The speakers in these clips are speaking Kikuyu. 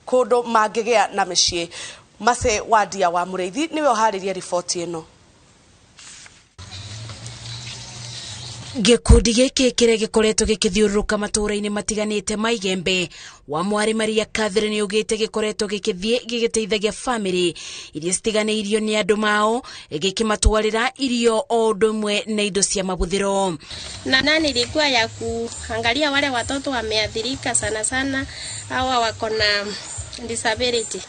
Kũndũ mangĩgĩa na mĩciĩ. Mace Wandia wa Mũrĩithi nĩwe ũharĩrie riboti ĩno. Gĩkundi gĩkĩ kĩrĩa gĩkoretwo gĩkĩthiũrũrũka matũũra-inĩ matiganĩte ma Igembe wa Mwarĩ Maria Catherine augĩte gĩkoretwo gĩkĩthiĩ gĩgĩteithagia bamĩrĩ iria citiganĩirio nĩ andũ mao, gĩkĩmatwarĩra irio o ũndũ ũmwe na indo cia mahũthĩro. Na nani ilikuwa ya kuangalia wale watoto wameathirika sana sana, hawa wako na disability,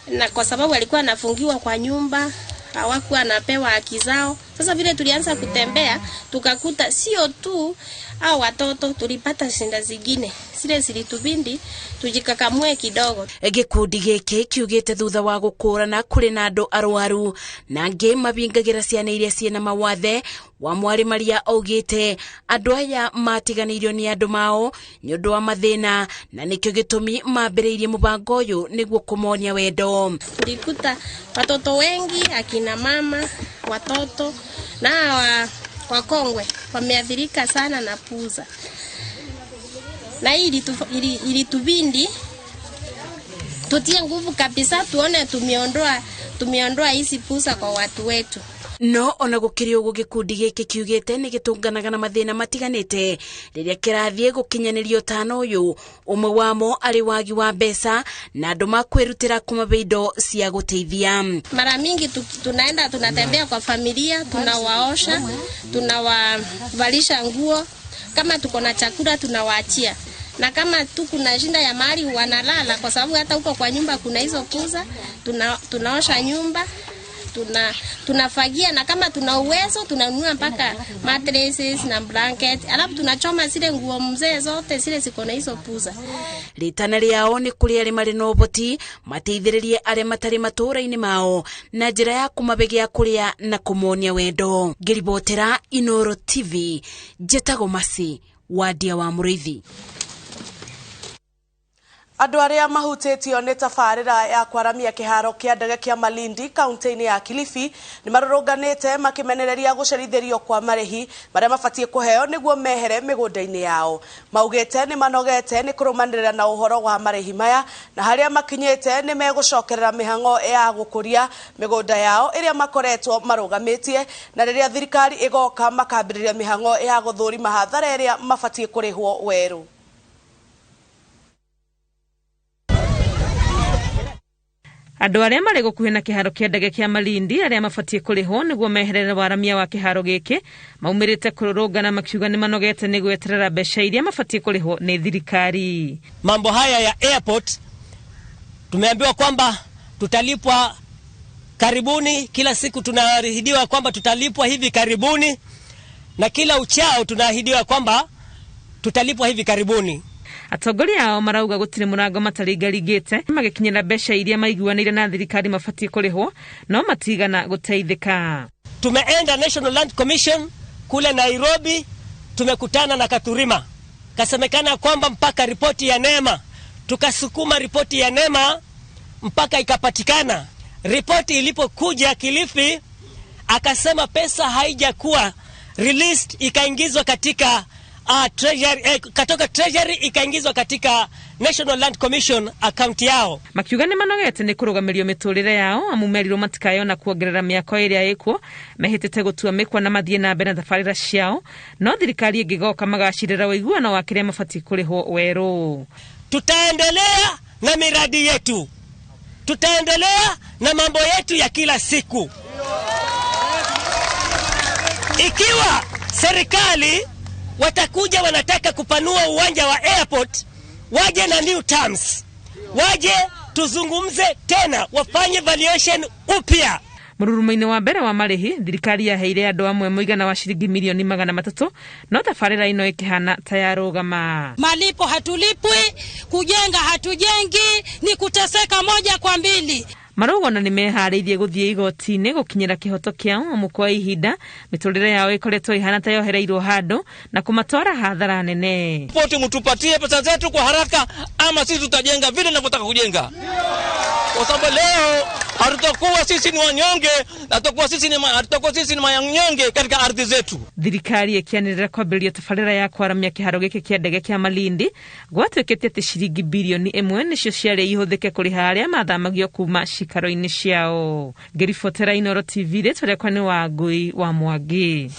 na kwa sababu walikuwa wanafungiwa kwa nyumba, hawakuwa wanapewa haki zao. Sasa vile tulianza kutembea, tukakuta sio tu hao watoto, tulipata shinda zingine zile zilitubidi tujikakamue kidogo. Gĩkundi gĩkĩ kiugĩte thutha wa gũkũrana kũrĩ na andũ arwaru na angĩ mabingagĩra ciana iria ciĩna mawathe. Wa Mwarĩ Maria augĩte andũ aya matiganĩirio nĩ andũ mao nĩ ũndũ wa mathĩna, na nĩkĩo gĩtũmi mambĩrĩirie mũbango ũyũ nĩguo kũmonia wendo. Tulikuta watoto wengi, akina mama, watoto na wakongwe wameathirika sana na puza, na hii ilitubidi tutie nguvu kabisa, tuone tumeondoa hizi puza kwa watu wetu. No ona gũkĩrĩ ũguo, gĩkundi gĩkĩ kiugĩte nĩ gĩtũnganaga na mathĩna matiganĩte rĩrĩa kĩrathiĩ gũkinyanĩria ũtana ũyũ, ũmwe wamo arĩ wagi wa mbeca na andũ makwĩrutĩra kũmahe indo cia gũteithia. Mara mingi tunaenda tunatembea kwa familia, tunawaosha, tunawavalisha nguo, kama tuko na chakula tunawaachia, na kama tu kuna shinda ya mahali wanalala, kwa sababu hata huko kwa nyumba kuna hizo puza, tunaosha nyumba, tunafagia, na kama tuna uwezo tunanunua mpaka mattresses na blanket, alafu tunachoma zile nguo mzee zote zile ziko na hizo puza. Ritana rĩao nĩ kũrĩ arĩa marĩ na ũhoti mateithĩrĩrie arĩa matarĩ matũũra-inĩ mao na njĩra ya kũmahe gĩa kũrĩa na kũmonia wendo. Ngĩribotera Inooro TV, njĩtagwo Mercy Wandia wa Mũrĩithi. Andũ arĩa mahutĩtio nĩ tabarĩra ya kwaramia kĩharo kĩa ndege kĩa Malindi kaunti-inĩ ya Kilifi nĩ marũrũnganĩte makĩmenereria gũcerithĩrio kwa marĩhi marĩa mabatiĩ kũheo nĩguo mehere mĩgũnda-inĩ yao. Maugĩte nĩ manogete nĩ kũrũmanĩrĩra na ũhoro wa marĩhi maya, na harĩa makinyĩte nĩ megũcokerera mĩhang'o ya gũkũria mĩgũnda yao ĩrĩa makoretwo marũgamĩtie, na rĩrĩa thirikari ĩgoka makambĩrĩria mĩhang'o ya gũthũrima hathara ĩrĩa mabatiĩ kũrĩhwo werũ. Andũ arĩa marĩ gũkuhĩ na kĩharo kĩa ndege kĩa Malindi arĩa mabatiĩ kũrĩhwo nĩguo meherere waramia wa kĩharo gĩkĩ maumĩrĩte kũrũrũngana makiuga nĩ manogete nĩ gweterera mbeca iria mabatiĩ kũrĩhwo nĩ thirikari. Mambo haya ya airport tumeambiwa kwamba tutalipwa karibuni, kila siku tunaahidiwa kwamba tutalipwa hivi karibuni, na kila uchao tunaahidiwa kwamba tutalipwa hivi karibuni. Atongoria ao marauga gũtirĩ mũrango mataringaringĩte magĩkinyĩra mbeca iria maiguanĩire na thirikari mabatiĩ kũrĩhwo, no matigana gũteithĩka. Tumeenda National Land Commission kule Nairobi, tumekutana na Kathurima, kasemekana kwamba mpaka ripoti ya NEMA, tukasukuma ripoti ya NEMA mpaka ikapatikana. Ripoti ilipokuja Kilifi, akasema pesa haijakuwa released, ikaingizwa katika treasury, katoka treasury ikaingizwa katika National Land Commission account yao. Makiuga nĩ manogete nĩ kũrũgamĩrio mĩtũrĩre yao, amu merirwo matikayona kuongerera mĩako ĩrĩa ĩkuo, mehĩtĩte gũtua mĩkwa na mathiĩ na mbere na tabarĩra ciao, no thirikari ĩngĩgoka magacirĩra ũiguano wa kĩrĩa mabatiĩ kũrĩhwo werũ. Tutaendelea na miradi yetu, tutaendelea na mambo yetu ya kila siku. Ikiwa serikali watakuja wanataka kupanua uwanja wa airport, waje na new terms, waje tuzungumze tena, wafanye valuation upya. Mũrurumo-inĩ wa mbere wa marĩhi, thirikari yaheire andũ amwe mũigana wa ciringi milioni 300, no tabarĩra ĩno ĩkĩhana ta yarũgama. Malipo hatulipwi, kujenga hatujengi, ni kuteseka moja kwa mbili. Marauga ona nĩ meharĩirie gũthiĩ igoti-inĩ gũkinyĩra kĩhoto kĩao, amu kwa ihinda mĩtũrĩre yao ĩkoretwo ĩhana ta yohereirwo handũ na kũmatwara hathara nene. Poti mtupatie pesa zetu kwa haraka, ama sisi tutajenga vile tunavyotaka kujenga. kwa sababu leo hatutakuwa sisi ni wanyonge na hatutakuwa sisi ni wanyonge katika ardhi zetu. Thirikari ĩkĩanĩrĩra kwambĩrĩria tabarĩra ya kwaramia kĩharo gĩkĩ kĩa ndege kĩa Malindi gwatuĩkĩte atĩ ciringi birioni 1 nĩcio ciarĩ ihũthĩke kũrĩha arĩa mathamagio kuma cikaro-inĩ ciao. Ngĩribotera Inooro TV, rĩtwa rĩakwa nĩ Wangui wa Mwangi.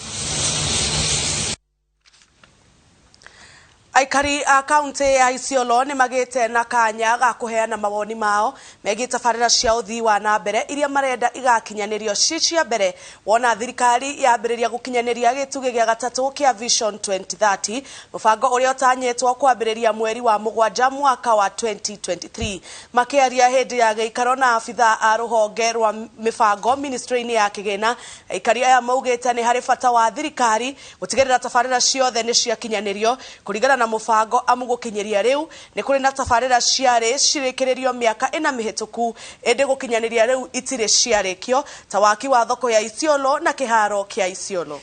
Aikari a kaunti ya Isiolo nĩ magĩte na kanya ga kũheana mawoni mao megiĩ tabarĩra cia ũthii wa na mbere iria marenda igakinyanĩrio ci cia mbere wona thirikari yambĩrĩria gũkinyanĩria gĩtugĩ gĩa gatatũ kĩa Vision 2030, mũbango ũrĩa ũtanyĩtwo kwambĩrĩria mweri wa mũgwanja mwaka wa 2023. Makĩaria hĩndĩ ya gĩikaro na abithaa a rũhonge rwa mĩbango ministry-inĩ ya kĩgĩna, aikari aya maugĩte nĩ harĩ bata wa thirikari gũtigĩrĩra tabarĩra ciothe nĩ ciakinyanĩrio kũringana na mũbango, amu gũkinyĩria rĩu nĩ kũrĩ na tabarĩra ciarĩ cirĩkĩrĩrio mĩaka 4 mĩhĩtũku ĩndĩ gũkinyanĩria rĩu itirĩ ciarĩkio, ta waki wa thoko ya Isiolo na kĩharo kĩa Isiolo.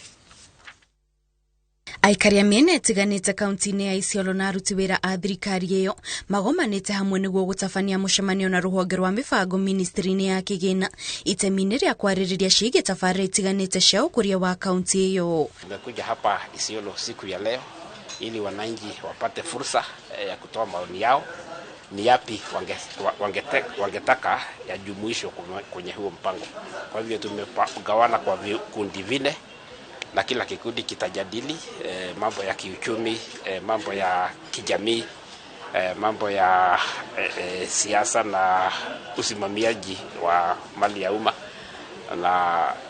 Aikari a mĩena ĩtiganĩte kaunti-inĩ ya Isiolo na aruti wĩra a thirikari ĩyo magomanĩte hamwe nĩguo gũtabania mũcemanio na rũhonge rwa mĩbango ministry-inĩ ya kĩgĩna itemi-inĩ rĩa kwarĩrĩria ciĩgiĩ tabarĩra itiganĩte cia ũkũria wa kaunti ĩyo. Tumekuja hapa Isiolo siku ya leo ili wananchi wapate fursa ya kutoa maoni yao, ni yapi wangetaka yajumuishwe kwenye huo mpango. Kwa hivyo tumegawana kwa vikundi vine na kila kikundi kitajadili mambo ya kiuchumi, mambo ya kijamii, mambo ya siasa na usimamiaji wa mali ya umma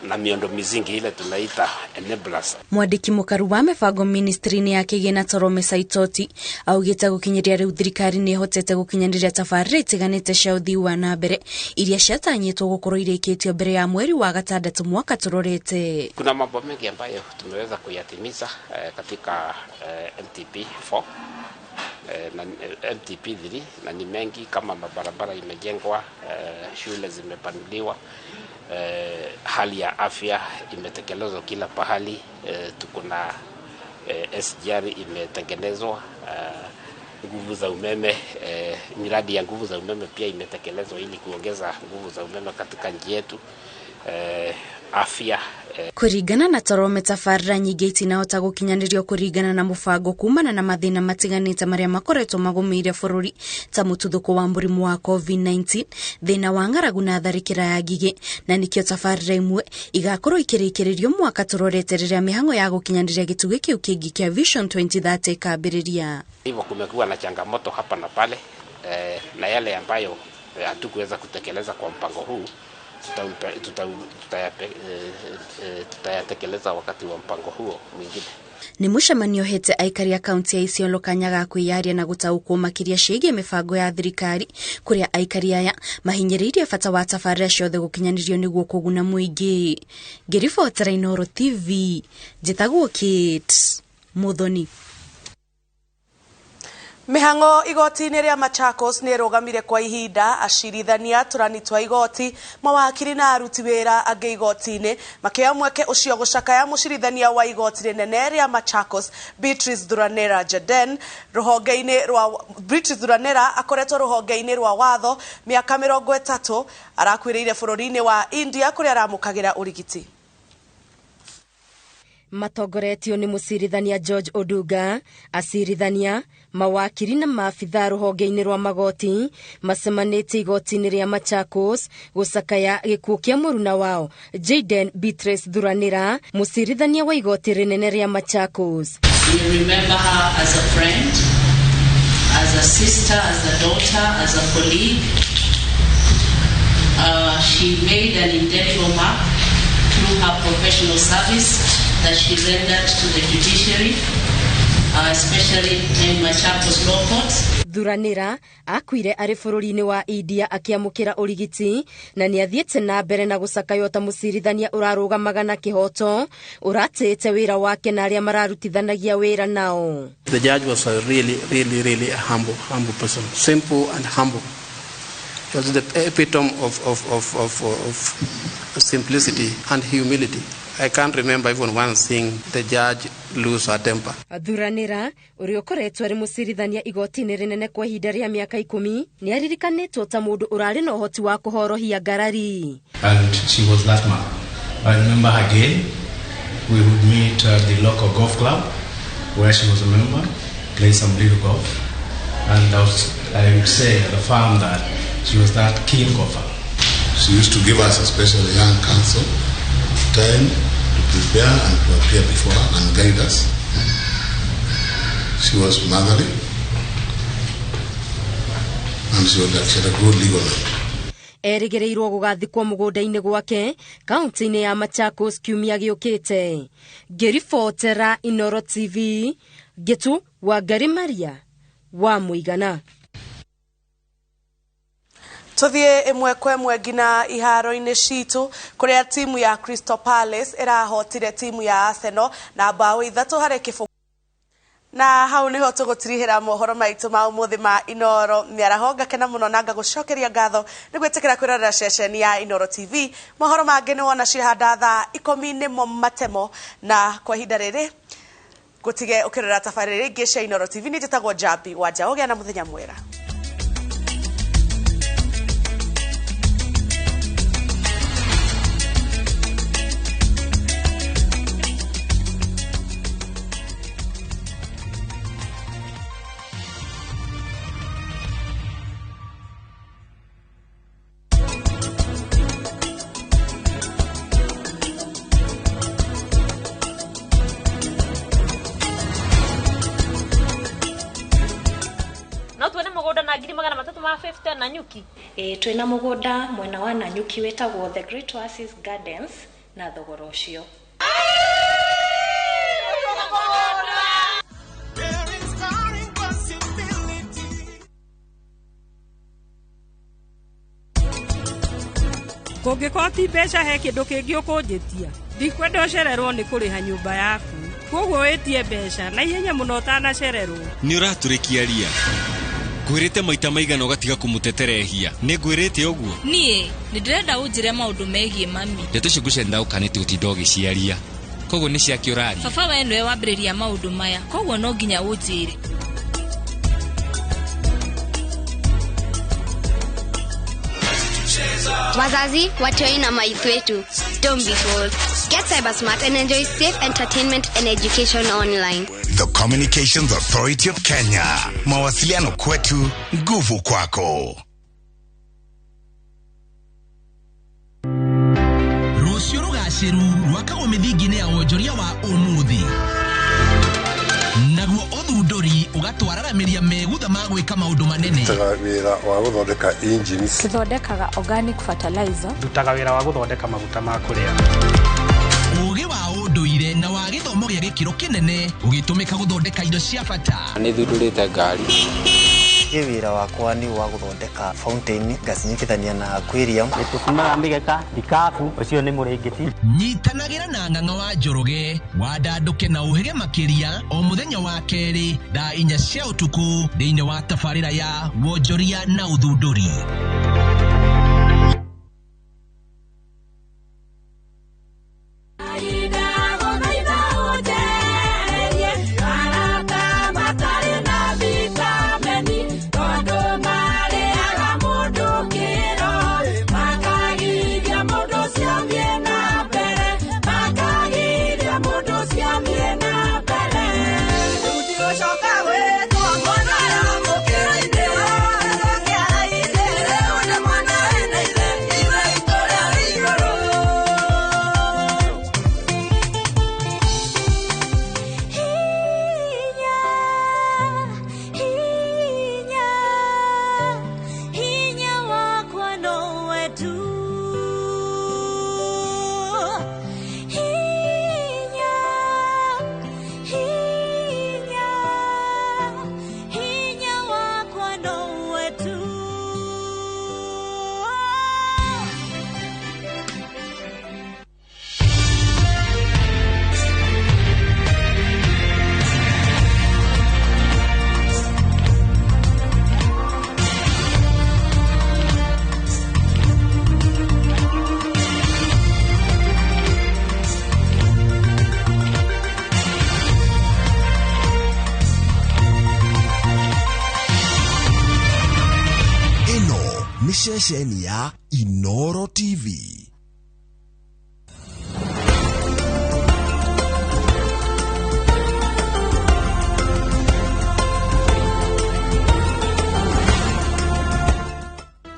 na miundo misingi ile tunaita enablers. Mwandĩki mũkaru wa mĩbango ministry-inĩ ya kĩgĩna Torome Saitoti augĩte gũkinyĩria rĩu thirikari nĩ ĩhotete gũkinyanĩria tabarĩra itiganĩte cia ũthii wa na mbere iria ciatanyĩtwo gũkorwo irĩkĩtio mbere ya mweri wa gatandatũ mwaka tũrorete. Kuna mambo mengi ambayo tumeweza kuyatimiza katika MTP 4 na MTP 3, na ni mengi kama mabarabara imejengwa, shule zimepanuliwa, hali ya afya imetekelezwa kila pahali, tuko na SGR imetengenezwa, nguvu za umeme, miradi ya nguvu za umeme pia imetekelezwa ili kuongeza nguvu za umeme katika nchi yetu, afya. Kũringana na Torome, tabarĩra nyingĩ itinahota gũkinyanĩrio kũringana na mũbango kumana na mathĩna matiganĩte marĩa makoretwo magũmĩire bũrũri ta mũtuthũko wa mũrimũ wa COVID-19, thĩna wa ng'aragu na tharĩkĩra ya ngigĩ, na nĩkĩo tabarĩra imwe igakorwo ikĩrĩkĩrĩrio mwaka tũrorete rĩrĩa mĩhang'o ya gũkinyanĩria gĩtugĩ kĩu kĩngĩ kĩa Vision 2030 ĩkambĩrĩria. Hivyo kumekuwa na changamoto hapa na pale, na yale ambayo hatukuweza kutekeleza kwa mpango huu tutayatekeleza wakati wa mpango huo mwingine. Nĩ mũcemanio hete aikari a kaunti ya Isiolo kanya ga kwĩyaria na gũtaũkwo makĩria ciĩgiĩ mĩbango ya thirikari, kũrĩa aikari aya mahinyĩrĩirie bata wa tabarĩra ciothe gũkinyanĩrio nĩguo kũguna mũingĩ. Ngĩribotera Inooro TV, njĩtagwo Kate Muthoni. Mĩhang'o igoti-inĩ rĩa Machakos nĩ ĩrũgamire kwa ihinda, acirithania, tũrani twa igoti, mawakiri na aruti wĩra angĩ igoti-inĩ makĩoya mweke ũcio gũcakaya mũcirithania wa igoti rĩnene rĩa Machakos Beatrice Thuranira Jaden. Rũhonge-inĩ rwa Beatrice Thuranira akoretwo rũhonge-inĩ rwa watho mĩaka 30. Arakuĩrĩire bũrũri-inĩ wa India kũrĩa aramũkagĩra ũrigiti. Matongoretio nĩ mũcirithania George Odunga, acirithania, mawakiri na maabitha rũhonge-inĩ rwa magoti macemanĩtie igoti-inĩ rĩa Machakos gũcakaya gĩkuũ kĩa mũruna wao Jaden Beatrice Thuranira, mũcirithania wa igoti rĩnene rĩa Machakos. We remember her as a friend, as a sister, as a daughter, as a colleague. She made an indelible mark through her professional service that she rendered to the judiciary, especially in Machakos Law Courts. Thuranira akuire arĩ bũrũri-inĩ wa India akĩamũkĩra ũrigiti na nĩ athiĩte na mbere na gũcakaywo ta mũcirithania ũrarũgamaga na kĩhoto, ũratĩĩte wĩra wake na arĩa mararutithanagia wĩra nao. The judge was a really, really, really humble, humble person, simple and humble. He was the epitome of simplicity and humility. I can't remember even one thing the judge lose her temper. Thuranĩra ũrĩa ũkoretwo arĩ mũcirithania igoti-inĩ rĩnene kwa ihinda rĩa mĩaka 10 nĩ aririkanĩtwo ta mũndũ ũrarĩ na ũhoti wa kũhorohia ngarari. And she was that man. I remember again, we would meet at the local golf club where she was a member, play some little golf. And I would say at the farm that she was that keen golfer. She used to give us, especially young counsel, time to prepare and to appear before her and guide us. She was motherly, and she had a good legal mind. Erĩgĩrĩirwo gũgathikwo mũgũnda-inĩ gwake kaunti-inĩ ya Machakos kiumia gĩũkĩte. Ngĩribotera Inoro TV, Ngĩtu Wangari Maria wa Mũigana. Tuthie ĩmwe kwa ĩmwe nginya iharo-inĩ citũ kũrĩa timu ya Crystal Palace ĩrahotire timu ya Arsenal na mbaũ 3-0. Na hau niho tũgũtirihĩra mohoro maitũ ma ũmũthĩ ma Inoro mĩaraho. Ngakena mũno na ngagũcokeria ngatho nĩ gwĩtĩkĩra kwĩrorera ceceni ya Inoro TV. Mohoro mangĩ nĩ wona ciahanda thaa 10 nĩmo matemo, na kwa ihinda rĩrĩ gũtige ũkĩrora tabarĩra ingĩ cia Inoro TV. Nĩ njĩtagwo Njambi wa Njaũ, gĩa na mũthenya mwega. Nanyuki. Twina mugunda mwena wa Nanyuki wetagwo The Great Oasis Gardens na thogora ucio. Kũngĩkorwo ti mbeca he kĩndũ kĩngĩ ũkũnjĩtia, ndikwenda ũcererwo nĩ kũrĩha nyũmba yaku, koguo wĩtie mbeca na ihenya mũno ũtanacererwo. Nĩ ũratũrĩkia ria. Ngwĩrĩte maita maigana ũgatiga kũmũteterehia. Nĩ ngwĩrĩte ũguo? Niĩ nĩ ndĩrenda ũnjĩre maũndũ megiĩ mami. Ndeto icio ngũcenda ũkanĩte ũtinda ũgĩciaria. Koguo nĩ ciake ũraria. Baba we nĩwe wambĩrĩria maũndũ maya, koguo no nginya ũnjĩre. Wazazi, watoi na maithu wetu, don't be fooled. Get cyber smart and enjoy safe entertainment and education online. The Communications Authority of Kenya. Mawasiliano kwetu, nguvu kwako. Rũciũ rũgacĩru rwakagwo mĩthingi-inĩ ya wonjoria wa ũmũthĩ. Naguo ũthundũri ũgatwararamĩria megutha ma gwĩka maũndũ manene. Ndutaga wĩra wa gũthondeka engines. Tũthondekaga organic fertilizer. Ndutaga wĩra wa gũthondeka maguta ma kũrĩa. Ũgĩ wa ũndũire na wa gĩthomo gĩa gĩkĩro kĩnene ũgĩtũmĩka gũthondeka indo cia bata. Nĩ thundũrĩte ngari. Wĩra wakwa nĩ wa gũthondeka fountain ngacinyitithania na aquarium. Nĩtũcumaga mĩgeka, ikabu, ũcio nĩ mũrĩngĩti. Nyitanagĩra na Ng'ang'a wa Njoroge wandandũke na ũhĩge makĩria o mũthenya wa kerĩ thaa 4 cia ũtukũ thĩinĩ wa tabarĩra ya wonjoria na ũthundũri. Coca, Nĩ ceceni ya Inoro TV.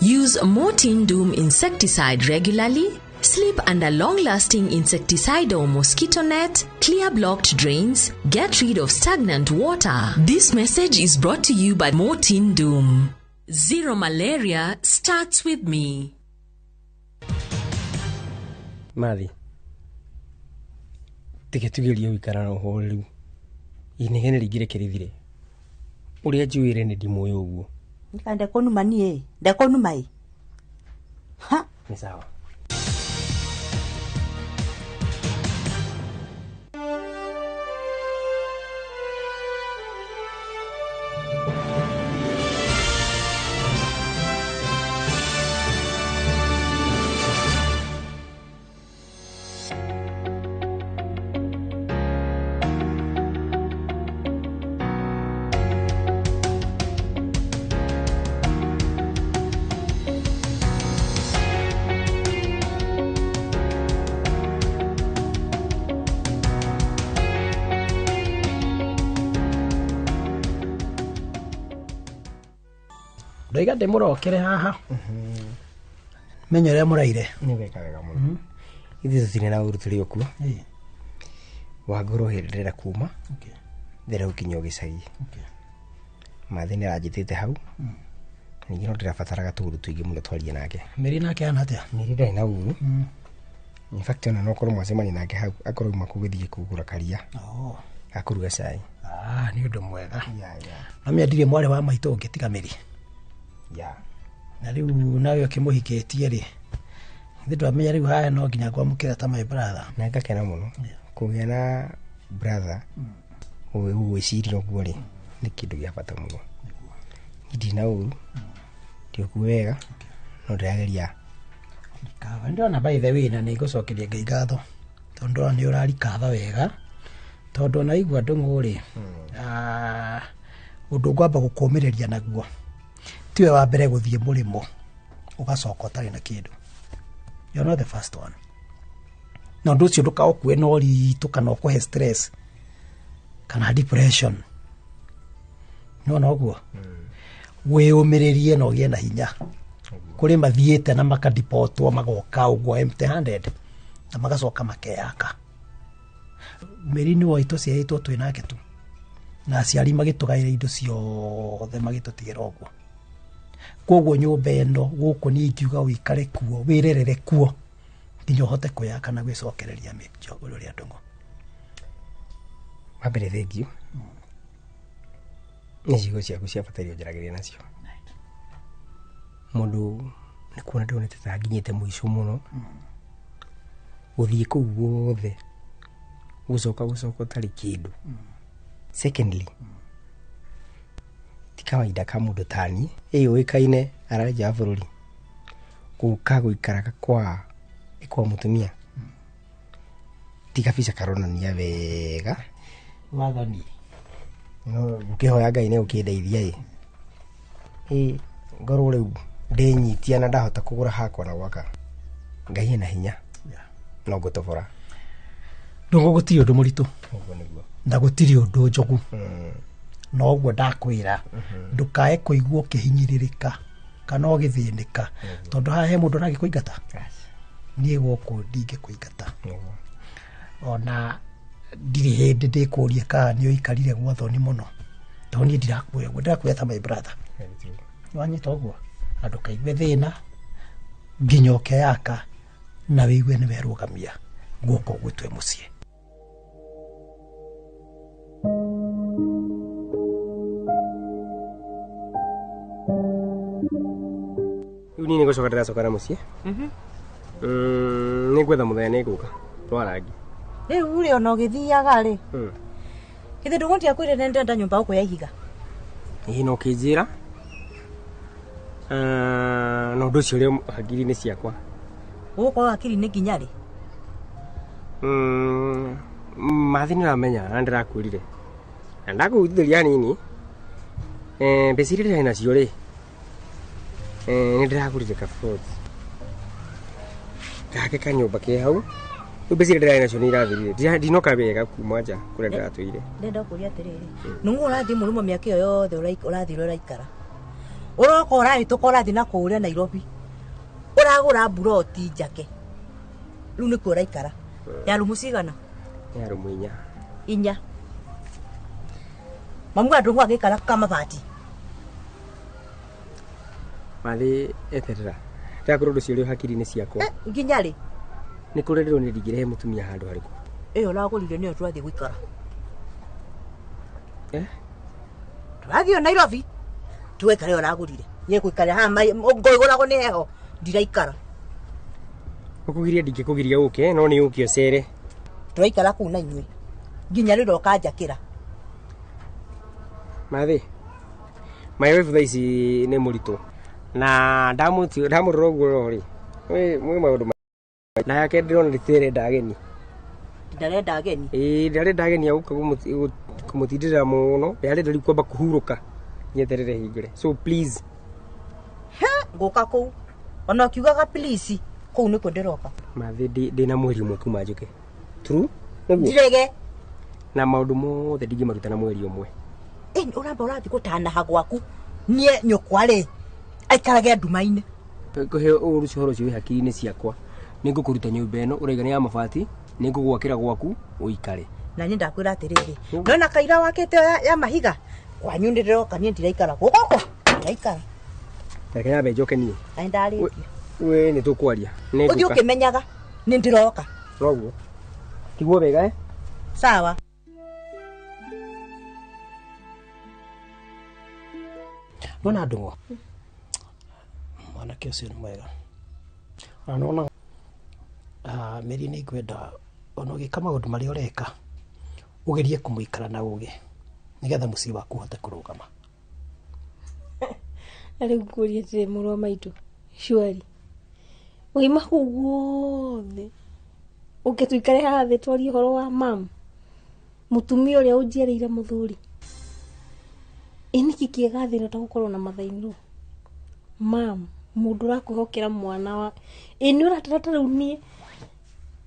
Use Mortein Doom insecticide regularly. Sleep under long-lasting insecticide or mosquito net. Clear blocked drains. Get rid of stagnant water. This message is brought to you by Mortein Doom. Zero malaria starts with me. Mathi tike tugerie gũikara na ũhoreru inegene rĩingĩ reke rĩthire ũrĩa njũĩre nĩ ndimũĩ ũguo. Nika ndekonuma niĩ ndekonuma ĩ ha nĩ sawa. Ndaiga ndimurokere haha menye uria muraire. Ni weka wega muno. Ithuĩ tũtirĩ na ũru tũrĩ o kuo. Wangũrwo hĩndĩ ndĩrenda kuma ndĩrenda gũkinya o gĩcagi. Mathi nĩ aranjĩtĩte hau. Ningĩ no ndĩrabataraga tũũru tũingĩ mũno twarie nake. Mĩri nake ahana atĩa? Mĩri ndarĩ na ũru. In fact ona no ũkorwo mwacemania nake hau akorwo auma gũgĩthiĩ kũgũra karia ga kũruga cai. Nĩ ũndũ mwega. No mĩendirie mwarĩ wa maitũ ũngĩ tiga Mĩri. Na rĩu nawe ũkĩmũhikĩtie rĩ, ithuĩ twamenya rĩu haya no nginya ngwamũkĩra ta my brother. Na ngakena mũno kũgĩa na brother ũgwĩciria ũguo rĩ nĩ kĩndũ gĩa bata mũno. Niĩ ndirĩ na ũru, ndĩũkuo wega, no ndĩrageria. Kaba ndĩrona by the way na nĩ ngũcokeria Ngai ngatho tondũ ndĩrona nĩ ũrarikatha wega tondũ ona waigua ndũng'ũ rĩ, ũndũ ngwamba gũkũmĩrĩria naguo tiwe wa mbere gũthiĩ mũrĩmo ũgacoka ũtarĩ na kĩndũ. You're not the first one. Na ũndũ ũcio ndũkaũkue na ũritũ kana ũkũhe stress kana depression. Nĩwona ũguo? Wĩyũmĩrĩrie na ũgĩe na hinya. Kũrĩ mathiĩte na makadipotwo magoka ũguo empty handed na magacoka makeyaka. Mĩri nĩ woi tũciarĩtwo twĩ nake tu na aciari magĩtũgaĩra indo ciothe magĩtũtigĩra ũguo. Koguo nyũmba ĩno gũkũ niĩ ingiuga ũikare kuo wĩrerere kuo nginya ũhote kwĩyaka na gwĩcokereria mĩnjogoro ũrĩa ndũng'ũ. Wa mbere thengiũ nĩ ciugo ciaku cia bata iria ũnjaragĩria nacio. Mũndũ nĩ kuona ndonete ta nginyĩte mũico mũno gũthiĩ kũu guothe gũcoka gũcoka ũtarĩ kĩndũ. Secondly, ti kawaida ka mũndũ tani ĩyũĩkaine ararĩ nja wa bũrũri gũka gũikaraga kwa mũtumia ti kabica karonania wega. Wathani no ngĩhoya Ngai nĩ ũkĩndeithia ĩ ngorwo rĩu ndĩnyitia na ndahota kũgũra hakwa na gwaka. Ngai ena hinya no ngũtobora. Ndũng'ũ gũtirĩ ũndũ mũritũ na gũtirĩ ũndũ njogu. No ũguo ndakwĩra ndũkae kũigua ũkĩhinyĩrĩrĩka kana ũgĩthĩnĩka tondũ haha he mũndũ ũragĩkũingata. Niĩ gũkũ ndingĩkũingata ona ndirĩ hĩndĩ ndĩkũria kana nĩ ũikarire gwa thoni mũno tondũ niĩ ndirakuoya ũguo, ndĩrakuoya ta my brother. Nĩwanyita ũguo? Na ndũkaigue thĩna nginya ũkeyaka na wĩigue nĩ werũgamia guoko ũguo twĩ mũciĩ. Rĩu niĩ nĩngũcoka ndĩracoka na mũciĩ. Nĩngwetha mũthenya nĩngũka twarangi. Rĩu rĩ ona ũgĩthiaga rĩ githĩ ndũng'ũ ndiakwĩrire nĩ ndĩrenda nyũmba gũkũ ya ihiga? Ĩĩ no ũkĩnjĩra na ũndũ ũcio ũrĩ hakiri-inĩ ciakwa. Ũgũkorwo hakiri-inĩ nginya rĩ? Mathi nĩ ũramenya na ndĩrakwĩrire na ndakũhutithĩria hanini mbeca iria ndĩrarĩ nacio rĩ Nĩ ndĩragũrire kabroti gake kanyũmba ke hau. Rĩu mbeca iria ndĩrarĩ nacio nĩ irathirire. Ndinoka wega kuma nja kũrĩa ndĩratũire. Ndenda kũria atĩrĩrĩ, nũng'ũ ũrathiĩ mũrĩmo mĩaka ĩyo yothe ũrathire ũraikara, ũroka ũrahĩtũka ũrathiĩ na kũrĩa Nairobi, ũragũra mburoti njake, rĩu nĩkuo ũraikara. Ya rumu cigana? Ya rumu 4. 4. Mamu andũ agĩikara kamabati. Mathi eterera. Ndĩrakorwo ũndũ ũcio ũrĩ o hakiri-inĩ ciakwa. Nginya rĩ? Nĩ kũrĩa ndĩronire ndingĩrehe mũtumia handũ harĩkũ. Ĩyo ũragũrire nĩyo tũrathiĩ gũikara. Tũrathiĩ Nairobi tũgaikara ĩyo ũragũrire. Niĩ gũikara haha ngũigũragwo nĩ heho ndiraikara. Ũkũgiria ndingĩkũgiria ũke no nĩ ũke ũcere. Tũraikara kũu na inyuĩ nginya rĩrĩa ũkanjakĩra. Mathi, my wife thaa ici nĩ mũritũ na ndamũrora ũguo rĩ, mwĩ maũndũ na yake ndĩrona ndĩrenda ageni. Ndarenda ageni? Ĩĩ, ndarenda ageni a gũka kũmũtindĩrĩra mũno, ndarenda rĩu kwamba kũhurũka nyeterere hingũre. So please. He, ngũka kũu. Ona ũkiugaga please, kũu nĩkuo ndĩroka. Mathi, ndĩna mweri ũmwe kuma njũke. True? Nĩguo? Ndirege. Na maũndũ mothe ndingĩmaruta na mweri ũmwe. Ũramba ũrathiĩ gũtanaha gwaku. Niĩ nyũkwa rĩ, aikarage nduma-inĩ. Kũhe ũru ũhoro ũcio wĩ hakiri-inĩ ciakwa. Nĩngũkũruta nyũmba ĩno ũraiga nĩ ya mabati, nĩngũgwakĩra gwaku ũikare. Na niĩ ndakwĩra atĩrĩrĩ, nona kaira wakĩte ya mahiga, kwanyu nĩ ndĩroka, niĩ ndiraikara gũkũ, ndiraikara. Reke nyambe njoke niĩ. Na nĩndarĩkia. We nĩ tũkwaria. Ũthiĩ ũkĩmenyaga nĩ ndĩroka. Noguo. Tiguo wega eh? Sawa. Nona ndũng'ũ. Mwanake ũcio nĩ mwega. Ona nona Mary nĩ ngwenda ona ũgĩka maũndũ marĩa ũreka ũgerie kũmũikara na ũgĩ nĩgetha mũciĩ waku ũhote kũrũgama. Na rĩu ngũrie atĩrĩ mũrũ wa maitũ, surely waima kũu guothe ũke tũikare haha thĩ twarie ũhoro wa mam, mũtumia ũrĩa ũnjiarĩire mũthuri. Ĩ nĩkĩ kĩega thĩ ĩno ta gũkorwo na mathainũ? Mam, mũndũ ũrakwĩhokera mwana wa ĩ nĩ ũratara ta rĩu niĩ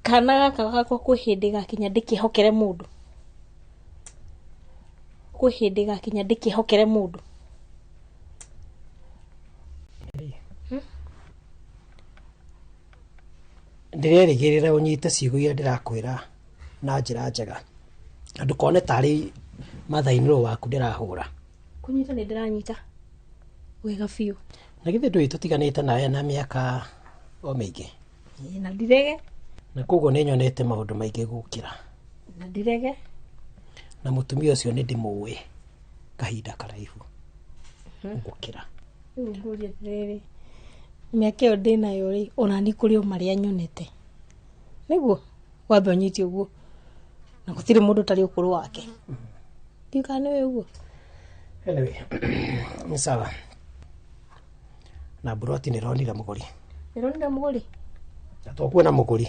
kana gaka gakwa kwĩ hĩndĩ gakinya ndĩkĩhokere mũndũ. Kwĩ hĩndĩ gakinya ndĩkĩhokere mũndũ. Ndĩrerĩgĩrĩra ũnyite ciugo iria ndĩrakwĩra na njĩra njega na ndũkone tarĩ mathainĩro waku ndĩrahũra. Kũnyita nĩ ndĩranyita wega biũ. Na githĩ ndũĩ tũtiganĩte nawe na mĩaka o mĩingĩ? Na ndirege. Na koguo nĩ nyonete maũndũ maingĩ gũkĩra. Na ndirege. Na mũtumia ũcio nĩ ndĩmũĩ kahinda karaihu gũkĩra. Rĩu ngũrie atĩrĩrĩ, mĩaka ĩyo ndĩnayo rĩ, ona nĩ kũrĩ o marĩa nyonete. Nĩguo wambe ũnyite ũguo. Na gũtirĩ mũndũ ũtarĩ ũkũrũ wake. Ndiũĩ kana nĩũĩ ũguo. Anyway, nĩ sawa. Na mburoti nĩ ĩronire mũgũri. Ĩronire mũgũri? Na to kuona mũgũri,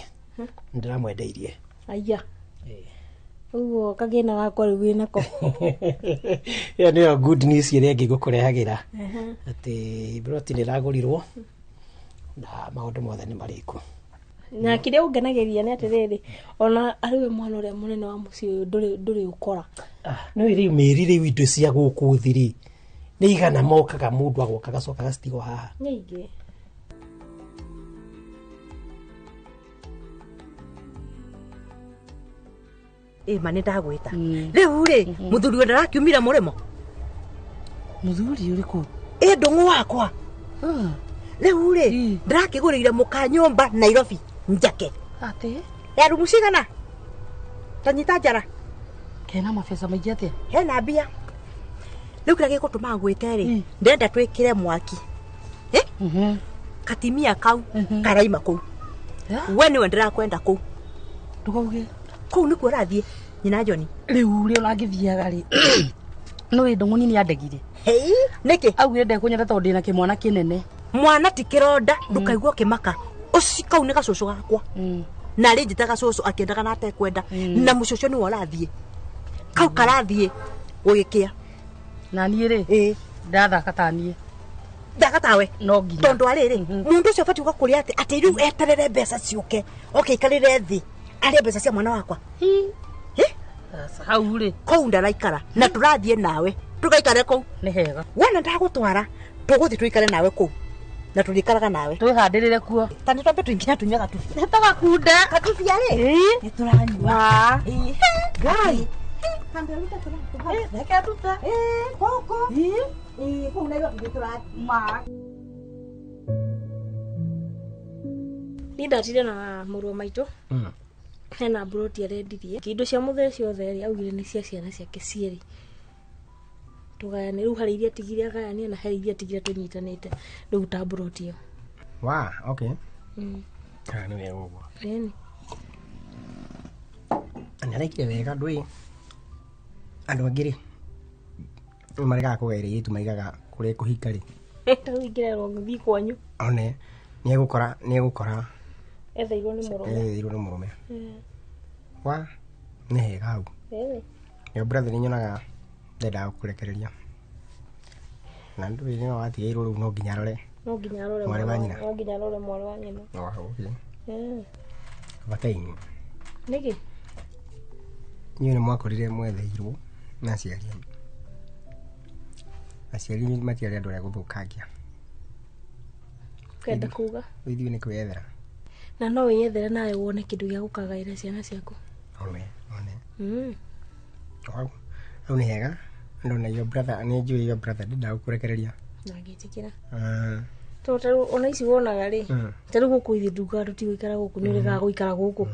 nĩndĩramwendeirie. Aya. Ũguo kagĩna gakwa rĩu wĩnako. Ĩyo nĩyo good news ĩrĩa ĩngĩ ngũkũrehagĩra. Atĩ mburoti nĩ ĩragũrirwo na maũndũ mothe nĩ marĩku. Na kĩrĩa ũngenagĩria nĩ atĩrĩrĩ, ona arĩ we mwana ũrĩa mũnene wa mũciĩ ũyũ ndũrĩ ũkora. No rĩu mĩri rĩu indo cia gũkũ thĩ rĩ, nĩ igana mokaga mũndũ agoka agacoka agacitigwo haha. Nyingĩ. Ĩ ma nĩ ndagwĩta. Rĩu rĩ, mũthuri ũyũ ndarakiumire mũrĩmo? Mũthuri ũrĩkũ? Ĩ ndũng'ũ wakwa. Rĩu rĩ, ndĩrakĩgũrĩire mũka nyũmba Nairobi njake. Atĩ? Ya rumu cigana? Ta nyita njara. Kena mabeca maingĩ atĩa? Hena mbia. Rĩu kĩrĩa gĩgũtũma ngwĩte rĩ, ndĩrenda twĩkĩre mwaki. Katimia kau karaima kũu. We nĩwe ndĩrakwenda kũu. Ndũkauge. Kũu nĩkuo ũrathiĩ nyina John. Rĩu rĩ ũrangĩthiaga rĩ, nĩũĩ ndũng'ũ nini andegire. Hei, nĩkĩ? Augire ndekũnyenda tondũ ndĩna kĩmwana kĩnene. Mwana ti kĩronda, ndũkaigua ũkĩmaka. Ũcio kau nĩ gacũcũ gakwa. Na rĩ njĩtaga cũcũ akĩendaga na atekwenda. Na mũcũcũ nĩwe ũrathiĩ. Kau karathiĩ gũgĩkĩa. Na niĩ rĩ, ndathaka ta niĩ. Ndaga tawe no nginya tondu ariri mundu ucio abati guka kuria ati ati riu eterere mbeca ciuke oke ikarire thi arie mbeca cia mwana wakwa. Sasa hau ri kuu ndaraikara na turathie nawe tugaikare kuu ni hega wona ndagutwara tuguthi tuikare nawe kuu na turikaraga nawe twihandirire kuo ta ni twambe tuinginya tunywe gatubia tũgakunde gatubia ri ni turanyua ngai kambe ruta reke ruta koko kuu Nairobi ma ni ndatire na mũrũ wa maitũ hena mburoti arendirie indo cia mũthee ciothe rĩ augire nĩ cia ciana ciake cierĩ tũgayane rĩu harĩ iria tigire agayanie na harĩ iria tigire tũnyitanĩte rĩu ta mburoti ĩyo. Wa okay. Nĩ wega ũguo. Ĩni nĩ arekire wega ndũĩ andũ angĩ rĩ maregaga kũgaĩra airĩtu maigaga kũrĩa kũhika rĩ rĩu ingĩrerwo ngĩthiĩ kwanyu one nĩ egũkora etheirwo nĩ mũrũme. Etheirwo nĩ mũrũme. Wa nĩ hega hau. Yo brother nĩ nyonaga ndendaga gũkũrekereria na ndũĩ nĩ watigĩirwo rĩu no nginya arore no nginya arore mwarĩ wa nyina. No nginya arore mwarĩ wa nyina. Okay. Bataini nĩkĩ inyuĩ nĩ mwakorire mwetheirwo na aciari anyu. Aciari matiarĩ andũ arĩa gũthũkangia. Kwenda kuga ithuĩ nĩ kwĩyethera na no wĩyethere nawe wone kĩndũ gĩa gũkagaĩra ciana ciaku. One hau nĩ hega ndona your brother nĩ njũĩ your brother ndendaga gũkũrekereria ndangĩtĩkĩra tondũ tarĩu ona ici wonaga rĩ tarĩu gũkũ ithuĩ ndugaga tũtigũikara gũkũ nĩ ũregaga gũikara gũkũ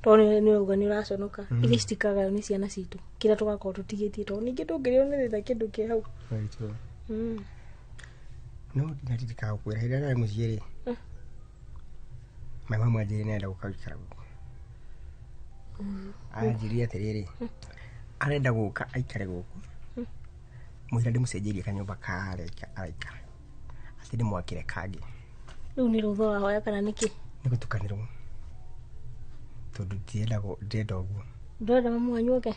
tondũ nĩ ũrauga nĩ ũraconoka iria citikagaywo nĩ ciana citũ kĩrĩa tũgakorwo tũtigĩtie tondũ ningĩ ndũngĩrĩo nĩ thĩna kĩndũ kĩ hau. No ndaririkanaga gũkwĩra hĩndĩ ĩrĩa ndarĩ mũciĩ rĩ my mama anjĩrire nĩarenda gũka gũikara gũkũ. Anjĩrire atĩrĩrĩ arenda gũka aikare gũkũ mũira ndĩmũcenjerie kanyũmba karĩa araikara atĩ ndĩmwakĩre kangĩ. Rĩu nĩ rũtha ũrahoya kana nĩkĩ? Nĩ gũtukanĩrwo tondũ ndirenda ũguo. Ndũrenda mamu wanyu oke?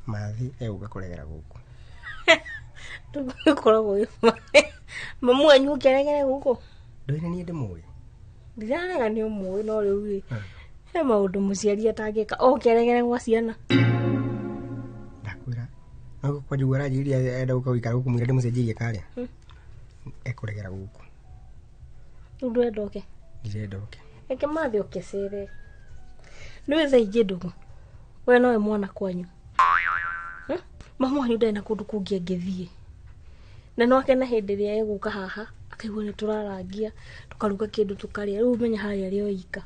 Mathi egũka kũregera gũkũ. Tũkoragwo mamu wanyu oke aregere gũkũ? Ndũĩ nĩ niĩ ndĩmũĩ. Ndirarega nĩ ũmũĩ no rĩu rĩ he maũndũ mũciari atangĩka oke aregere gwa ciana. Ndakwĩra no kwanjigua aranjĩrire arenda gũka gũikara gũkũ mũira ndĩmũcenjerie karĩa ekũregera gũkũ. Rĩu ndũrenda oke? Ndirenda oke. Reke mathi oke cere. Nĩũĩ thaa ingĩ ndũgũ we nowe mwana kwanyu. Mamu wanyu ndarĩ na kũndũ kũngĩ angĩthiĩ na no akena hĩndĩ ĩrĩa egũka haha akaigua nĩ tũrarangia tũkaruga kĩndũ tũkarĩa rĩu menya harĩa arĩ o ika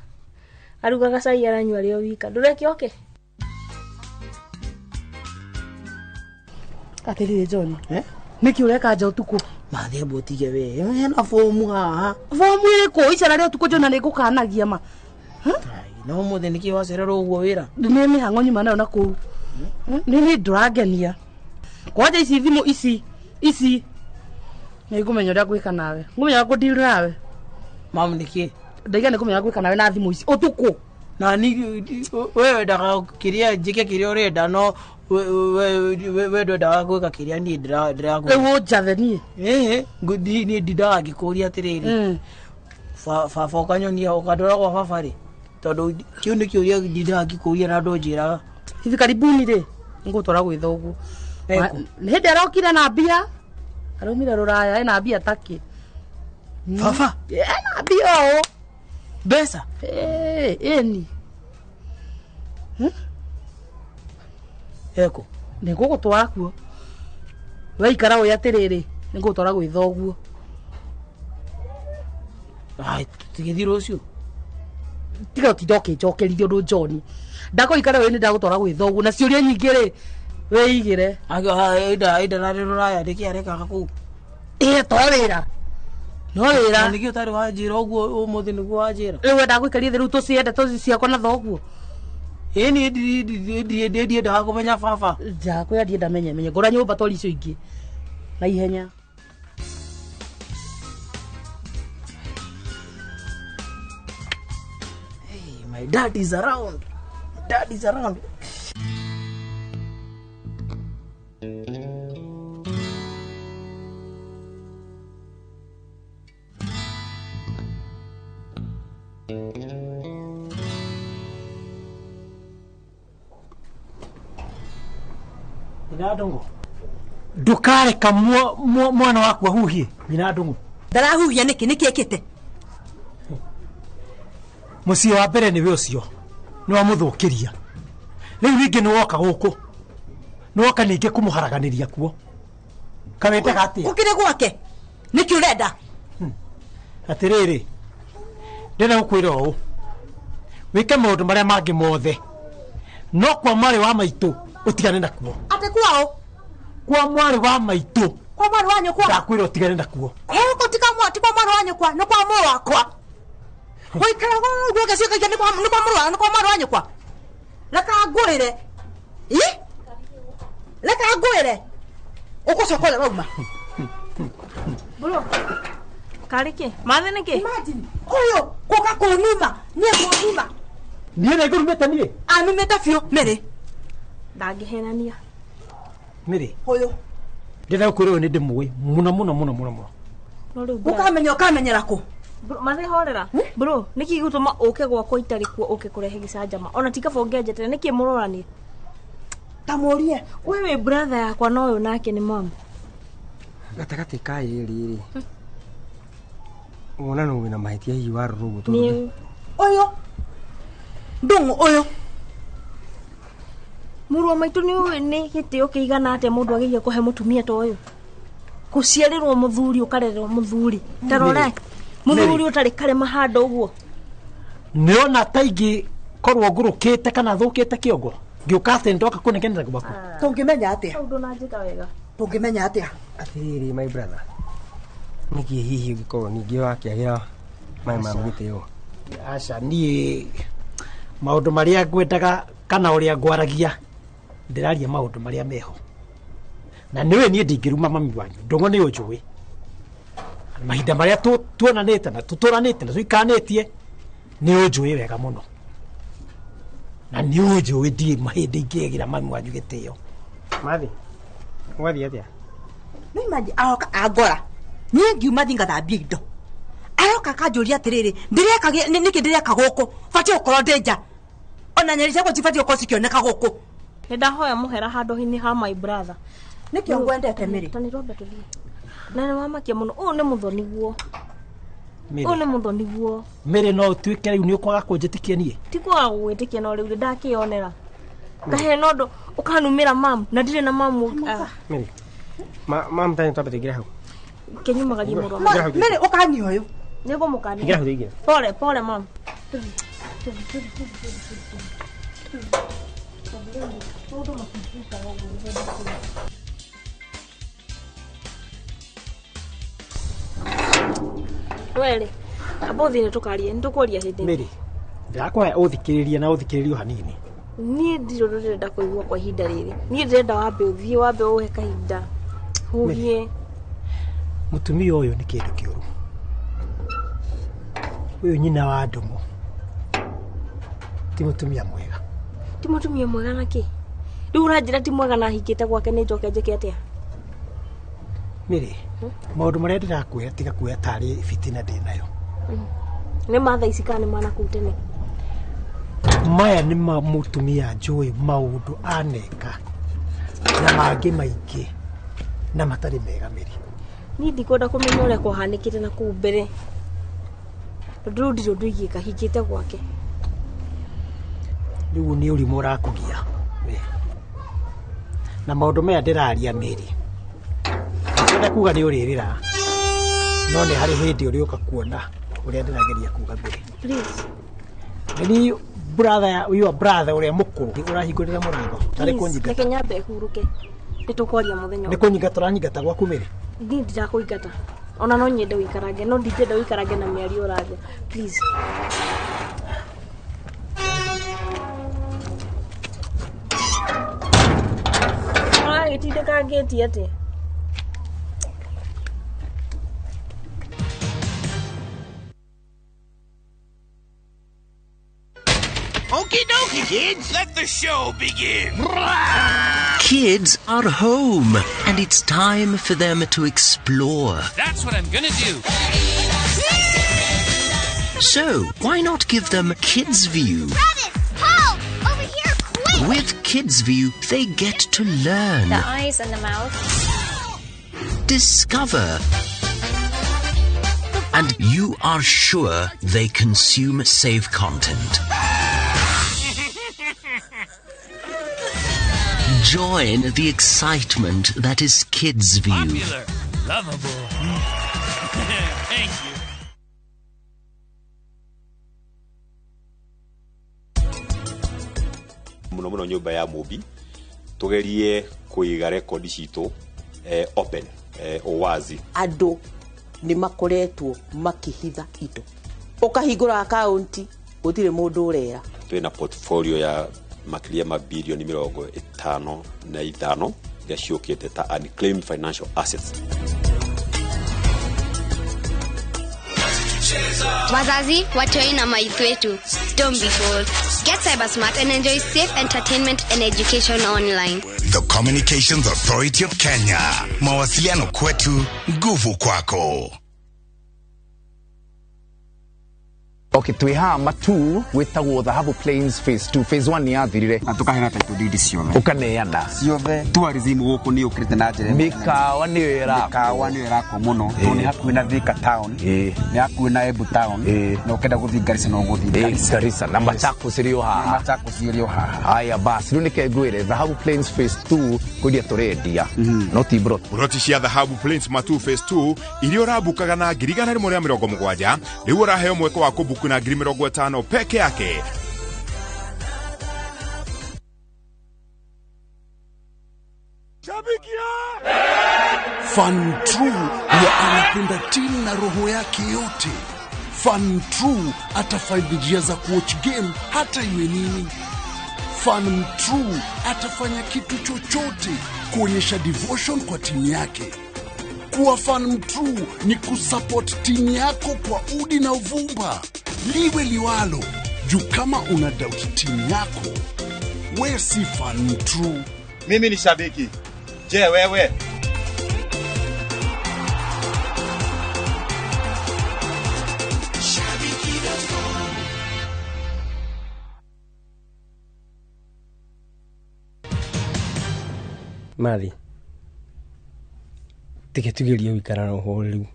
arugaga cai aranyua arĩ o wika ndũreke oke. Atĩrĩrĩ John nĩkĩ ũreka nja ũtukũ? Mathi ambu ũtige we hena bomu haha. Bomu ĩrĩkũ icera rĩa ũtukũ John nĩ ngũkanagia ma. Na ũmũthĩ nĩkĩ wacererwo ũguo wĩra? Nĩ mĩhang'o nyuma nayo na kũu nĩ ndũrangenia kwanja ici thimũ ici ici nĩ ngũmenya ũrĩa ngwĩka nawe ngũmenya ũrĩa ngũdeal nawe. Mamu nĩkĩ? Ndaiga nĩ ngũmenya ũrĩa ngwĩka nawe na thimũ ici ũtukũ. Na ni we wendaga kĩrĩa njĩke kĩrĩa ũrenda no we ndwendaga gwĩka kĩrĩa niĩ ndĩrakwĩra. Rĩu ũnjathe niĩ? Ĩĩ niĩ ndindaga ngĩkũria atĩrĩrĩ baba ũkanyonia ũkandwara gwa baba rĩ tondũ kĩu nĩ kĩũria ndindaga ngĩkũria na ndũnjĩraga. Hivi karibuni rĩ ngũtwara gwĩ thoguo. Nĩ hĩndĩ arokire na mbia araumire rũraya ena mbia takĩ. Baba ena mbia ũũ mbeca ĩni eko nĩ ngũgũtwara kuo weikara ũĩ atĩrĩrĩ nĩ ngũgũtwara gwĩ thoguo. Tũgĩthiĩ rũciũ tiga ũtinda ũkĩnjokerithia ũndũ John ndakũikara ũĩ nĩ ndagũtwara gwĩ thoguo na ciũria nyingĩ rĩ wĩigĩre. Ida narĩ rũraya nĩkĩ arekaga kũu? Ĩĩ to wĩra no wĩra. Nĩkĩ ũtarĩ wanjĩra ũguo ũmũthĩ nĩguo wanjĩra? Rĩu wendaga gũikaria thĩ rĩu tũciende tũci ciakwa na thoguo. Ĩĩ niĩ ndiendaga kũmenya baba. Njakwĩra ndienda menye menye ngũra nyũmba tori icio ingĩ na ihenya. Hey, my dad is around. Dad is around. Nyina ndũng'ũ ndũkareka mwana waku ahuhie. Nyina ndũng'ũ ndarahuhia nĩkĩ? Nĩkĩ ĩkĩte? Mũciĩ wa mbere nĩwe ũcio nĩwamũthũkĩria. Rĩu ningĩ nĩwoka gũkũ, nĩwoka ningĩ kũmũharaganĩria kuo. Kawendaga atĩa? Ũkĩrĩ gwake nĩkĩ ũrenda? Atĩrĩrĩ, ndĩrenda gũkwĩra ũũ, wĩke maũndũ marĩa mangĩ mothe no kwa mwarĩ wa maitũ ũtigane nakuo. Atĩ kwao? Kwa mwarĩ wa maitũ. Kwa mwarĩ wa nyũkwa? Ndakwĩra ũtigane nakuo. Gũkũ ti kwa mwarĩ wa nyũkwa, nĩ kwa mũrũ wakwa. Gũikara ũguo gĩciũkagia nĩ kwa mũrũ nĩ kwa mwarĩ wa nyũkwa. Reka ngwĩre. Ĩ? Reka ngwĩre. Ũgũcoka ũrĩa wauma. Bro. Karĩ kĩ? Mathĩ nĩ kĩ? Imagine ũyũ gũka kũnuma, niĩ kũnuma. Niĩ nĩ ngũrumĩte niĩ? Anumĩte biũ, Mary. Ndangĩhenania. Mary. Ũyũ. Ndĩrenda gũkwĩra ũyũ nĩ ndĩmũĩ mũno mũno mũno mũno mũno. Ũkamenya ũkamenyera kũ? Mathĩ horera. Bro, nĩkĩ gĩgũtũma ũke gwakwa itarĩ kuo ũke kũrehe gĩcanjama? Ona ti kaba ũngĩanjetera, nĩkĩ mũrorani? Ta mũrie. We wĩ brother yakwa na ũyũ nake nĩ mama. Gatagatĩ ka ĩrĩ rĩ. Wona no wĩna mahĩtia hihi warora ũguo tondũ Ũyũ. Ndũng'ũ ũyũ. Mũrũ wa maitũ nĩ ũĩ nĩ gĩtĩo kĩigana atĩa mũndũ agĩire kũhe mũtumia ta ũyũ? Gũciarĩrwo mũthuri ũkarererwo mũthuri. Ta rora. Mũthuri ũtarĩ karema handũ ũguo. Nĩona ta ingĩ korwo ngũrũkĩte kana thũkĩte kĩongo. Ngĩũka atĩ ndoka kũnegenera gwaku. Tũngĩmenya atĩa? Hau ndũnanjĩka wega. Tũngĩmenya atĩa? Atĩrĩrĩ my brother. Nĩkĩ hihi ũngĩkorwo ningĩ wakĩagĩra maĩ ma gĩtĩo? Aca niĩ maũndũ marĩa ngwendaga kana ũrĩa ngwaragia ndĩraria maũndũ marĩa meho. Na nĩwe niĩ ndingĩruma mami wanyu. Ndũng'ũ nĩ ũnjũĩ. Mahinda marĩa tuonanĩte na tũtũranĩte na tũikanĩtie nĩ ũnjũĩ wega mũno. Na nĩ ũnjũĩ ndirĩ mahĩndĩ ingĩagĩra mami wanyu gĩtĩo. Mathi, wathiĩ atĩa? No imagine aroka angora. Niĩ ngiuma thiĩ ngathambie indo. Aroka akanjũria atĩrĩrĩ, ndĩreka nĩkĩ ndĩreka gũkũ? Batiĩ gũkorwo ndĩ nja. Ona nyeri ciakwa cibatiĩ gũkorwo cikĩoneka gũkũ. Nĩ ndahoya mũhera handũ-inĩ ha my brother. Nĩkĩo ngwendete Mary. Ta nĩ twambe tũthiĩ. Na nĩ wamakia mũno. Ũyũ nĩ mũthoni guo. Ũyũ nĩ mũthoni guo. Mary no ũtuĩke rĩu nĩ ũkwaga kũnjĩtĩkia niĩ? Ti kwaga gũgwĩtĩkia no rĩu ndakĩonera. Kahe no ũndũ ũkanumĩra mam na ndirĩ na mam. Mary. Mam tani twambe tũingĩre hau. Kenyumagarie mũrũ. Mary ũkania ũyũ. Nĩngũmũkania. Ingĩra hau tũingĩre. Pole pole mam. Wele, amba ũthiĩ nĩtũkarie, nĩtũkwaria hĩndĩ ĩngĩ. Mary, ndĩrakũhe ũthikĩrĩrie na ũthikĩrĩrio hanini. Niĩ ndirĩ ũndũ ndĩrenda kũigua kwa ihinda rĩrĩ. Niĩ ndĩrenda wambe ũthiĩ, wambe ũhe kahinda. Huhie. Mũtumia ũyũ nĩ kĩndũ kĩũru. Ũyũ nyina wa Ndũng'ũ. Ti mũtumia mwega. Ti mũtumia mwega na kĩ? Rĩu ũranjĩra ti mwega na hingĩte gwake nĩ njoke njĩke atĩa? Mary, maũndũ marĩa ndĩrakwĩra tiga kuoya tarĩ bitina ndĩ nayo. Nĩ ma thaa ici kana nĩ ma nakũu tene? Maya nĩ ma mũtumia njũĩ maũndũ aneka na mangĩ maingĩ na matarĩ mega Mary. Niĩ ndikwenda kũmenya ũrĩa kwahanĩkĩte na kũu mbere. Tondũ rĩu ndirĩ ũndũ ingĩka hingĩte gwake. Rĩu nĩ ũrimũ ũrakũgia. Na maũndũ maya ndĩraria Mary. Ndĩrenda kuga nĩ ũrĩrĩra. No nĩ harĩ hĩndĩ ũrĩũka kuona ũrĩa ndĩrageria kuga Mary. Please. Nĩ brother, your brother ũrĩa mũkũrũ ũrahingũrĩra mũrango. Tarĩ kũnyingata. Reke nyambe hurũke. Nĩtũkwaria mũthenya. Nĩ kũnyingata ũranyingata gwaku Mary? Niĩ ndirakũingata. Ona no nyende ũikarange, no ndingĩenda ũikarange na mĩario ũraria. Please. Ũragĩtindĩka ngĩti atĩa? Okie dokie, kids. Let the show begin. Kids are home, and it's time for them to explore. That's what I'm gonna do. So, why not give them Kids View? Travis, Paul, over here, quick! With KidsView, they get to learn, The eyes and the mouth. discover, and you are sure they consume safe content. Join the excitement that is KidsView. Popular, lovable. Thank you. Muno muno nyumba ya Mũmbi tugerie kuiga rekondi citũ open, uwazi. Andũ nĩ makoretwo makĩhitha indo, ũkahingũra akaunti gũtirĩ mũndũ ũrera. Twina portfolio ya makĩria ma bilioni 55 iria ciũkĩte ta unclaimed financial assets. Wazazi, watoi na maithu wetu, don't be fooled. Get cyber smart and enjoy safe entertainment and education online. The Communications Authority of Kenya. Mawasiliano kwetu, nguvu kwako. Okay, twĩ haha Matu wĩtagwo Dhahabu Plains Phase 2. Phase 1 nĩ yathirire na tũkaheana title deed ciothe. Ũkaneana ciothe. Tourism gũkũ nĩ yũkĩrĩte na njĩra ĩmwe. Mĩkawa nĩyo ĩrakwo. Mĩkawa nĩyo ĩrakwo mũno tondũ nĩ hakuhĩ na Thika town, nĩ hakuhĩ na Embu town, na ũkĩenda gũthiĩ Garissa no ũgũthiĩ Garissa. Garissa na Machakos ĩrĩ o haha. Machakos ĩrĩ o haha. Haya basi, rĩu nĩke ngwĩre Dhahabu Plains Phase 2 kwendia tũrendia no ti broti. Broti cia Dhahabu Plains Matu Phase 2 iria ũrambukaga na 170,000 rĩu ũraheo mweke wa kũbuku na 50,000 peke yake. Fan True huwa anapenda timu na roho yake yote. Fan True atafind njia za kuwatch game hata iwe nini. Fan True atafanya kitu chochote kuonyesha devotion kwa timu yake. Kuwa fan true ni kusupport timu yako kwa udi na uvumba, liwe liwalo. Juu kama una doubt timu yako, we si fan true. Mimi ni shabiki. Je, wewe? Mathi, tike tugerie gũikara na ũhoreru.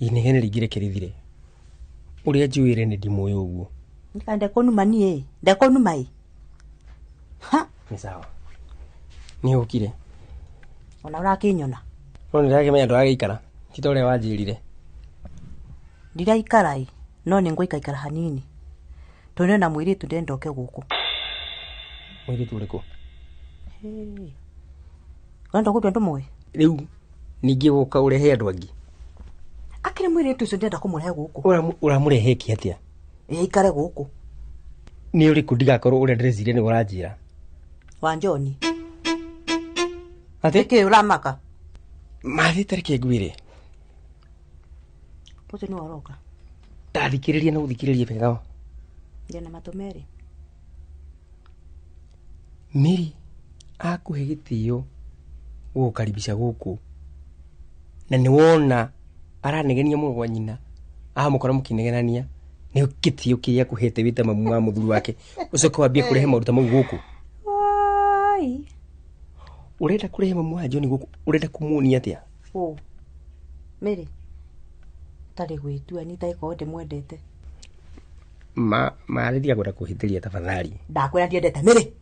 Inegene rĩingĩ reke rĩthire. Ũrĩa njũĩre nĩ ndimũĩ ũguo. Nika ndekonuma niĩ, ndekonuma ĩ. Ha? Nĩ sawa. Nĩ ũkire. Ona ũrakĩnyona. No nĩndĩrakĩmenya ndũragĩikara. Ti ta ũrĩa wanjĩrire. Ndiraikara ĩ, no nĩ ngũikaikara hanini. Tondũ na mũirĩtu ndĩrenda oke gũkũ. Mũirĩtu ũrĩkũ? Hey. Ũrenda gũtua ndũmũĩ? Rĩu ningĩ gũka ũrehe andũ angĩ. Akĩrĩ mũirĩtu ũcio ndĩrenda kũmũrehe gũkũ. Ũramũrehe kĩ atĩa? Ĩ aikare gũkũ. Nĩ ũrĩkũ ndigakorwo ũrĩa ndĩreciria nĩ ũranjĩra? Wa John. Atĩ? Nĩkĩ ũramaka? Mathi ta reke ngwĩre. Ũcio nĩwe ũroka. Ndathikĩrĩria na ũthikĩrĩrie wega. Ndĩna matũ merĩ. Mary akũhe gĩtĩo gũgũkaribisha gũkũ na nĩ wona aranegenia mũrũ wa nyina amũkora mũkĩnegenania nĩ gĩtĩo kĩrĩa akũhete wĩ ta mamu wa mũthuri wake ũcoke wambie kũrehe maũndũ ta mau gũkũ. Wai. Ũrenda kũrehe mamu wa John gũkũ ũrenda kũmuonia atĩa? Ũ. Mary tarĩ gwĩtua ni ndagĩkorwo ndĩmwendete. Ma tiga kwenda kũhĩtĩria tafadhali. Ndakwĩra ndiendete Mary.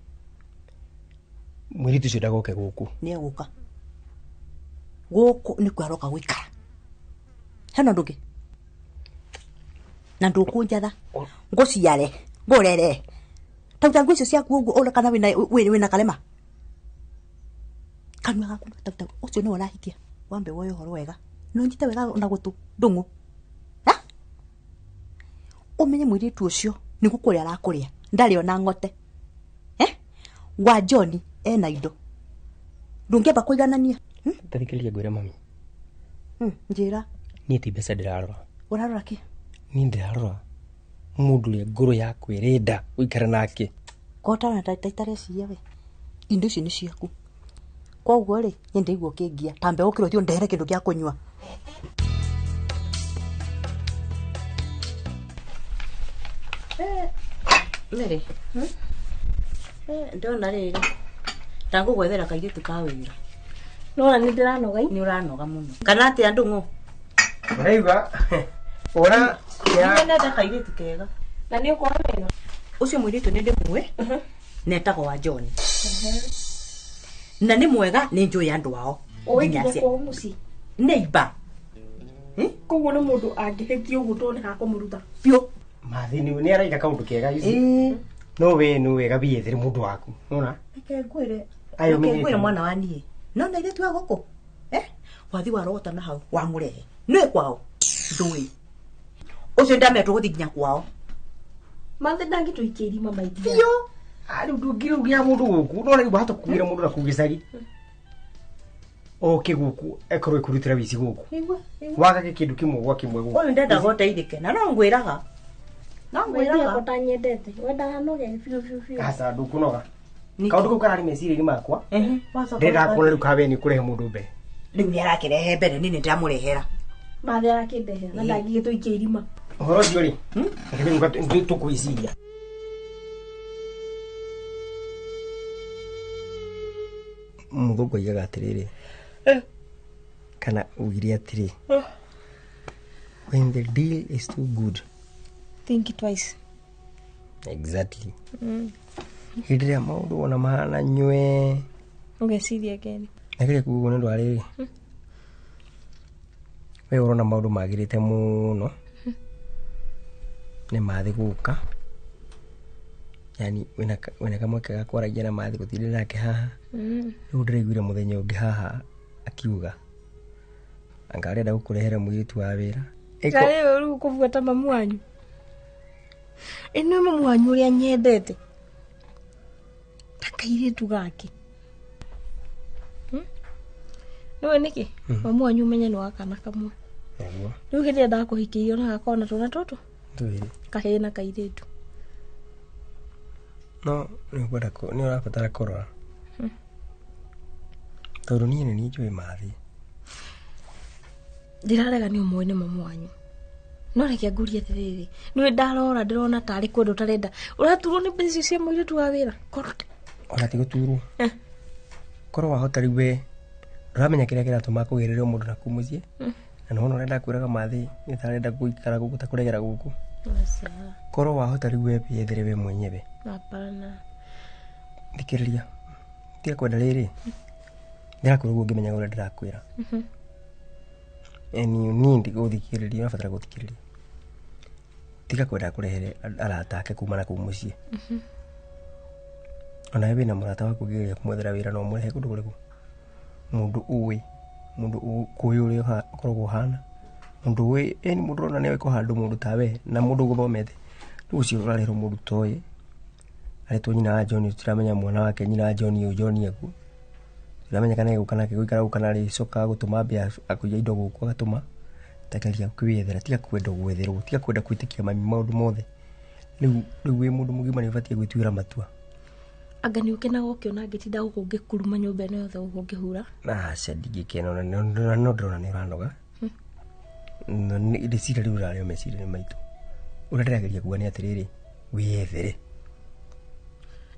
Mũirĩtu ũcio ndagoke gũkũ. Nĩ egũka. Gũkũ nĩkuo aroka gũikara. Hena ũndũ ũngĩ? Na ndũkũnjatha. Ngũciare, ngũrere. Tauta nguo icio ciaku ũguo ũrĩa kana wĩna karema. Kanua gaku tauta ũcio nĩwe ũrahikia. Wambe woe ũhoro wega. No nyite wega na gũtũ ndũng'ũ. Ha? Ũmenye mũirĩtu ũcio nĩ gũkũrĩa arakũrĩa. Ndarĩ ona ng'ote. Eh? Wa John ena indo. Ndũngĩamba kũiganania. Tathikĩrĩria ngwĩre mami. Njĩra. Niĩ ti mbeca ndĩrarora. Ũrarora kĩ? Niĩ ndĩrarora mũndũ ũrĩa ngoro yakwa ĩrenda gũikara nake. Kotana itareciria we. Indo icio nĩ ciaku. Koguo rĩ, niĩ ndĩraigua ũkĩngia. Tambe ũkĩre ũthiĩ ũndehere kĩndũ gĩa kũnyua. Mary. Ndona rĩrĩ ndangũgwethera kairĩtu ka wĩra. Nona nĩ ndĩranoga. Nĩ ũranoga mũno. Kana atĩa ndũng'ũ? Ũraigua? Ora nĩnyendete kairĩtu kega. Na nĩ ũkuona wega. Ũcio mũirĩtu nĩ ndĩmũĩ. Na etagwo wa John. Na nĩ mwega nĩ njũĩ andũ ao. Ũĩ nginya kwao mũciĩ. Neighbor. Koguo nĩ mũndũ angĩhĩtia ũguo tondũ nĩ hakũmũruta. Biũ. Mathi nĩ araiga kaũndũ kega ici. No we no wega wiyethere mũndũ waku. Nona? Reke ngwĩre. Reke ngwĩre mwana wa niĩ. No na ithuĩ twa gũkũ. Wathi warogota na hau wamũrehe. Nĩ kwao. Ndũĩ. Ũcio ndametwo gũthiĩ nginya kwao. Mathi ndangĩtũikia irima maithia. Biũ. Rĩu ndũngĩrũgĩra mũndũ gũkũ. No rĩu wahota kugĩra mũndũ na kũu gĩcagi. Oke gũkũ ekorwo ĩkũrutĩra wici gũkũ. Wagage kĩndũ kĩmwe gwa kĩmwe gũkũ. Ũyũ ndendaga ũteithĩke na no ngwĩraga. No ngwĩraga. Ũtanyendete. Wendaga noge biũ biũ biũ. Aca ndũkũnoga. Kaũndũ kau kararĩ meciria-inĩ makwa. Ndĩrenda kuona rĩu kawe nĩ kũrehe mũndũ mbere. Rĩu nĩ arakĩrehe mbere niĩ nĩ ndĩramũrehera. Mathi arakĩndehera na ndangĩgĩtũikia irima. Ũhoro ũcio rĩ, reke rĩu tũkwĩciria. Mũthũngũ oigaga atĩrĩrĩ, kana ugire atĩrĩ, when the deal is too good, think twice. Exactly. Hĩndĩ ĩrĩa maũndũ wona mahana nywe, ũgeciria kerĩ. Na kĩrĩa kuga ũguo nĩ ũndũ wa rĩrĩ, we ũrona maũndũ magĩrĩte mũno, nĩ mathi gũka, yani wĩna kamweke ga kwaragia na mathi gũtindĩra nake haha. Rĩu ndĩraiguire mũthenya ũngĩ haha akiuga anga arenda gũkũrehera mũirĩtu wa wĩra. Rĩu rĩu kũbuata mamu wanyu. Ĩno mamu wanyu ũrĩa nyendete. Ta kairĩtu gake. Nĩũĩ nĩkĩ? Mamu wanyu ũmenye nĩ wa kana kamwe. Rĩu hĩndĩ ĩrĩa ndakũhikĩirio na gakorwo na twana tũtũ. Twĩrĩ. Kahĩĩ na kairĩtu. No nĩ ũkwenda nĩ ũrabatara kũrora. Tondũ niĩ nĩ niĩ njũĩ mathi. Ndĩrarega nĩ ũmũĩ nĩ mamu wanyu. No reke ngũrie atĩrĩrĩ, nĩwe ndarora ndĩrona tarĩ kwenda ũtarenda. Ũraturwo nĩ mbeca icio cia mũirĩtu wa wĩra. Ona ti gũturwo. Korwo wahota rĩu we ndũramenya kĩrĩa kĩratũma kũgĩrĩre mũndũ na kuu mũciĩ. Na nĩwona ũrenda kwĩraga mathi nĩ ta arenda gũikara gũkũ ta kũregera gũkũ. Korwo wahota rĩu we wĩyethere we mwenyewe. Hapana. Thikĩrĩria. Tiga kwenda rĩrĩ. Ndĩrakwĩra ũguo ngĩmenyaga ũrĩa ndĩrakwĩra. And you need gũthikĩrĩria, ũrabatara gũthikĩrĩria. Tiga kwenda kũrehere arata ake kuma na kuu mũciĩ. Ona we wĩna mũrata waku ũngĩgeria kũmwethera wĩra no ũmũrehe kũndũ kũrĩkũ? Mũndũ ũĩ, mũndũ ũkũĩ ũrĩa ũkoragwo ũhana. Mũndũ ũĩ, ĩni mũndũ ũrona nĩoĩ kũhandũ mũndũ ta we na mũndũ ũgũthomete. Rĩu ũcio ũrarehwo mũndũ ũtoĩ. Aretwo nyina wa John, tũtiramenya mwana wake nyina wa John ũyũ John ekuo. Tũtiramenya kana egũka nake gũikara gũkũ kana arĩcoka gũtũma mbia akũiya indo gũkũ agatũma. Tageria kwĩyethera, tiga kwenda gwetherwo, tiga kwenda gwĩtĩkia mami maũndũ mothe. Rĩu wĩ mũndũ mũgima nĩ ũbatiĩ gwĩtuĩra matua. Anga nĩ ũkenaga ũkĩona ngĩtinda gũkũ ngĩkuruma nyũmba ĩno yothe gũkũ ngĩhura? Aca ndingĩkena ona no ndĩrona nĩ ũranoga. Rĩciria rĩu rĩrarĩ o meciria-inĩ maitũ. Ũrĩa ndĩrageria kuga nĩ atĩrĩrĩ, wĩyethere.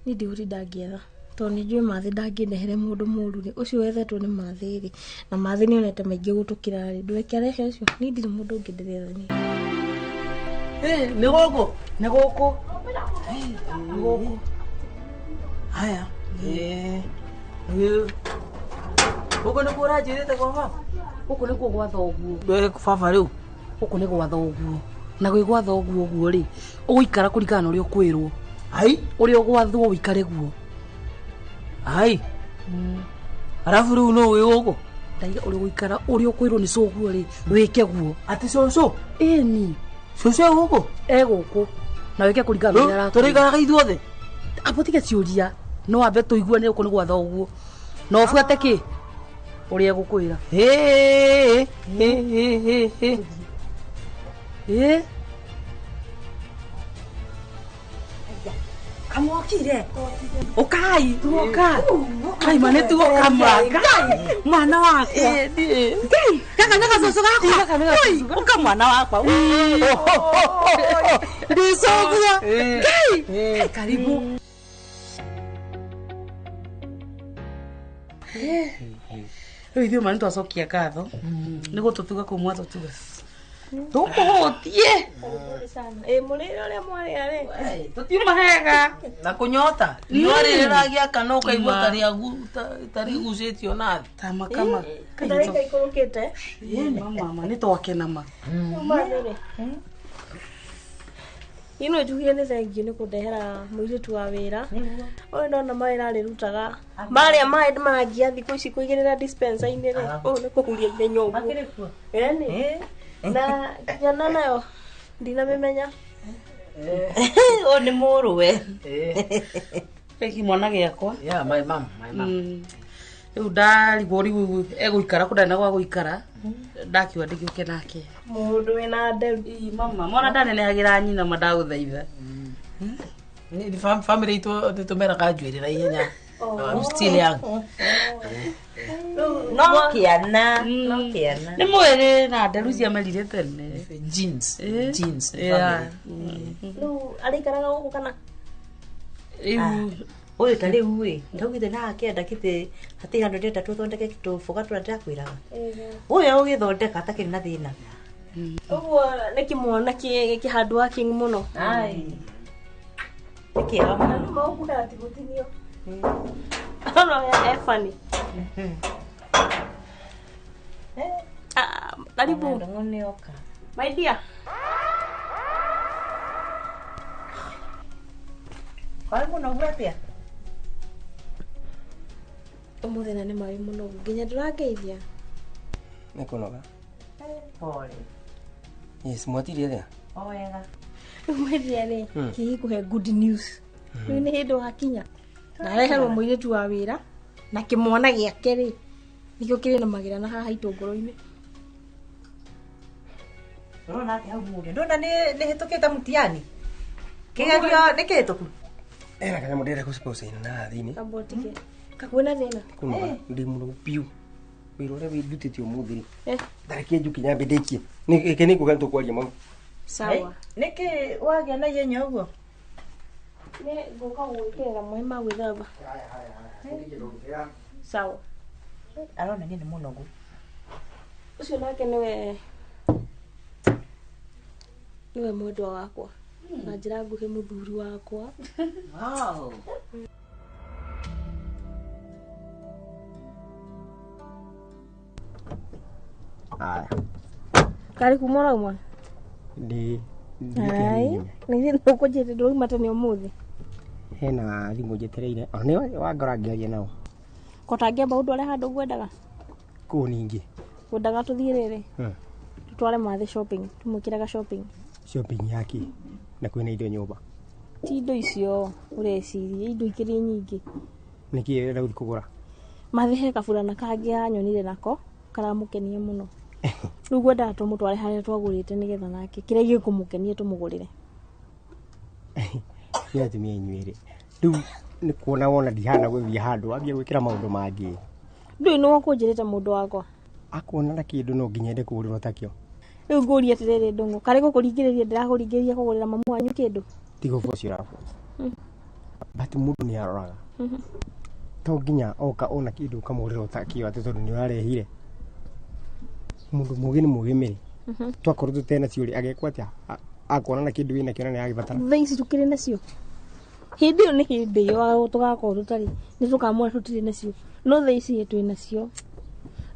Niĩ ndigũtinda ngĩetha. Tondũ nĩ njũĩ Mathi ndangĩndehere mũndũ mũru rĩ, ũcio wethetwo nĩ Mathi rĩ, na Mathi nĩ onete maingĩ gũtũkĩra rĩ, ndũreke arehe ũcio, niĩ ndirĩ mũndũ ũngĩ ndĩretha niĩ. Nĩ gũkũ, nĩ gũkũ. Nĩ gũkũ. Haya. Gũkũ nĩkuo ũranjĩrĩte kwa baba? Gũkũ nĩkuo gwa thoguo. Ndwere baba rĩu? Gũkũ nĩ gwa thoguo. Na gwĩ gwa thoguo ũguo rĩ, ũgũikara kũringana na ũrĩa ũkwĩrwo. Ai? Ũrĩa ũgwathwo ũikare guo. Ai. Arafu rĩu no wĩ gũkũ? Ndaiga ũrĩa ũgũikara ũrĩa ũkwĩrwo nĩ cũguo rĩ, wĩke guo. Atĩ cũcũ? Ĩni. Cũcũ e gũkũ? E gũkũ. Na wĩke kũringana na ũrĩa arakwĩra. Tũrĩikaraga ithuothe? Abo tiga ciũria. No wambe tũiguane gũkũ nĩ gwa thoguo. Na ũbuate kĩ? Ũrĩa egũkwĩra. Ĩ. Kamwokire. Ukai, tuoka. Kai mane tuoka ma. Kai mwana wakwa. Kai kaka naka soso gakwa. Oi, uka mwana wakwa. Ndicogua. Kai, karibu. Rĩu ithuĩ ma nĩtwacokia ngatho nĩ gũtũtuga kũu mwatũtuga tũkũhũtie. Ĩ mũrĩre ũrĩa mwarĩa rĩ. Tũtiuma hega. Na kũnyota. Riũa rĩrĩ rĩragiakana ũkaigua ta rĩgucĩtio na thĩ. Tama kama. Ndarĩka ikũrũkĩte. Mama nĩ twakena ma. Ũmũthĩ rĩ. Ino njugire nĩ thengiũ nĩ kũndehera mũirĩtu wa wĩra. Ũyũ ndona mawĩra arĩrutaga. Marĩa maĩ marangia thikũ ici kũigĩrĩra dispenser-inĩ rĩ. Ũyũ nĩ kũhuria ithenya ũguo. Makĩrĩ kuo? Ĩni. Na kijana nayo ndinamĩmenya. Ũyũ nĩ mũrũwe. Eki mwana gĩakwa. Yeah, my mom, my mom. Rĩu ndarigwo rĩu egũikara kũ ndarĩ na gwa gũikara. Ndakiuga ndĩgĩũke nake. Mũndũ wĩna nderu. Ii mama, mwana ndanenehagĩra nyina ma ndagũthaitha. Ni family itũ nĩtũmeraga njuĩrĩ na ihenya. I'm still young. No kĩana, no kĩana. Nĩ mwĩrĩ na nderu ciamerire tene. Jeans, jeans. Yeah. Rĩu arĩikaraga gũkũ kana? Rĩu Ũyũ ta rĩu ĩ, ndaugire na akĩenda kĩtĩ hatirĩ handũ ndĩrenda tũthondeke tũboga tũrĩa ndĩrakwĩraga. Ũyũ ũgĩthondeka atakĩrĩ na thĩna. Ũguo nĩ kĩmwana kĩ hard working mũno. Ai. Nĩ kĩega mũno. Nĩ maũkuga ti gũtinio. Ono ya Efani. Ah, karibu. Ndongo My dear. Kwani mũno ũguo atĩa? Ũmũthĩ na nĩ marĩ mũnogu nginya ndũrangeithia. Nĩ kũnoga. Pole. Yes, mwatire atĩa? O wega. Rĩu my dear rĩ, kĩgĩkũhe good news. Rĩu nĩ hĩndĩ wakinya. Ndareherwo mũirĩtu wa wĩra na kĩmwana gĩake rĩ nĩkĩo kĩrĩ na magĩra na haha itũngũrũ-inĩ. Ũrona atĩa hau mũrĩa? Ndona nĩ hĩtũkĩte mũtiani. Kĩgerio nĩ kĩhĩtũku? Ena kanyamũ ndĩrenda gũcipocaina na haha thĩinĩ. Amba ũtige. Kakwĩna thĩna? Kũnoga, ndĩ mũnogu biũ. Wĩra ũrĩa wĩndutĩte ũmũthĩ rĩ. Eh. Ndareke njuke nyambe ndĩkie. Reke nĩnguga nĩtũkwaria mau. Sawa. Nĩkĩ wagĩa na ihenya ũguo? Nĩ ngũka gũgwĩkĩrĩra maĩ ma gwĩthamba. Sawa. Arona niĩ nĩ mũnogu. Ũcio nake nĩwe mwendwa wakwa. Na njĩra nguhĩ mũthuri wakwa. Wow. Aya. Karĩ kuma ũrauma? Ndĩ Ai, nĩ ũkũnjĩrĩte ndũrauma tene ũmũthĩ. Hena thimũ njetereire. Ona nĩ wangora ngĩaria nao. Ko tangĩamba ũndware handũ ngwendaga? Kũu ningĩ. Ngwendaga tũthiĩ rĩrĩ. Tũtware mathĩ shopping, tũmwĩkĩre shopping. Shopping yake na kwĩna indo nyũmba. Ti indo icio ũreciria, indo ikĩrĩ nyingĩ. Nĩkĩ ũrenda gũthiĩ kũgũra? Mathĩ he kaburana kangĩ anyonire nako karamũkenia mũno. Rĩu ngwendaga tũmũtware harĩa twagũrĩte nĩgetha nake kĩrĩa gĩkũmũkenia tũmũgũrĩre. Nĩ atumia inyuĩ rĩ. Rĩu nĩ kuona wona ndihana gũthiĩ handũ wambia gwĩkĩra maũndũ mangĩ. Ndũĩ nĩwe ũkũnjĩrĩte mũndũ wakwa. Akuona na kĩndũ no nginya ende kũgũrĩrwo takĩo. Rĩu ngũrie atĩrĩrĩ Ndũng'ũ, karĩ gũkũringĩrĩria ndĩrakũringĩrĩria kũgũrĩra mamu wanyu kĩndũ? Ti gũboci ũraboci. But mũndũ nĩ aroraga. To nginya oka ona kĩndũ ũkamũgũrĩra ũtakĩo atĩ tondũ nĩ ũrarehire. Mũndũ mũgĩ nĩ mũgĩ mĩrĩ. Twakorwo tũtenacio rĩ agekwo atĩa? Akuona na kĩndũ wĩnakĩo na nĩ aragĩbatara. Thaa ici tũkĩrĩ nacio. Hĩndĩ ĩyo nĩ hĩndĩ ĩyo tũgakorwo tũtarĩ nĩ tũkamwĩra tũtirĩ nacio. No thaa ici twĩ nacio.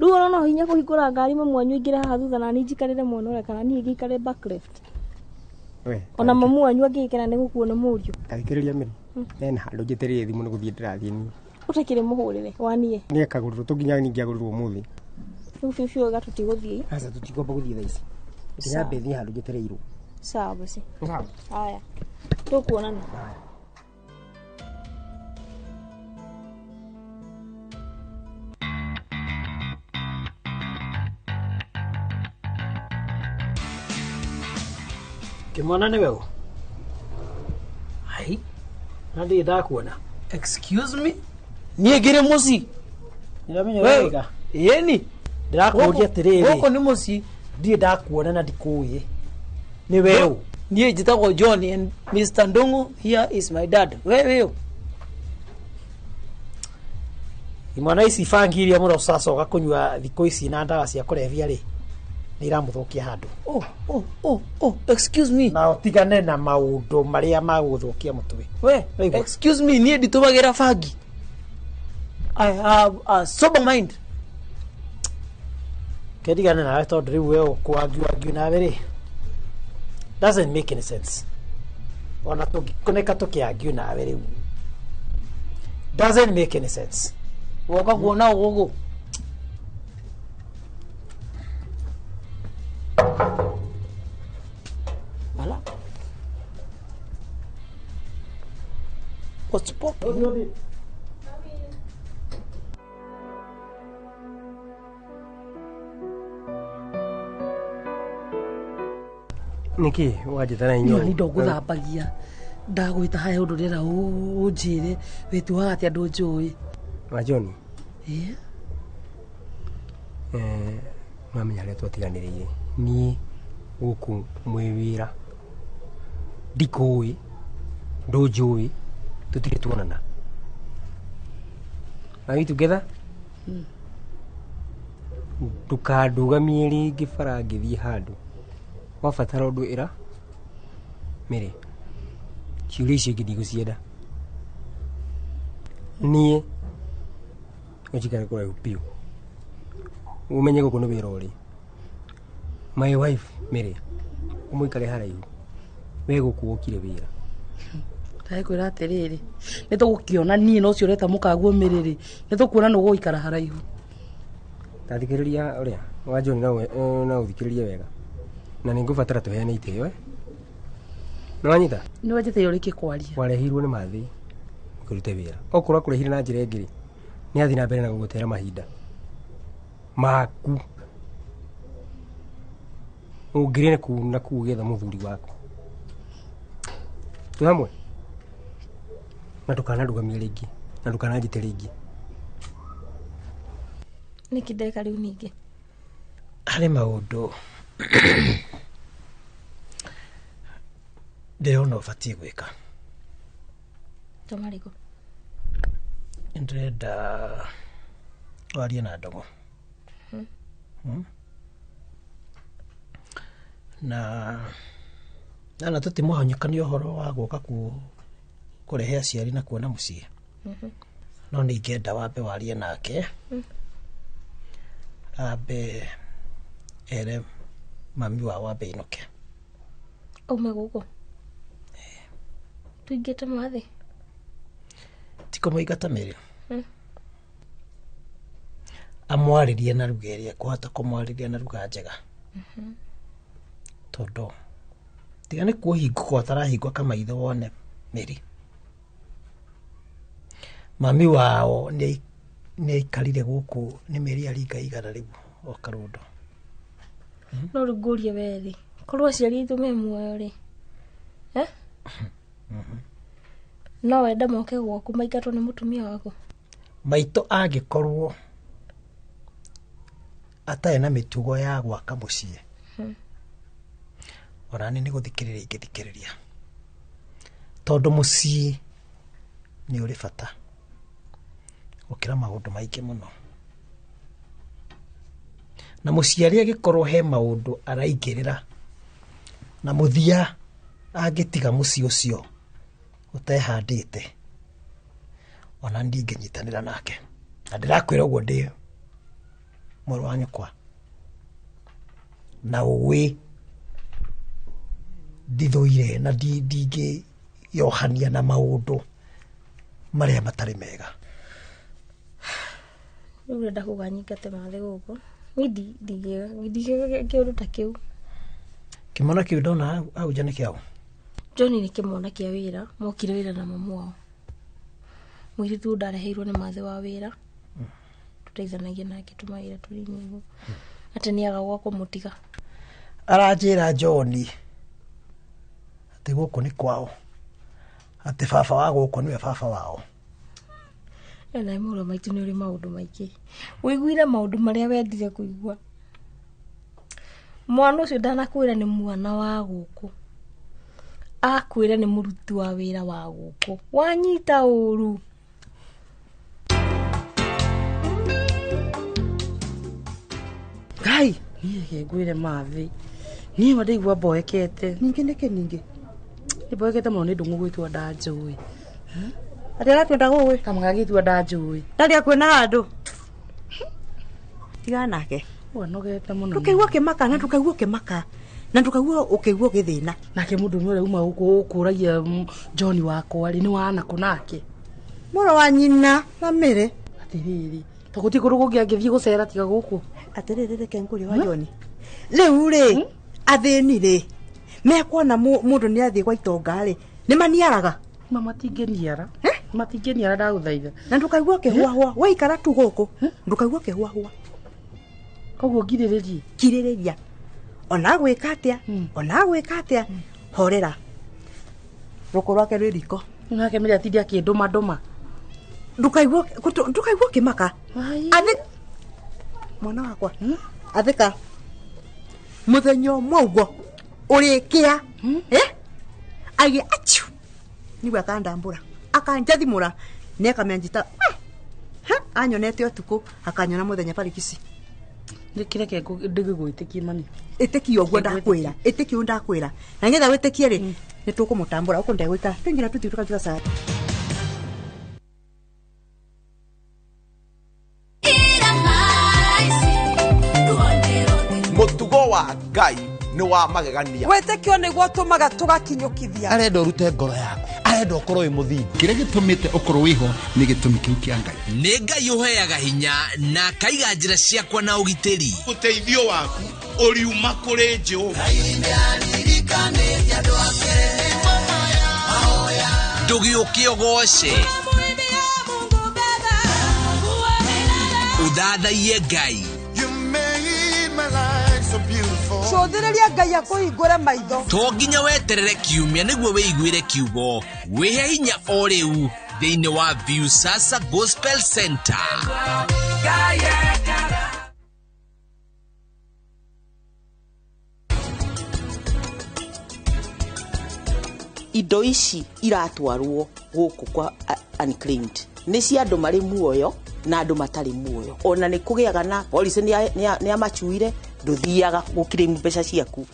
Rĩu ona no hinya kũhingũra ngari mamu wanyu aingĩre haha thutha na niĩ njikarĩre mwena ũrĩa kana niĩ ngĩikare back left. We, Ona mamu wanyu angĩgĩkena nĩ gũkuo nĩ mũriũ. Ta thikĩrĩria mĩrĩ. Hena handũ njetereire thimũ nĩ gũthiĩ ndĩrathiĩ niĩ. Ũtakĩrĩ mũhũrĩre wanie. Nĩ akagũrĩrwo to nginya ningĩagũrĩrwo ũmũthĩ. Rĩu biũ biũ wega tũtigũthiĩ. Aca tũtikwamba gũthiĩ thaa ici. Sawa. Nyambe thiĩ handũ njetereirwo. Sawa basi. Sawa. Haya. Tũkuonana. Kĩmwana nĩwe ũ? Ai. Na ndirĩ ndakuona. Excuse me? Niĩ ngĩrĩ mũciĩ. Nĩũramenya Wewe, wega. Ĩni. Ndĩrakũũria atĩrĩrĩ. Gũkũ nĩ mũciĩ. Ndirĩ ndakuona na ndikũĩ. Nĩ we ũ? Niĩ njĩtagwo John and Mr. Ndung'u here is my dad. We wĩ ũ? Imwana ici bangi iria mũracoka kũnyua thikũ ici na ndawa cia kũrebia rĩ, nĩ iramũthũkia handũ. Oh, oh, oh, oh, excuse me. Na ũtigane na maũndũ marĩa magũgũthũkia mũtwe. We, excuse me, niĩ nditũmagĩra bangi. I have a sober mind. Kendigane nawe tondũ rĩu we ũkwangiwangiu nawe rĩ, doesn't make any sense. Ona tũngĩkoneka tũkĩangiu nawe rĩu, doesn't make any sense. Woka kuona ũgũgũ. Ala. What's popping? Niki wanjĩta na inyuĩ? Niĩ ndogũthambagia ndagwĩta haya ũndũ ndĩrenda ũnjĩre wĩtuaga atĩa ndũnjũĩ. Wa John? Ĩĩ. Mamenya harĩa twatiganĩrĩire niĩ gũkũ mwĩ wĩra ndikũĩ ndũnjũĩ tũtirĩ tuonana. Are we together? Ndũkandũgamie rĩngĩ bara ngĩthiĩ handũ wabatara ũndũ ĩra Mary ciũria icio ingĩ ndigũcienda niĩ ũnjikare kũraihu biũ ũmenye gũkũ nĩ wĩra ũrĩ. My wife Mary ũmũikare haraihu we gũkũ wokire wĩra. Ndakwĩra atĩrĩrĩ nĩ tũgũkĩona niĩ na ũcio ũreta mũkaguo Mary rĩ nĩ tũkuona nĩ ũgũikara haraihu. Tathikĩrĩria ũrĩa wa John na ũthikĩrĩrie wega na nĩ ngũbatara tũheane itĩo. Nĩ wanyita? Nĩ wanjĩtĩire ũrĩkie kwaria. Warehirwo nĩ mathĩ ũkĩrute wĩra okorwo akũrehire na njĩra ĩngĩ rĩ nĩ athiĩ na mbere na gũgũtera mahinda maku ũngĩrĩ kũu na kũu ũgĩetha mũthuri waku. Twĩ hamwe na ndũkanarũgamie rĩngĩ na ndũkananjĩte rĩngĩ. Nĩkĩ ndeka rĩu ningĩ? Harĩ maũndũ ndĩrona ũbatiĩ gwĩka. Ta marĩkũ? Ndĩrenda warie na Ndogo. Na na tũtimũhanyũkania ũhoro wa gũka kũrehe aciari na kuona mũciĩ. No nĩ ingĩenda wambe warie nake ambe ere mami wao ambe inũke. Aume gũkũ? Tũingĩte mathĩ? Ti kũmũingata Mary. Amwarĩrie na ruga ĩrĩa ekũhota kũmwarĩria na ruga njega. Tondũ tiga nĩ kũhingũka ũtarahingũka kamaitho wone Mary. Mami wao nĩ aikarire gũkũ nĩ mĩeri aringa igana rĩu o karũndo. No rĩu ngũrie we rĩ, korwo aciari aitũ me muoyo rĩ, no wende moke gwaku maingatwo nĩ mũtumia waku? Maitũ angĩkorwo atarĩ na mĩtugo ya gwaka mũciĩ ona niĩ nĩ gũthikĩrĩria ingĩthikĩrĩria tondũ mũciĩ nĩ ũrĩ bata gũkĩra maũndũ maingĩ mũno. Na mũciari angĩkorwo he maũndũ araingĩrĩra na mũthia angĩtiga mũciĩ ũcio ũtehandĩte ona ndingĩnyitanĩra nake. Na ndĩrakwĩra ũguo ndĩ mũrũ wa nyũkwa na ũĩ ndithũire na ndingĩyohania na maũndũ marĩa matarĩ mega. Rĩu ũrenda kuga nyingate mathĩ gũkũ niĩ ndingĩka kĩũndũ ta kĩu. Kĩmwana kĩu ndona hau nja nĩ kĩaũ? John nĩ kĩmwana kĩa wĩra, mokire wĩra na mamu wao. Mũirĩtu ũyũ ndareheirwo nĩ mathĩ wa wĩra tũteithanagia nake tũmawĩra tũnini ũguo atĩ nĩaga gwa kũmũtiga. Aranjĩra John atĩ gũkũ nĩ kwao, atĩ baba wa gũkũ nĩwe baba wao. Na mũrũ maitũ nĩ ũrĩ maũndũ maingĩ. Ũiguire maũndũ marĩa wendire kũigua. Mwana ũcio ndanakwĩra nĩ mwana wa gũkũ. Akwĩra nĩ mũruti wa wĩra wa gũkũ. Wanyita ũru. Ai niĩ reke ngwĩre mathĩ niĩ ma ndaigua mboekete. Ningĩ nĩkĩ ningĩ? Nĩ mboekete mũno nĩ ndũng'ũ gwĩtua ndanjũĩ. Atĩ aratua ndagũĩ? Kamũga gĩtua ndanjũĩ. Ndarĩ akuĩ na handũ. Tigana nake. Wanogete mũno. Ndũkaigua ũkĩmaka na ndũkaigua ũkĩmaka na ndũkaigua ũkĩigua ũgĩthĩna. Nake mũndũ ũmwe ũrĩa uma gũkũ ũkũragia John wakwa rĩ nĩ wanakũ nake. Mũrũ wa nyina na mĩrĩ. Atĩrĩrĩ, ta gũtirĩ kũndũ kũngĩ angĩthiĩ gũcera tiga gũkũ. Atĩrĩrĩ reke ngũrie wa John. Rĩu rĩ athĩni rĩ mekuona mũndũ nĩ athiĩ gwa itonga rĩ nĩ maniaraga. Ma matingĩniara. Matingĩniara ndagũthaitha. Na ndũkaigua ũkĩhũahũa waikara tu gũkũ ndũkaigua ũkĩhũahũa. Koguo ngirĩrĩrie. Kirĩrĩria. Ona gwĩka atĩa ona gwĩka atĩa horera. Rũkũ rwake rwĩ riko. Nake mĩrĩ atindi akĩndũma ndũma. Ndũkaigua ũkĩmaka. Athĩ mwana wakwa athĩka mũthenya ũmwe ũguo ũrĩkĩa aige achu nĩguo akandambũra akanjathimũra nĩakamenjita anyonete ũtukũ akanyona mũthenya barikisi. Nĩkĩreke ndĩgĩgwĩtĩkie mami. Ĩtĩkia ũguo ndakwĩra ĩtĩkia ũguo ndakwĩra na nĩgetha wĩtĩkie rĩ nĩ tũkũmũtambũra ũkũ ndegũikara tũingĩra tũthiĩ tũkaruta cai. Mũtugo wa Ngai nĩ wa magegania. Wĩtĩkio nĩguo ũtũmaga tũgakinyũkithia. Arenda ũrute ngoro yaku, arenda ũkorwo wĩ mũthingu. Kĩrĩa gĩtũmĩte ũkorwo wĩho nĩ gĩtũmi kĩu kĩa Ngai. Nĩ Ngai ũheaga hinya na akaiga njĩra ciakwa na ũgitĩri. Ũteithio waku ũriuma kũrĩ Jehova. Ndũgĩũke ũgoce. Ũthathaiye Ngai. Cũthĩrĩria Ngai akũhingũre maitho. To nginya weterere kiumia nĩguo wĩiguĩre kiugo. Wĩhe hinya o rĩu thĩinĩ wa Viusasa Gospel Center. Indo ici iratwarwo gũkũ kwa unclaimed nĩ cia andũ marĩ muoyo na andũ matarĩ muoyo. Ona nĩ kũgĩaga na policy nĩ amacuire ndũthiaga gũkirĩmu mbeca ciaku.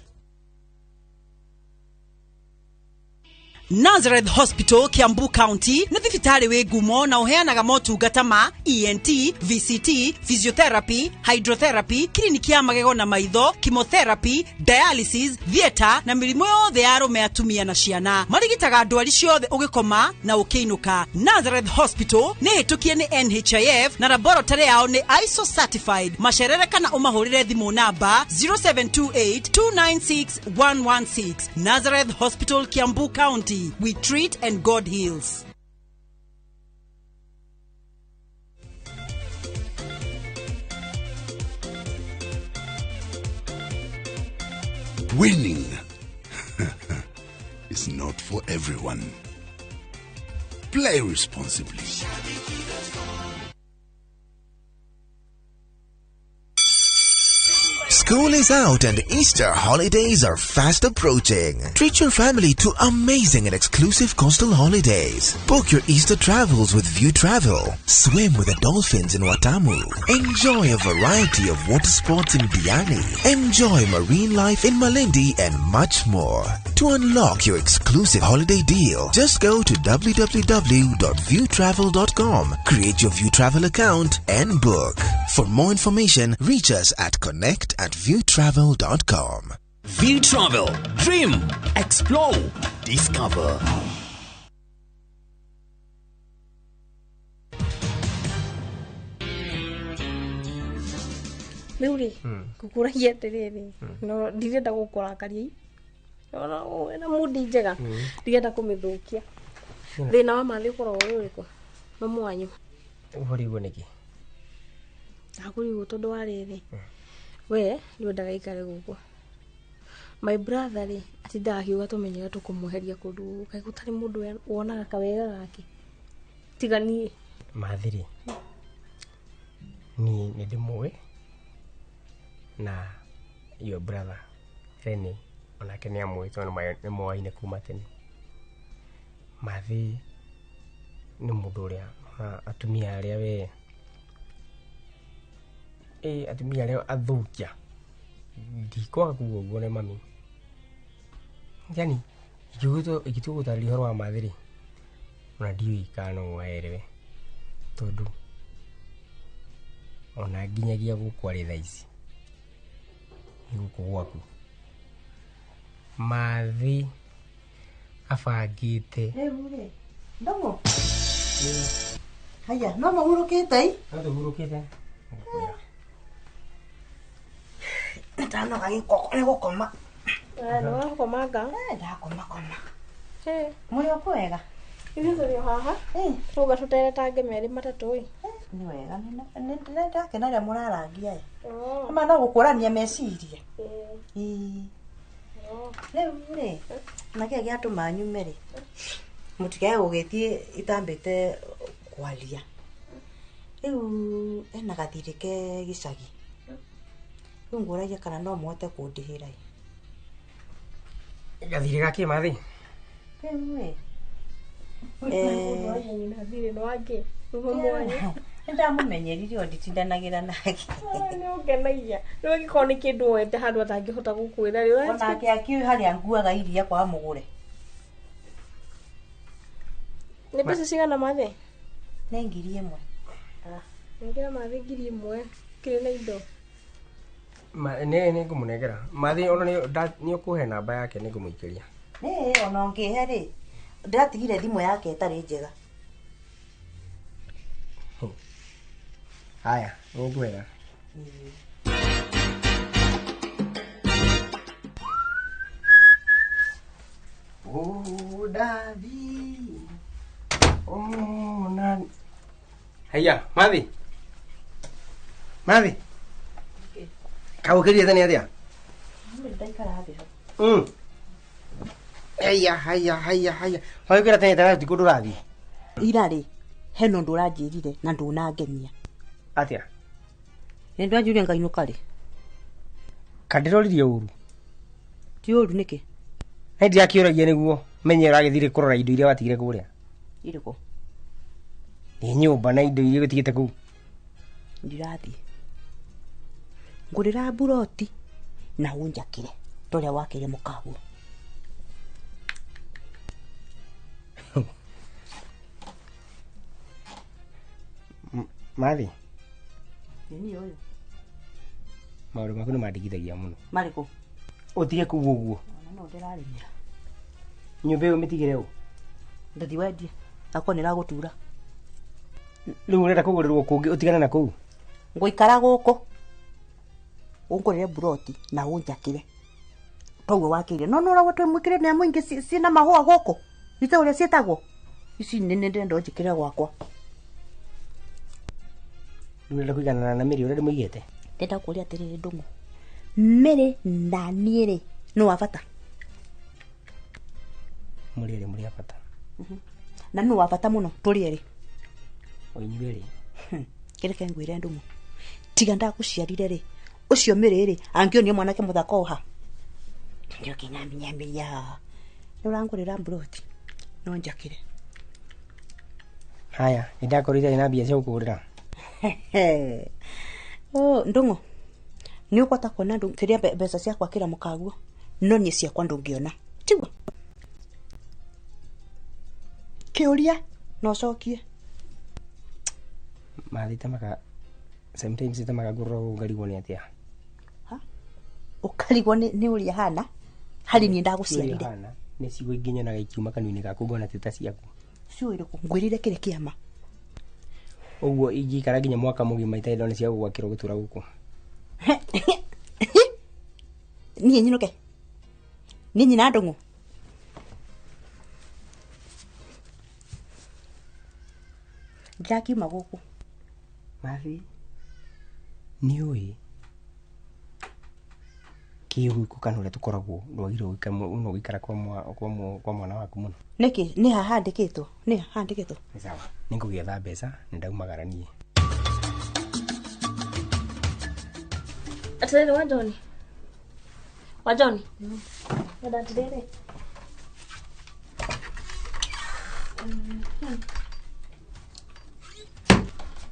Nazareth Hospital Kiambu County nĩ thibitarĩ wĩ ngumo na ũheanaga motungata ma ENT, VCT, physiotherapy, hydrotherapy, kiriniki ya magego na maitho, chemotherapy, dialysis, theatre na mĩrimũ yothe ya arũme, atumia na ciana. Marigitaga ndwari ciothe ũgĩkoma na ũkĩinũka. Nazareth Hospital nĩ hĩtũkie nĩ NHIF na laboratory yao nĩ ISO certified. Macerere kana ũmahũrĩre thimũ namba 0728 296 116. Nazareth Hospital Kiambu County. We treat and God heals. Winning is not for everyone. Play responsibly. School is out and Easter holidays are fast approaching. Treat your family to amazing and exclusive coastal holidays. Book your Easter travels with View Travel. Swim with the dolphins in Watamu. Enjoy a variety of water sports in Diani. Enjoy marine life in Malindi and much more. To unlock your exclusive holiday deal, just go to www.viewtravel.com, create your View Travel account and book. For more information, reach us at connect@viewtravel.com. View Travel. Dream, explore, discover. Rĩu rĩ ngũkũragia atĩrĩrĩ no ndirenda gũkũrakaria ona mundi njega ndirenda kũmĩthũkia. Thĩna wa mathĩ ũkoragwo ũrĩ ũrĩkũ? Mamu wanyu ũrigwo nĩkĩ? Ndakũrigwo tondũ wa rĩrĩ we ndwendaga ikare gũkũ. My brother rĩ atindaga akiuga tũmenyere tũkũmweheria kũndũ gũkũ, kaĩ gũtarĩ mũndũ wonaga kawega gake tiga niĩ. Mathĩ rĩ niĩ nĩ ndĩmũĩ na your brother Rene onake nĩ amũĩ tondũ nĩ moaine kuma tene. Mathĩ nĩ mũndũ ũrĩa atumia arĩa we atumia arĩa athũkia Ndikwaga kuga ũguo nĩ mami. Yani ingĩtua gũtarĩria ũhoro wa Mathĩ rĩ, ona ndiũĩ kana no aerewe tondũ ona nginyagia gũkũ arĩ thaa ici nĩ gũkũ gwaku. Mathĩ abangĩte Rĩu rĩ, Ndũng'ũ. Haya, no mũhurũkĩte i? No tũhurũkĩte. Ndanoga gĩkoko nĩ gũkoma. Nĩ wakomanga? Ndakomakoma. Mwĩ o kwega? Ithuĩ tũrĩ o haha. Tũga tũteretange merĩ matatũ ĩ. Nĩ wega, nĩ ndakena ũrĩa mũrarangia ĩ. Ma no gũkũrania meciria. Ĩĩ. Rĩu rĩ, na kĩrĩa gĩatũma nyume rĩ, mũtikae gũgĩthiĩ itambĩte kwaria. Rĩu hena gathirĩ ke gĩcagi. Rĩu ngũragia kana no mũhote kũndĩhĩra ĩ. Gathirĩ gakĩ Mathĩ? Rĩu ĩ, nĩndamũmenyerire o nditindanagĩra nake. Nĩ ũngenagia. Rĩu angĩkorwo nĩ kĩndũ woete handũ atangĩhota gũkwĩra rĩ, Onake akĩũĩ harĩa nguaga iria kwa mũgũre. Nĩ mbeca cigana Mathĩ? Nĩ 1,000. Nengera Mathĩ 1,000 kĩrĩ na indo. Nĩ ngũmũnengera. Mathĩ ona nĩ ũkũhe namba yake nĩ ngũmũikĩria. Nĩ ona ũngĩhe rĩ, ndĩratigire thimũ yake ĩtarĩ njega. Haya, nĩ ngwega. Oh, daddy. Oh, nani. Haya, Mathĩ. Mathĩ. Kaũkĩria tene atĩa? Ndaikara thĩ hau. Haya, haya, haya, haya. Wagĩkĩra tene tene ũtukũ ndũrathiĩ. Ira rĩ, hena ũndũ ũranjĩrire na ndũnangenia. Atĩa? Nĩ ndwanjũria ngainũka rĩ. Kandĩroririe ũru. Ti ũru nĩkĩ? Nĩ ndirakĩũragia nĩguo menye ũragĩthire kũrora indo iria watigire kũrĩa. Irĩkũ? Nĩ nyũmba na indo iria ũtigĩte kũu. Ndirathiĩ. Ngũrĩra mburoti na ũnjakĩre ta ũrĩa wakĩire mũkaguo. Mathĩ? Nĩ niĩ ũyũ. Maũndũ maku nĩ mandigithagia mũno. Marĩkũ? Ũtige kuga ũguo. Ona no ndĩrarĩmĩra. Nyũmba ĩyo mĩtigĩre ũ? Ndathi wendie. Akorwo nĩ ĩragũtura. Rĩu ũrenda kũgũrĩrwo kũngĩ ũtigane na kũu? Ngũikara gũkũ. Ũngũrĩre mburoti na ũnjakĩre. Toguo wakĩire. No nĩ ũragwo twĩmwĩkĩre nĩ mũingĩ ciĩna mahũa gũkũ. Nĩ ta ũrĩa ciĩtagwo. Ici nĩ ndĩrenda ũnjĩkĩre gwakwa. Rĩu ũrenda kũiganana na Mĩrĩ ũrĩa ndĩmũigĩte? Ndĩrenda kũũria atĩrĩrĩ Ndũng'ũ. Mĩrĩ na niĩ rĩ, nĩ wa bata? Mũrĩ erĩ mũrĩ a bata. Na nĩ wa bata mũno tũrĩ erĩ. O inyuĩ erĩ. Kĩreke ngwĩre Ndũng'ũ. Tiga ndagũciarire rĩ, ũcio Mĩrĩ rĩ, angĩonia mwanake mũthaka o ha. Nĩũkĩnyaminyamiria haha. Nĩ ũrangũrĩra mburoti. No njakĩre. Haya, nĩ ndakorwo itarĩ na mbia cia gũkũgũrĩra. Oh, Ndũng'ũ. Nĩ ũkũhota kuona kĩrĩa mbeca cia gwakĩra mũkaguo. No niĩ ciakwa ndũngĩona. Tiguo? Kĩũria no ũcokie. Mathĩ tamaga sometimes tamaga ngũrora ũguo ngarigwo nĩ atĩa. Ha? Ũkarigwo nĩ ũrĩa hana? Harĩ niĩ ndagũciarire. Nĩ ciugo ingĩ nyonaga ikiuma kanua-inĩ gaku ngona ti ta ciaku. Ciugo irĩkũ? Ngwĩrire kĩrĩ kĩama. Ũguo ingĩikara nginya mwaka mũgima itarĩ ndona cia gũgwakĩra gũtũra gũkũ. Niĩ nyinũke. Niĩ nyina Ndũng'ũ. Ndĩrakiuma gũkũ. Mathĩ, nĩ ũĩ kĩhuko kana ũrĩa tũkoragwo ndwagĩrĩirwo gũikara kwa mwana waku mũno. Nĩkĩ? Nĩ haha handĩkĩtwo? Nĩ haha handĩkĩtwo? Nĩ sawa. Nĩ ngũgĩetha mbeca nĩ ndaumagara niĩ. Atĩrĩrĩ wa John. Wa John. Wenda atĩrĩrĩ.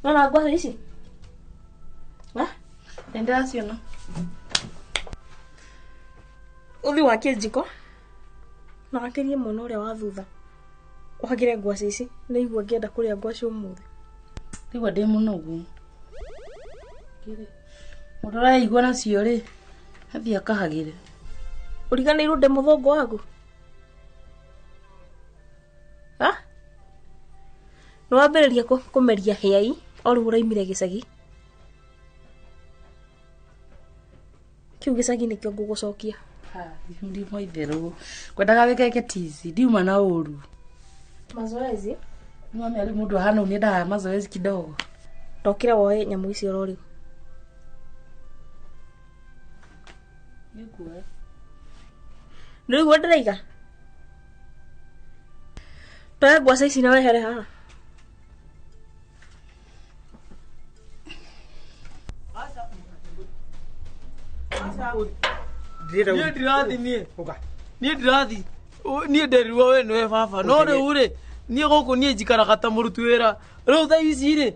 Nona ngwacĩ ici? Ha? Nĩ ndĩraciona. Uthi wakie njiko na wakirie mwena ũrĩa wa thutha. Ũhagĩre ngwacĩ ici, nĩigua ngĩenda kũrĩa ngwacĩ ũmũthĩ. Ndigua ndĩ mũnogu. Kĩrĩ. Mũndũ ũraigua nacio rĩ, athiĩ akahagĩre. Ũriganĩirwo ndĩ mũthũngũ waku? Ha? Nĩwambĩrĩria kũmeria hĩai o rĩu ũraimire gĩcagi. Kĩu gĩcagi nĩkĩo ngũgũcokia. Ndi mwaitherũ. Kwendaga wĩkeke tizi, ndiuma na ũru. Mazoezi? Nĩwamenya rĩu mũndũ ahana ũũ nĩendaga mazoezi kidogo. Ndokĩra woe nyamũ ici oro rĩu. Nĩnguoya. Nĩũraigua ndĩraiga? Toya ngwacĩ ici na wehere haha. Niĩ ndirathi niĩ. Niĩ ndirathi. Niĩ nderirwo we nĩwe baba. No rĩu rĩ, niĩ gũkũ niĩ njikaraga ta mũruti wĩra. Rĩu thaa ici rĩ,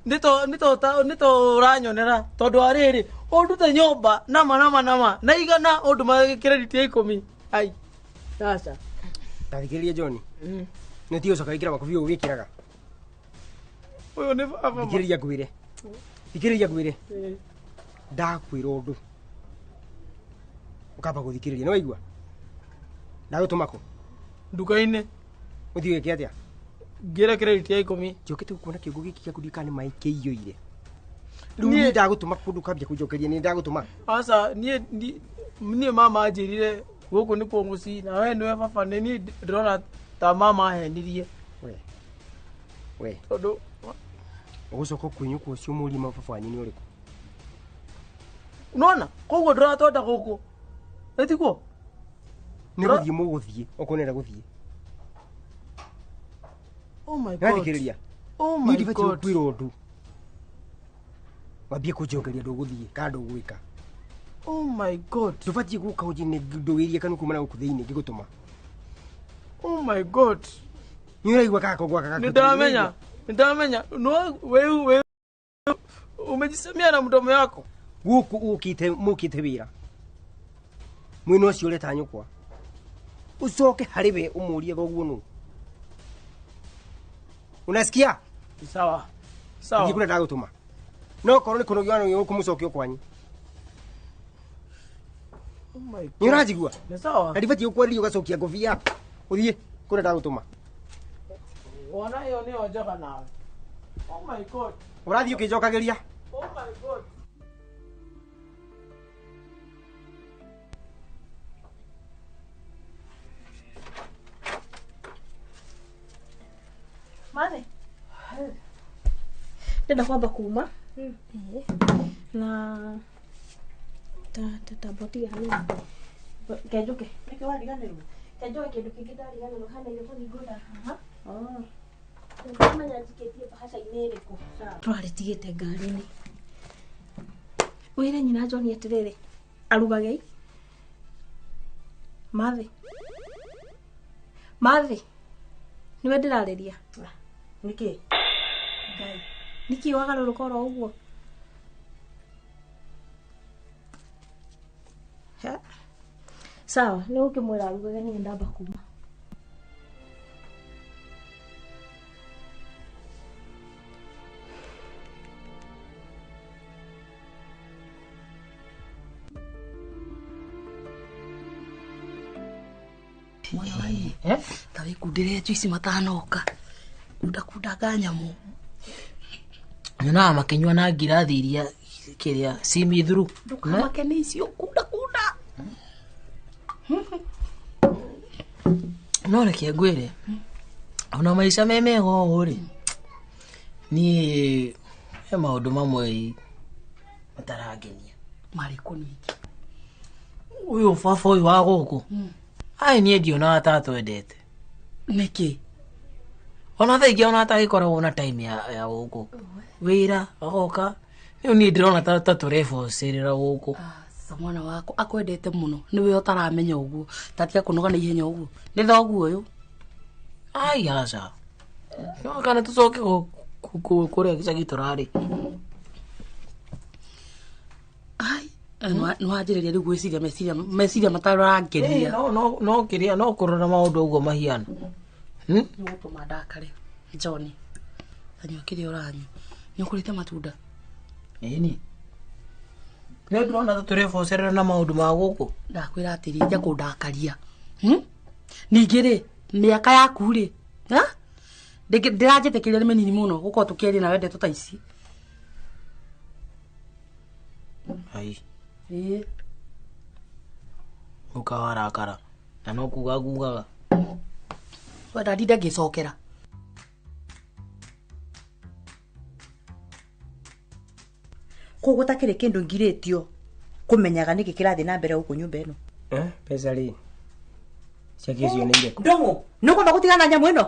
nĩ to ũranyonera tondũ wa rĩrĩ, ũndute nyũmba nama nama nama na igana ũndũmage credit ya 10. Ai. Sasa. Tathikĩrĩria John. Nĩ tiga ũcoka wĩkĩra makobi ũguo wĩkĩraga. Ũyũ nĩ baba. Thikĩrĩria ngwĩre. Thikĩrĩria ngwĩre. Ndakwĩra ũndũ. Ũkamba gũthikĩrĩria, nĩwaigua? Ndagũtũma kũ? Nduka-inĩ. Ũthiĩ ũgeke atĩa? Ngĩre credit ya 10. Njũkĩte gũkuona kĩongo gĩkĩ gĩaku ndiũĩ kana nĩ maĩ kĩiyũire. Rĩu niĩ ndagũtũma kũndũ ũkambia kũnjokeria nĩ ndagũtũma. Aca, niĩ mama anjĩrire gũkũ nĩkuo mũciĩ na we nĩwe baba, nĩ niĩ ndĩrona ta mama ahenirie. We. Tondũ ũgũcoka ũkũinyũkwo ũcio mũrie baba wanyu nĩ ũrĩkũ? Nĩwona? Koguo ndũratwenda gũkũ. Ĩtiguo? Nĩ gũthiĩ mũgũthiĩ, okorwo nĩũrenda gũthiĩ. Oh my God. Nĩwathikĩrĩria? Oh my Niĩ ndibatiĩ God. gũkwĩra ũndũ. Wambie kũnjokeria ndũgũthiĩ kana ndũgwĩka. Oh my God. Ndũbatiĩ gũka ũnjĩre kanua kuma na gũkũ thĩinĩ ngĩgũtũma. Oh my God. Nĩ ũraigua gaka gwaka gaka. Nĩndamenya. Nĩndamenya. No wewe umejisemea na mdomo yako. Gũkũ ũkĩte mũkĩte wĩra. Mwena ũcio ũreta nyũkwa. Ũcoke harĩ we ũmũrie thoguo nũ. Unasikia? Sawa. Sawa. Thiĩ kũrĩa ndagũtũma. No korwo nĩ kũnogio wanogio gũkũmũcokia kwanyu. Oh my God. Nĩ ũranjigua? Nĩ sawa. Na ndibatiĩ gũkwarĩria ũgacokia ngobia. Ũthiĩ kũrĩa ndagũtũma. Wona ĩyo nĩyo njega nawe. Oh my God. Ũrathiĩ ũkĩnjokagĩria. Oh my God. Mathe. Ndĩrenda kwamba kuma. Na ta botiga hanini. Kenjuke. Nĩkĩ wariganĩrwo? Kenjuke kĩndũ kĩngĩ ndariganĩrwo hana iratathi ngwenda haha. Ndamenya njikĩtie bahaca-inĩ ĩrĩkũ. Tũrarĩtigĩte ngari-inĩ. Wĩre nyina John atĩrĩrĩ, arugage. Mathe. Mathe. Nĩwe ndĩrarĩria. Nĩkĩ? Ngai. Nĩkĩ wagarũrũka oro ũguo? Sawa, nĩ ũkĩmwĩra arugage niĩ ndamba kuma. Mwana wa inya. Ta wĩkundĩre juici matanoka. Kunda nyamũ. Nyonaga makĩnyua na ngirathi iria kĩrĩa cimithuru. Ndũkamake nĩ icio kunda kunda. No reke ngwĩre, ona maica me mega ũũ rĩ, niĩ he maũndũ mamwe matarangenia. Marĩkũ ningĩ? Ũyũ baba ũyũ wa gũkũ, ai niĩ ndionaga ta atwendete. Nĩkĩ? Ona thaa ingĩ ona atagĩkoragwo na time ya gũkũ. Wĩra agoka, rĩu niĩ ndĩrona ta tũrebocerera gũkũ. Mwana wakwa akwendete mũno, nĩwe ũtaramenya ũguo. Tatiga kũnoga na ihenya ũguo. Nĩ thoguo ũyũ. Ai aca. No kana tũcoke kũrĩa gĩcagi tũrarĩ. Ai, Nĩ wanjĩrĩria rĩu gwĩciria meciria matarangenia. No no kĩrĩa no kũrora maũndũ ũguo mahiana. Nĩgũtũma ndakare John. Tanyua kĩrĩa ũranyua. Nĩ ũkũrĩte matunda? Ĩni. Nĩ ndĩrona ta tũrebocerera na maũndũ ma gũkũ. Ndakwĩra atĩrĩ nja kũndakaria. Ningĩ rĩ mĩaka yaku rĩ ndĩranjĩtĩkĩria nĩ mĩnini mũno gũkorwo tũkĩaria nawe ndeto ta ici. Ai. Ĩĩ. Ũkawarakara na no kuga ngugaga. Wenda ndinde ngĩcokera. Koguo takĩrĩ kĩndũ ngirĩtio kũmenyaga nĩkĩ kĩrathiĩ na mbere gũkũ nyũmba ĩno. Mbeca rĩ ciake icio nĩ irĩkũ? Ndũng'ũ, nĩ ũkwamba gũtigana na nyamũ ĩno?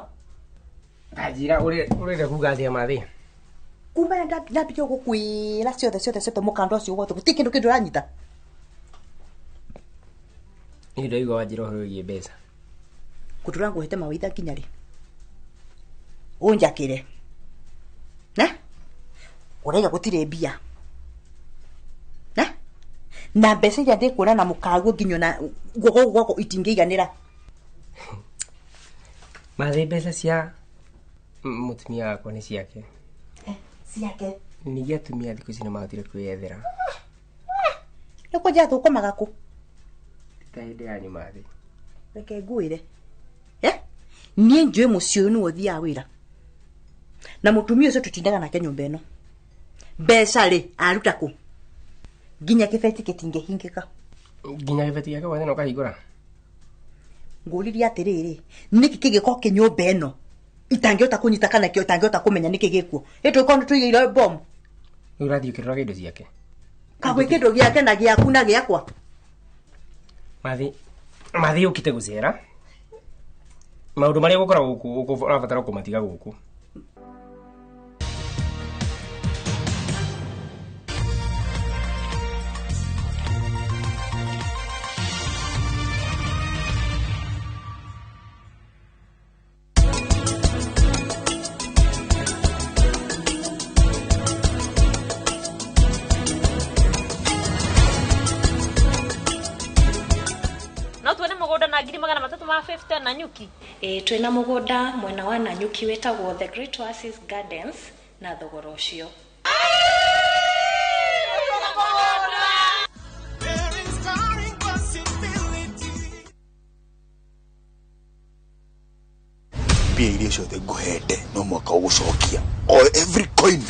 Ndanjĩra ũrenda kuga atĩa Mathĩ? Kuma ndambire gũkwĩra ciothe ciothe ciothe mũkanda ũcio wothe gũtirĩ kĩndũ kĩndũ ũranyita. Niĩ ndaigua wanjĩra ũhoro wĩgiĩ mbeca. Ngũtũra ngũhete mawaitha nginya rĩ? Ũnjakĩre. Ne? Ũraiga gũtirĩ mbia. Ne? Na mbeca iria ndĩkuona na mũkaguo nginya na guoko gwakwa itingĩiganĩra. Mathĩ mbeca cia mũtumia wakwa nĩ ciake. Ciake. Ningĩ atumia thikũ ici nĩ mahotire kwĩyethera. Nĩ kwenja thũkũmaga kũ? Ti ta hĩndĩ yanyu Mathĩ. Reke ngwĩre. Niĩ njũĩ mũciĩ ũyũ nĩwe ũthiaga wĩra. Na mũtumia ũcio tũtindaga nake nyũmba ĩno. Mbeca rĩ aruta kũ? Nginya kĩbeti gĩtingĩhingĩka. Nginya kĩbeti gĩake gwathe na ũkahingũra? Ngũririe atĩrĩrĩ, nĩkĩ kĩngĩkorwo kĩ nyũmba ĩno itangĩhota kũnyita kana kĩo itangĩhota kũmenya nĩkĩ gĩkuo? Ĩ tũgĩkorwo nĩ tũigĩire bomu. Rĩu ũrathiĩ ũkĩroraga indo ciake? Kagwĩ kĩndũ gĩake na gĩaku na gĩakwa. Mathĩ ũkĩte gũcera. Maũndũ marĩa ũgũkora gũkũ ũrabatara kũmatiga gũkũ. Nanyuki. Twina mugunda mwena wa Nanyuki wetagwo The Great Oasis Gardens na thogora ucio. Mbia iria ciothe ngũhete no mwaka ũgũcokia o every coin.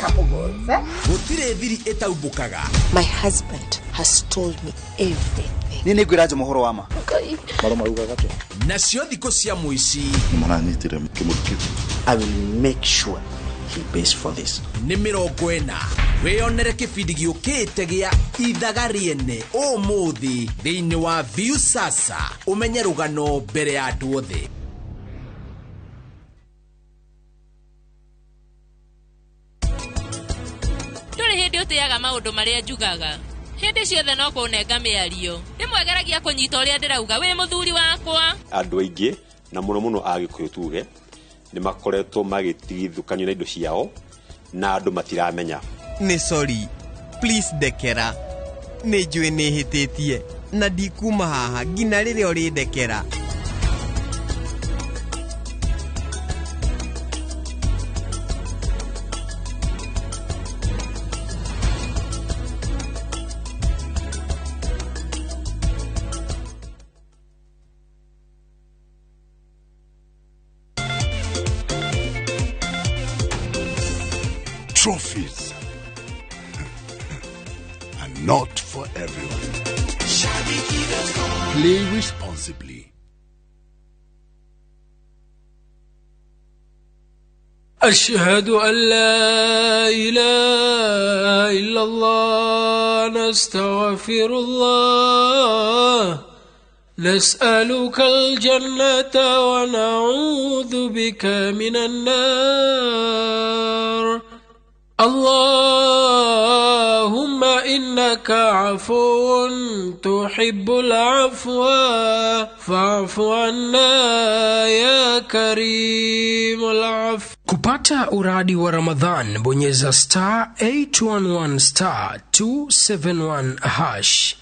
Gũtirĩ thiri ĩtaumbũkaga. My husband has told me everything. Niĩ nĩngwĩra Njuma ũhoro wa ma. Maro marugaga atĩa? Nacio thikũ cia mũici nĩmaranyitire kĩmũndũ kĩu. I will make sure he pays for this. Nĩ 40 wĩyonere kĩbindi gĩũkĩte gĩa ithaga rĩene ũmũthĩ thĩinĩ wa Viusasa ũmenye rũgano mbere ya andũ othe. Ndũrĩ hĩndĩ ũtĩaga maũndũ marĩa njugaga. Hĩndĩ ciothe no kũnenga mĩario. Rĩmwe geragia kũnyita ũrĩa ndĩrauga wĩ mũthuri wakwa. Andũ aingĩ na mũno mũno Agĩkũyũ tuge nĩ makoretwo magĩtigithũkanio na indo ciao na andũ matiramenya. Nĩ sorry, please ndekera. Nĩ njũĩ nĩ hĩtĩtie na ndikuma haha nginya rĩrĩa ũrĩndekera. Trophies are not for everyone. Play responsibly. أشهد أن لا إله إلا الله نستغفر الله نسألك الجنة ونعوذ بك من النار اللهم إنك عفو تحب العفو فاعف عنا يا كريم العفو. Kupata uradi wa Ramadhan, bonyeza star 811 star 271 hash.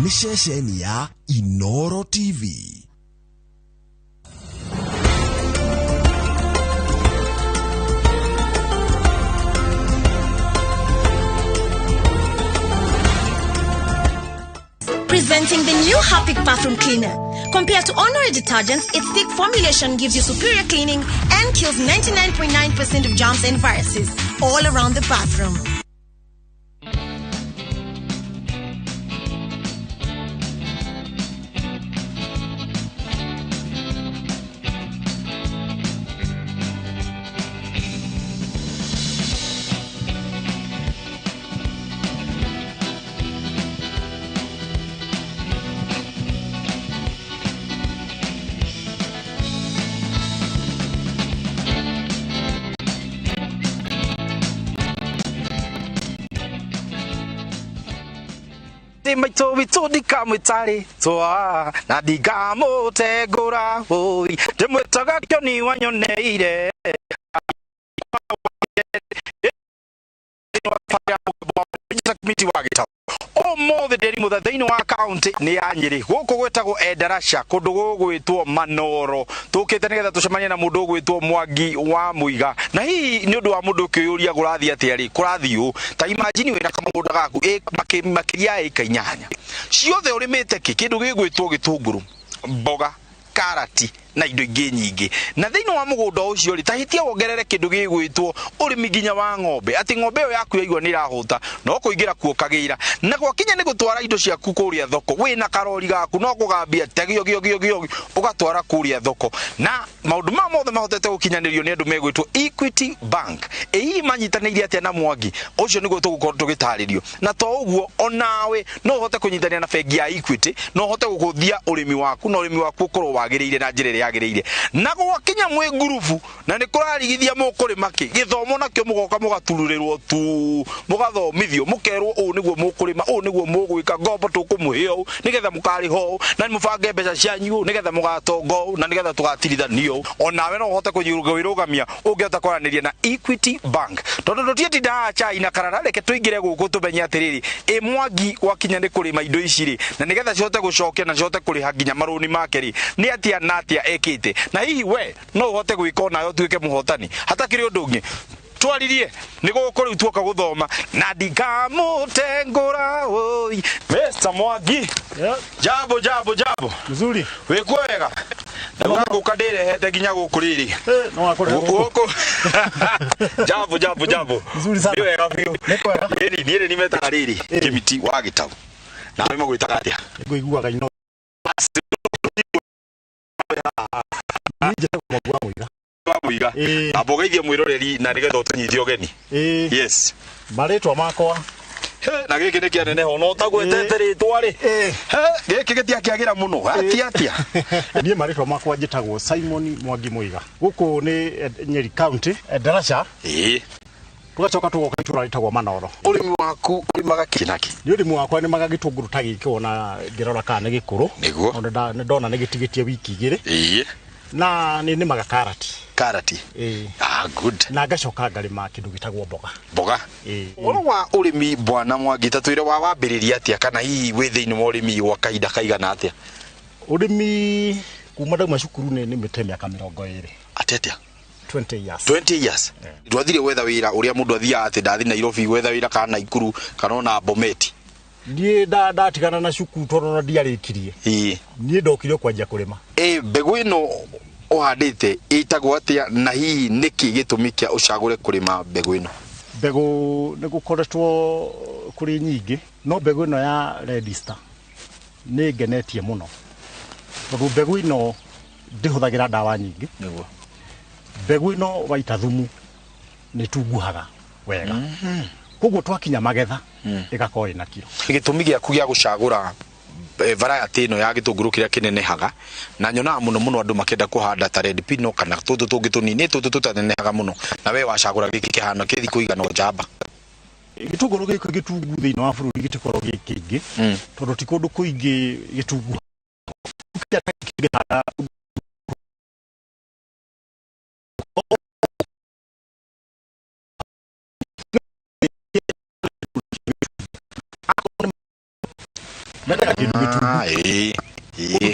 Nĩ ceceni ya Inoro TV. Presenting the new Harpic bathroom cleaner. Compared to ordinary detergents, its thick formulation gives you superior cleaning and kills 99.9% of germs and viruses all around the bathroom. Maitũ witũ ndikamwĩtarĩ twa na ndikamũtengũra ũi ndĩmwĩtaga kĩoni wanyoneire miti wa gĩtau ũmũthĩ ndĩri mũtha thĩinĩ wa kaunti nĩ ya Nyĩrĩ gũkũ gwĩtagwo Endarasha kũndũ gũgwĩtwo Manoro tũkĩte nĩgetha tũcemanie na mũndũ ũgwĩtwo Mwangi wa Mũiga na hihi nĩ ũndũ wa mũndũ ũkĩyũria kũrathiĩ atĩa rĩ kũrathiĩ ũũ ta imagine wĩna kamũgũnda gaku makĩria ya ĩka 8 ciothe ũrĩmĩte kĩ kĩndũ gĩgwĩtwo gĩtũngũrũ mboga karati na indo ingĩ nyingĩ na thĩinĩ wa mũgũnda ũcio rĩ ta hitia wongerere kĩndũ gĩgwĩtwo ũrĩmi nginya wa ng'ombe atĩ ng'ombe ĩyo yaku yaigua nĩ ĩrahũta no kũingĩra kuo kagĩra na gwakinya nĩ gũtwara indo ciaku kũrĩa thoko wĩna karori gaku no kũgambia tegio gio gio gio ũgatwara kũrĩa thoko na maũndũ maya mothe mahotete gũkinyanĩrio nĩ andũ megwĩtwo Equity Bank ĩ hihi manyitanĩire atĩa na Mwangi ũcio nĩguo tũgũkorwo tũgĩtarĩrio na to ũguo onawe no ũhote kũnyitanĩra na bengi ya Equity no ũhote gũkũthia ũrĩmi waku na ũrĩmi waku ũkorwo wagĩrĩire na njĩra ĩrĩa yagĩrĩire na gwakinya mwĩ ngurubu na nĩ kũrarigithia mũkũrĩma kĩ gĩthomo nakĩo mũgoka mũgatururĩrwo tu mũgathomithio mũkerwo ũũ nĩguo mũkũrĩma ũũ nĩguo mũgwĩka ngombo tũkũmũhe ũũ nĩgetha mũkarĩha ũũ na mũbange mbeca cianyu ũũ nĩgetha mũgatonga ũũ na nĩgetha tũgatirithanio ũũ onawe no ũhote kwĩrũgamia ũngĩhota kwaranĩria na Equity Bank tondũ tũtiĩtinda haha chai na karara reke tũingĩre gũkũ tũmenye atĩrĩrĩ ĩ Mwangi gwakinya nĩ kũrĩma indo ici rĩ na nĩgetha cihote gũcokia na cihote kũrĩha nginya marũni make rĩ nĩ atĩa na atĩa ekĩte na hihi we no ũhote gwĩka onawe ũtuĩke mũhotani hatakĩrĩ ũndũ ũngĩ twaririe nĩ gũkũ rĩu tuoka gũthoma na ndikamũtengũra ũi Mr. Mwangi jambo jambo jambo mzuri wĩkuo wega ndagũka ndĩrehete nginya gũkũ rĩrĩ gũkũ jambo jambo jambo mzuri sana nĩ wega biũ rĩrĩ niĩ nĩ metaga rĩrĩ Kĩmiti wa Gĩtau nawe magwĩtaga atĩa ngũiguaga ino wa Mũiga amba ũgeithie mwĩroreri na nĩgetha ũtũnyite ũgeni yes marĩtwa makwa na gĩkĩ nĩ kĩaneneha ona ũtagwetete rĩtwa rĩ gĩkĩ gĩtiakĩagĩra mũno atia atia niĩ marĩtwa makwa njĩtagwo Simon Mwangi Mũiga gũkũ nĩ Nyeri County Endarasha tũgacoka tũgoka itũra rĩtagwo Manoro ũrĩmi waku ũrĩmaga kĩ na kĩ nĩ ũrĩmi wakwa nĩmaga gĩtũngũrũ ta gĩkĩ wona ngĩrora kana nĩ gĩkũrũ nĩguo ona nĩ ndona nĩ gĩtigĩtie wiki 2 na nĩ nĩmaga karati karati ah good na ngacoka ngarĩma kĩndũ gĩtagwo mboga mboga ũhoro wa ũrĩmi bwana Mwangi ta twĩre wa wambĩrĩria atĩa kana hihi wĩ thĩinĩ wa ũrĩmi gwa kahinda kaigana atĩa ũrĩmi kuma ndauma cukuru nĩ nĩmĩte mĩaka 20 atĩ atĩa 20 years 20 years ndwathire gwetha wĩra ũrĩa mũndũ athiaga atĩ ndathi Nairobi gwetha wĩra kana Naikuru kana ona Bometi niĩ ndatigana na cukuru tondũ ona ndiarĩkirie niĩ ndokire kwanjia kũrĩma mbegũ ĩno ũhandĩte ĩtagwo atĩa na hihi nĩkĩ gĩtũmi kĩa ũcagũre kũrĩma mbegũ ĩno mbegũ nĩ gũkoretwo kũrĩ nyingĩ no mbegũ ĩno ya Red Star nĩ ngenetie mũno tondũ mbegũ ĩno ndĩhũthagĩra ndawa nyingĩ nĩguo mbegũ ĩno waita thumu nĩ tunguhaga wega Koguo twakinya magetha ĩgakorwo ĩna kiro. Gĩtũmi gĩaku gĩa gũcagũra variety ĩno ya gĩtũngũrũ kĩrĩa kĩnenehaga, na nyonaga mũno mũno andũ makĩenda kũhanda ta red pino kana tũtũ tũngĩ tũnini, tũtũ tũtanenehaga mũno, na we wacagũra gĩkĩ kĩhana kĩthi kũigana njamba. Gĩtũngũrũ gĩkĩ gĩtungu thĩinĩ wa bũrũri gĩtikoragwo gĩ kĩingĩ, tondũ ti kũndũ kũingĩ gĩtungu. Mendaga kĩndũ gĩtungu.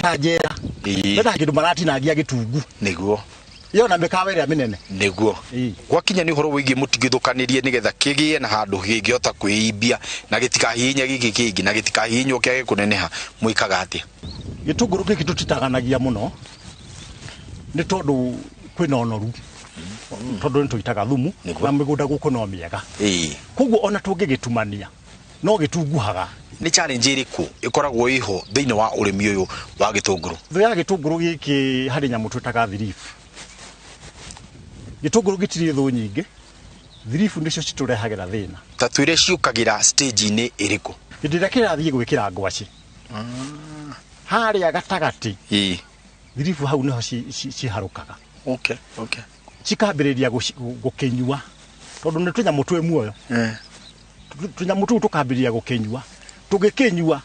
Ta njera. Mendaga kĩndũ maratinangia gĩtungu. Nĩguo. Iyo na mĩkawa ĩrĩa mĩnene. Nĩguo. Gwakinya nĩ ũhoro wĩgiĩ mũtigithũkanĩrie nĩgetha kĩgĩe na handũ gĩngĩhota kwĩimbia na gĩtikahihinye gĩkĩ kĩngĩ na gĩtikahihinywo kĩage kũneneha, mwĩkaga atĩa? Gĩtũngũrũ gĩkĩ tũtitaganagia mũno nĩ tondũ kwĩna ũnoru, tondũ nĩ tũitaga thumu na mĩgũnda gũkũ no mĩega. Koguo ona tũngĩgĩtumania no gĩtunguhaga. Nĩ challenge ĩrĩkũ ĩkoragwo ĩho thĩinĩ wa ũrĩmi ũyũ wa gĩtũngũrũ? Thũ ya gĩtũngũrũ gĩkĩ harĩ nyamũ twĩtaga thiribu. Gĩtũngũrũ gĩtirĩ thũ nyingĩ, thiribu nĩcio citũrehagĩra thĩna. Ta twĩre ciũkagĩra stage-inĩ ĩrĩkũ? Hĩndĩ ĩrĩa kĩrathiĩ gwĩkĩra ngwacĩ harĩa gatagatĩ, thiribu hau nĩho ciharũkaga. Okay, okay. Cikambĩrĩria gũkĩnyua, tondũ nĩ tũnyamũ twĩ muoyo. Tũnyamũ tũu tũkambĩrĩria gũkĩnyua, tũgĩkĩnyua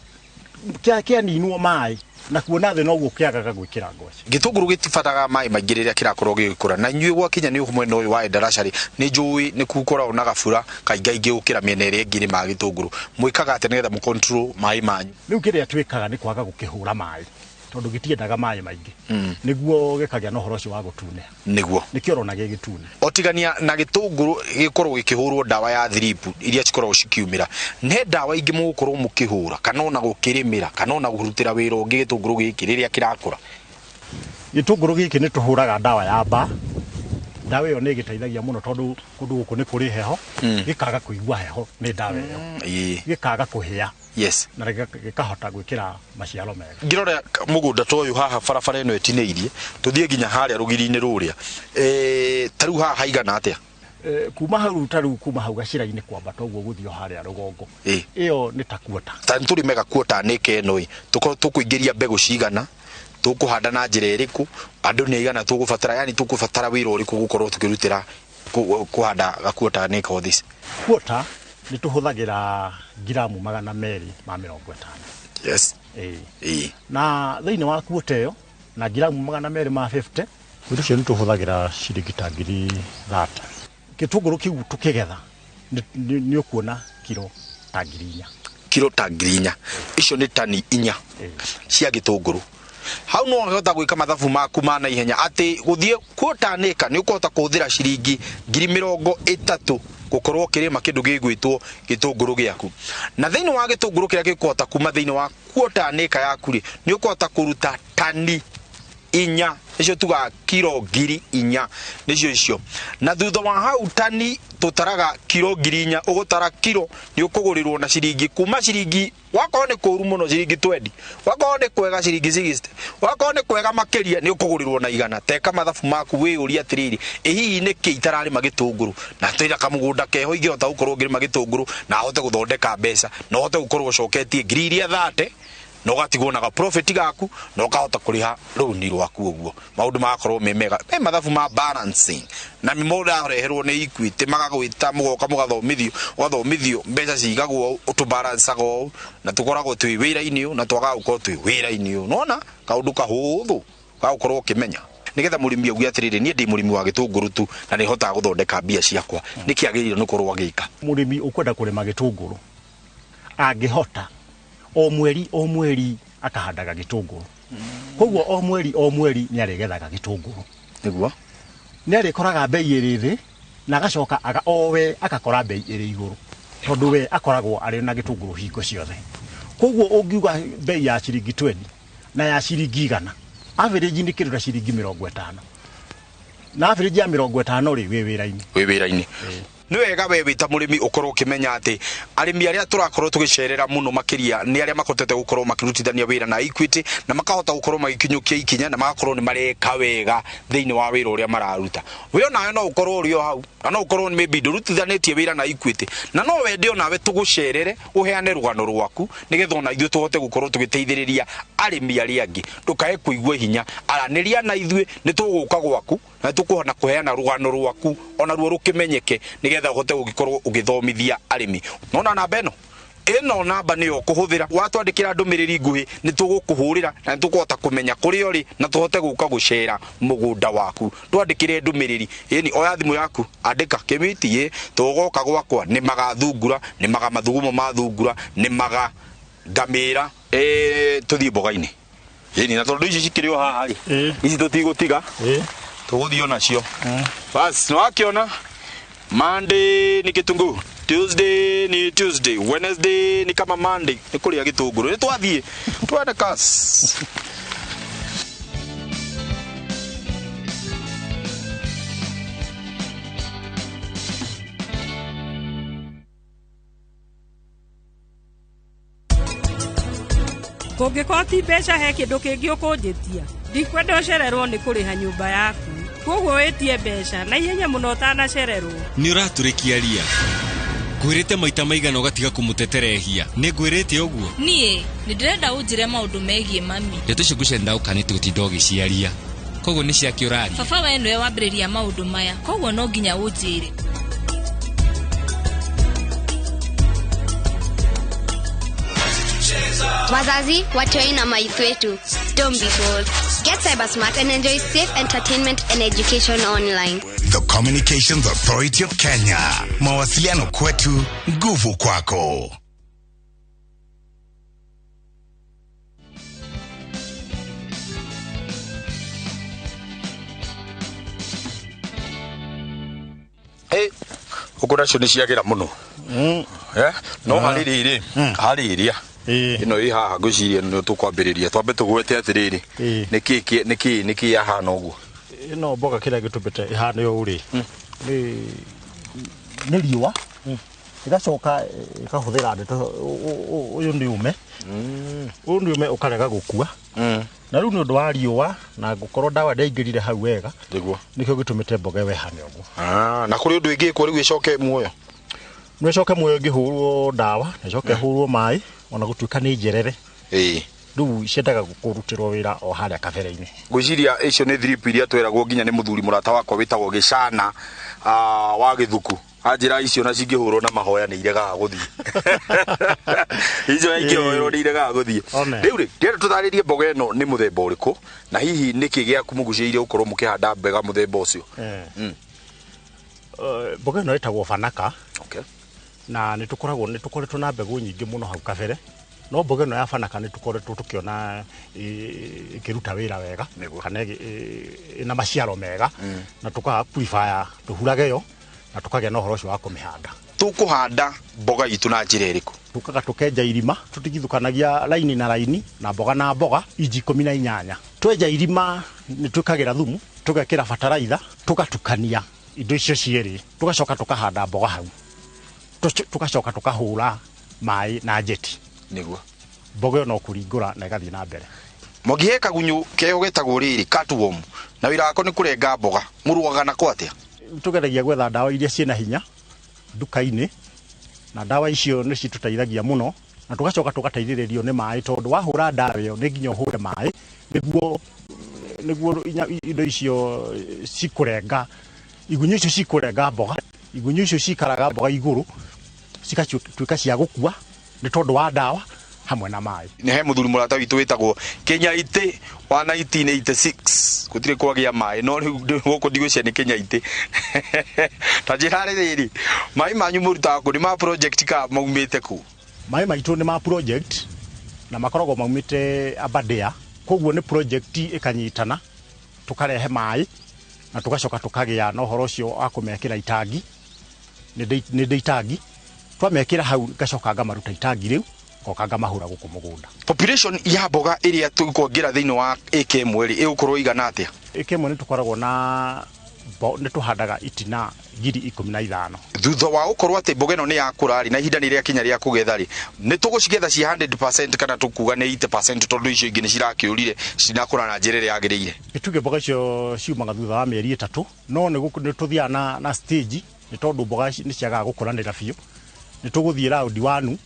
kĩaninwo maĩ na kuona thĩ noguo kĩagaga gwĩkĩra ngwacĩ. Gĩtũngũrũ gĩtibataraga maĩ maingĩ rĩrĩa kĩrakorwo gĩgĩkũra, na inyuĩ gwakinya nĩ mwena ũyũ wa Endarasha rĩ, nĩ njũĩ nĩ gũkoragwo na gabura kaingaingĩ gũkĩra mĩena ĩrĩa ĩngĩ ĩrĩmaga gĩtũngũrũ. Mwĩkaga atĩa nĩgetha mũ control maĩ manyu? Rĩu kĩrĩa twĩkaga nĩ kwaga gũkĩhũra maĩ, tondũ gĩtiendaga maĩ maingĩ, nĩguo gĩkagĩa na ũhoro ũcio wa gũtunĩha. Nĩguo. Nĩkĩo ũrona gĩ gĩtune. Otigania na gĩtũngũrũ gĩkorwo gĩkĩhũrwo ndawa ya thiribu iria cikoragwo cikiumĩra, nĩ ndawa ingĩ mũgũkorwo mũkĩhũra kana ona gũkĩrĩmĩra kana ona kũrutĩra wĩra ũngĩ gĩtũngũrũ gĩkĩ rĩrĩa kĩrakũra? Gĩtũngũrũ gĩkĩ nĩ tũhũraga ndawa ya mbaa. Ndawa ĩyo nĩ ĩgĩteithagia mũno tondũ kũndũ gũkũ nĩ kũrĩ heho, gĩkaga kũigua heho nĩ ndawa ĩyo. Gĩkaga kũhĩa. Yes. Na gĩkahota gwĩkĩra maciaro mega. Ngĩrora mũgũnda ta ũyũ haha barabara ĩno ĩtinĩirie, tũthiĩ nginya harĩa rũgiri-inĩ rũrĩa. Ta rĩu haha haigana atĩa? Kuma hau ta rĩu kuma hau gacĩra-inĩ kwambata ũguo gũthiĩ o harĩa rũgongo. Ĩyo nĩ ta kuota. Ta nĩ tũrĩme gakuota nĩke ĩno ĩ, tũkorwo tũkũingĩria mbegũ cigana, tũkũhanda na njĩra ĩrĩkũ, andũ nĩ aigana tũgũbatara, yani tũkũbatara wĩra ũrĩkũ gũkorwo tũkĩrutĩra kũhanda gakuota nĩka all this? Kuota nĩ tũhũthagĩra ngiramu 250. Yes. Na thĩinĩ wa kuota ĩyo na ngiramu 250, ũndũ ũcio nĩ tũhũthagĩra ciringi ta 30,000. Gĩtũngũrũ kĩu tũkĩgetha nĩ ũkuona kiro ta 4,000. Kiro ta 4,000. Icio nĩ tani 4 cia gĩtũngũrũ. Hau no ũhota gwĩka mathabu maku ma naihenya atĩ gũthiĩ kuota nĩka nĩ ũkũhota kũhũthĩra ciringi 30,000 gũkorwo ũkĩrĩma kĩndũ gĩgwĩtwo gĩtũngũrũ gĩaku. Na thĩinĩ wa gĩtũngũrũ kĩrĩa gĩkũhota kuma thĩinĩ wa kuota nĩka yaku rĩ, nĩ ũkũhota kũruta tani 4, nĩcio tugaga kiro 4,000 nĩcio icio. Na thutha wa hau tani tũtaraga kiro 4,000, ũgũtara kiro nĩ ũkũgũrĩrwo na ciringi kuma ciringi, wakorwo nĩ kũũru mũno ciringi 20, wakorwo nĩ kwega ciringi 60, wakorwo nĩ kwega makĩria nĩ ũkũgũrĩrwo na 100. Teka mathabu maku wĩyũrie atĩrĩrĩ, ĩ hihi nĩ kĩ itararĩma gĩtũngũrũ? Na twĩna kamũgũnda keho ingĩhota gũkorwo ngĩrĩma gĩtũngũrũ na hote gũthondeka mbeca, na hote gũkorwo ũcoketie 30,000, na ũgatigwo na ga profit gaku, na ũkahota kũrĩha rũni rwaku ũguo. Maũndũ magakorwo me mega. Me mathabu ma balancing. Na mũndũ areherwo nĩ Equity, magagwĩta, mũgoka mũgathomithio, ũgathomithio mbeca cigagwo ũũ, tũbalancaga ũũ, na tũkoragwo twĩ wĩra-inĩ ũũ, na twagaga gũkorwo twĩ wĩra-inĩ ũũ. Nĩwona? Kaũndũ kahũthũ ga gũkorwo ũkĩmenya. Nĩgetha mũrĩmi auge atĩrĩrĩ, niĩ ndĩ mũrĩmi wa gĩtũngũrũ tu na nĩhotaga gũthondeka mbia ciakwa. Nĩkĩ agĩrĩirwo nĩ gũkorwo agĩka? Mũrĩmi ũkwenda kũrĩma gĩtũngũrũ angĩhota o mweri o mweri akahandaga gĩtũngũrũ. Koguo o mweri o mweri nĩ arĩgethaga gĩtũngũrũ. Nĩguo. Nĩ arĩkoraga mbei ĩrĩ thĩ na agacoka o we agakora mbei ĩrĩ igũrũ, tondũ we akoragwo arĩ na gĩtũngũrũ hingo ciothe. Koguo ũngiuga mbei ya ciringi 20 na ya ciringi 100, average nĩ kĩndũ ta ciringi 50. Na average ya 50 rĩ, wĩ wĩra-inĩ. Wĩ wĩra-inĩ. Nĩ wega we wĩ ta mũrĩmi ũkorwo ũkĩmenya atĩ arĩmi arĩa tũrakorwo tũgĩcerera mũno makĩria nĩ arĩa makotete gũkorwo makĩrutithania wĩra na Equity na makahota gũkorwo magĩkinyũkia ikinya na magakorwo nĩ mareka wega thĩinĩ wa wĩra ũrĩa mararuta. We onawe no ũkorwo ũrĩ o hau na no ũkorwo maybe ndũrutithanĩtie wĩra na Equity na no wende onawe tũgũcerere ũheane rũgano rwaku nĩgetha ona ithuĩ tũhote gũkorwo tũgĩteithĩrĩria arĩmi arĩa angĩ. Ndũkae kũigua hinya, aranĩria na ithuĩ, nĩ tũgũka gwaku na tũkũhona kũheana rũgano rwaku ona ruo rũkĩmenyeke nĩgetha ũhote gũgĩkorwo ũgĩthomithia arĩmi. Nona namba ĩno ĩno namba nĩyo kũhũthĩra watwandĩkĩra ndũmĩrĩri nguhĩ nĩ tũgũkũhũrĩra na nĩ tũkũhota kũmenya kũrĩa ũrĩ na tũhote gũka gũcera mũgũnda waku. Twandĩkĩre ndũmĩrĩri ĩni, oya thimũ yaku andĩka kĩmiti ĩ tũgoka gwakwa nĩ magathungura nĩ maga mathugumo ma thungura nĩ maga ngamĩra tũthiĩ mboga-inĩ ĩni na tondũ ici cikĩrĩ o haha rĩ ici tũtigũtiga tũgũthiĩ onacio. Bas nĩwakĩona Monday ni kitunguu, Tuesday ni Tuesday, Wednesday ni kama Monday ni kuria gitunguru. Ni twathiĩ twende kas. Kũngĩkorwo ti mbeca he kĩndũ kĩngĩ ũkũnjĩtia, ndikwenda ũcererwo nĩ kũrĩha nyũmba yaku, koguo wĩtie mbeca na ihenya mũno ũtanacererwo. Nĩ ũratũrĩkia ria. Ngwĩrĩte maita maigana ũgatiga kũmũteterehia. Nĩ ngwĩrĩte ũguo? Niĩ nĩ ndĩrenda ũnjĩre maũndũ megiĩ mami. Ndeto icio ngũcenda ũkanĩte gũtinda ũgĩciaria. Koguo nĩ ciake ũraria. Baba we nĩwe wambĩrĩria maũndũ maya, koguo no nginya ũnjĩre. Wazazi, watoi na maithu wetu, don't be fooled. Get cyber smart and enjoy safe entertainment and education online. The Communications Authority of Kenya. Mawasiliano kwetu, nguvu kwako. Hey, uko nacio nĩ ciagĩra mũno. No harĩ rĩrĩ, harĩ ĩrĩa ĩno ĩ haha ngwĩciria nĩ tũkwambĩrĩria twambe tũgwete atĩrĩrĩ nĩkĩ yahana ũguo. Ĩno mboga kĩrĩa gĩtũmĩte ĩhane ũũ rĩ nĩ riũa ĩgacoka ĩkahũthĩra ndeto ũyũ nĩ ũme ũyũ nĩ ũme ũkarega gũkua na rĩu nĩ ũndũ wa riũa na ngũkorwo ndawa ndĩaingĩrire hau wega nĩguo nĩkĩo gĩtũmĩte mboga ĩyo ĩhane ũguo. Na kũrĩ ũndũ ĩngĩkwo rĩu ĩcoke muoyo? No ĩcoke muoyo ĩngĩhũrwo ndawa na ĩcoke ĩhũrwo maĩ ona gũtuĩka nĩ njerere. Rĩu ciendaga kũrutĩrwo wĩra o harĩa kabere-inĩ. Ngwĩciria icio nĩ drip iria tweragwo nginya nĩ mũthuri mũrata wakwa wĩtagwo Gĩcana wa Gĩthuku. Anjĩra icio na cingĩhũrwo na mahoya nĩ iregaga gũthiĩ. Icio ingĩhoerwo nĩ iregaga gũthiĩ. Rĩu rĩ, ndĩrenda tũtarĩrie mboga ĩno nĩ mũthemba ũrĩkũ na hihi nĩkĩ gĩakũmũgucĩrĩirie gũkorwo mũkĩhanda mbega mũthemba ũcio? Mboga ĩno ĩtagwo Fanaka. Na nĩ tũkoragwo nĩ tũkoretwo na mbegũ nyingĩ mũno hau kabere no mboga ĩno ya Fanaka nĩ tũkoretwo tũkĩona ĩkĩruta wĩra wega kana ĩna maciaro mega na tũka prefer tũhurage yo na tũkagĩa na ũhoro ũcio wa kũmĩhanda. Tũkũhanda mboga itũ na njĩra ĩrĩkũ? Tũkaga tũkenja irima tũtigithũkanagia raini na raini na mboga na mboga inji 18. Twenja irima nĩ twĩkagĩra thumu tũgekĩra bataraitha tũgatukania indo icio cierĩ tũgacoka tũkahanda mboga hau tũgacoka tũkahũra maĩ na njeti nĩguo mboga ĩyo no kũringũra na ĩgathiĩ na mbere. Mwangi he kagunyũ keho getagwo rĩrĩ cutworm na wĩra wako nĩ kũrenga mboga mũrũaga nako atĩa? Tũgeragia gwetha ndawa iria ciĩna hinya nduka-inĩ na ndawa icio nĩ citũteithagia mũno na tũgacoka tũgateithĩrĩrio nĩ maĩ tondũ wahũra ndawa ĩyo nĩ nginya ũhũre maĩ nĩguo indo icio cikũrenga igunyũ icio cikũrenga mboga igunyũ icio cikaraga mboga igũrũ cigatuĩka cia gũkua nĩ tondũ wa ndawa hamwe na maĩ. Nĩ he mũthuri mũrata witũ wĩtagwo Kĩnyaitĩ wa 1986 gũtirĩ kwagĩa maĩ no rĩu gũkũ ndigwĩciria nĩ Kĩnyaitĩ. Ta njĩra rĩrĩ maĩ manyu mũrutaga kũ? Nĩ ma project ka maumĩte kũ? Maĩ maitũ nĩ ma project na makoragwo maumĩte Aberdare koguo nĩ project ĩkanyitana tũkarehe maĩ na tũgacoka tũkagĩa na ũhoro ũcio wa kũmekĩra itangi nĩ ndĩ itangi twamekĩra hau ngacoka ngamaruta itangi rĩu ngoka ngamahũra gũkũ mũgũnda. Population ya mboga ĩrĩa tũkuongerera thĩinĩ wa ĩka ĩmwe rĩ ĩgũkorwo ĩigana atĩa? Ĩka ĩmwe nĩ tũkoragwo na Nĩ tũhandaga itina 15,000. Thutha wa gũkorwo atĩ mboga ĩno nĩ yakũra rĩ, na ihinda nĩ rĩakinya rĩa kũgetha rĩ, nĩ tũgũcigetha ci 100% kana tũkuga nĩ 80% tondũ icio ingĩ nĩ cirakĩũrire, citinakũra na njĩra ĩrĩa yagĩrĩire? Tuge mboga icio ciumaga thutha wa mĩeri 3, no nĩ tũthiaga na stage, nĩ tondũ mboga nĩ ciagaga gũkũranĩra biũ. Nĩ tũgũthiĩ round 1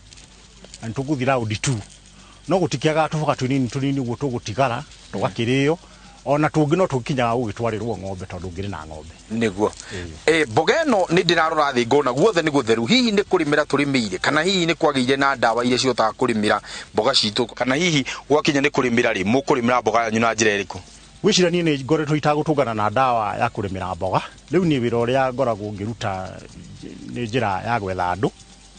na nĩ tũgũthiĩ round 2, no gũtikĩagaga tũboga tũnini tũnini ũguo tũgũtigara tũgakĩrĩo, ona tũngĩ no tũkinyaga gũgĩtwarĩrwo ng'ombe tondũ ngĩrĩ na ng'ombe. Nĩguo. Mboga ĩno nĩ ndĩrarora thĩ ngona guothe nĩ gũtheru. Hihi nĩ kũrĩmĩra tũrĩmĩire, kana hihi nĩ kwagĩire na ndawa iria cihotaga kũrĩmĩra mboga citũ, kana hihi gwakinya nĩ kũrĩmĩra rĩ, mũkũrĩmĩra mboga yanyu na njĩra ĩrĩkũ? Gwĩciria niĩ nĩ ngoretwo itagũtũngana na ndawa ya kũrĩmĩra mboga. Rĩu niĩ wĩra ũrĩa ngoragwo ngĩruta nĩ njĩra ya gwetha andũ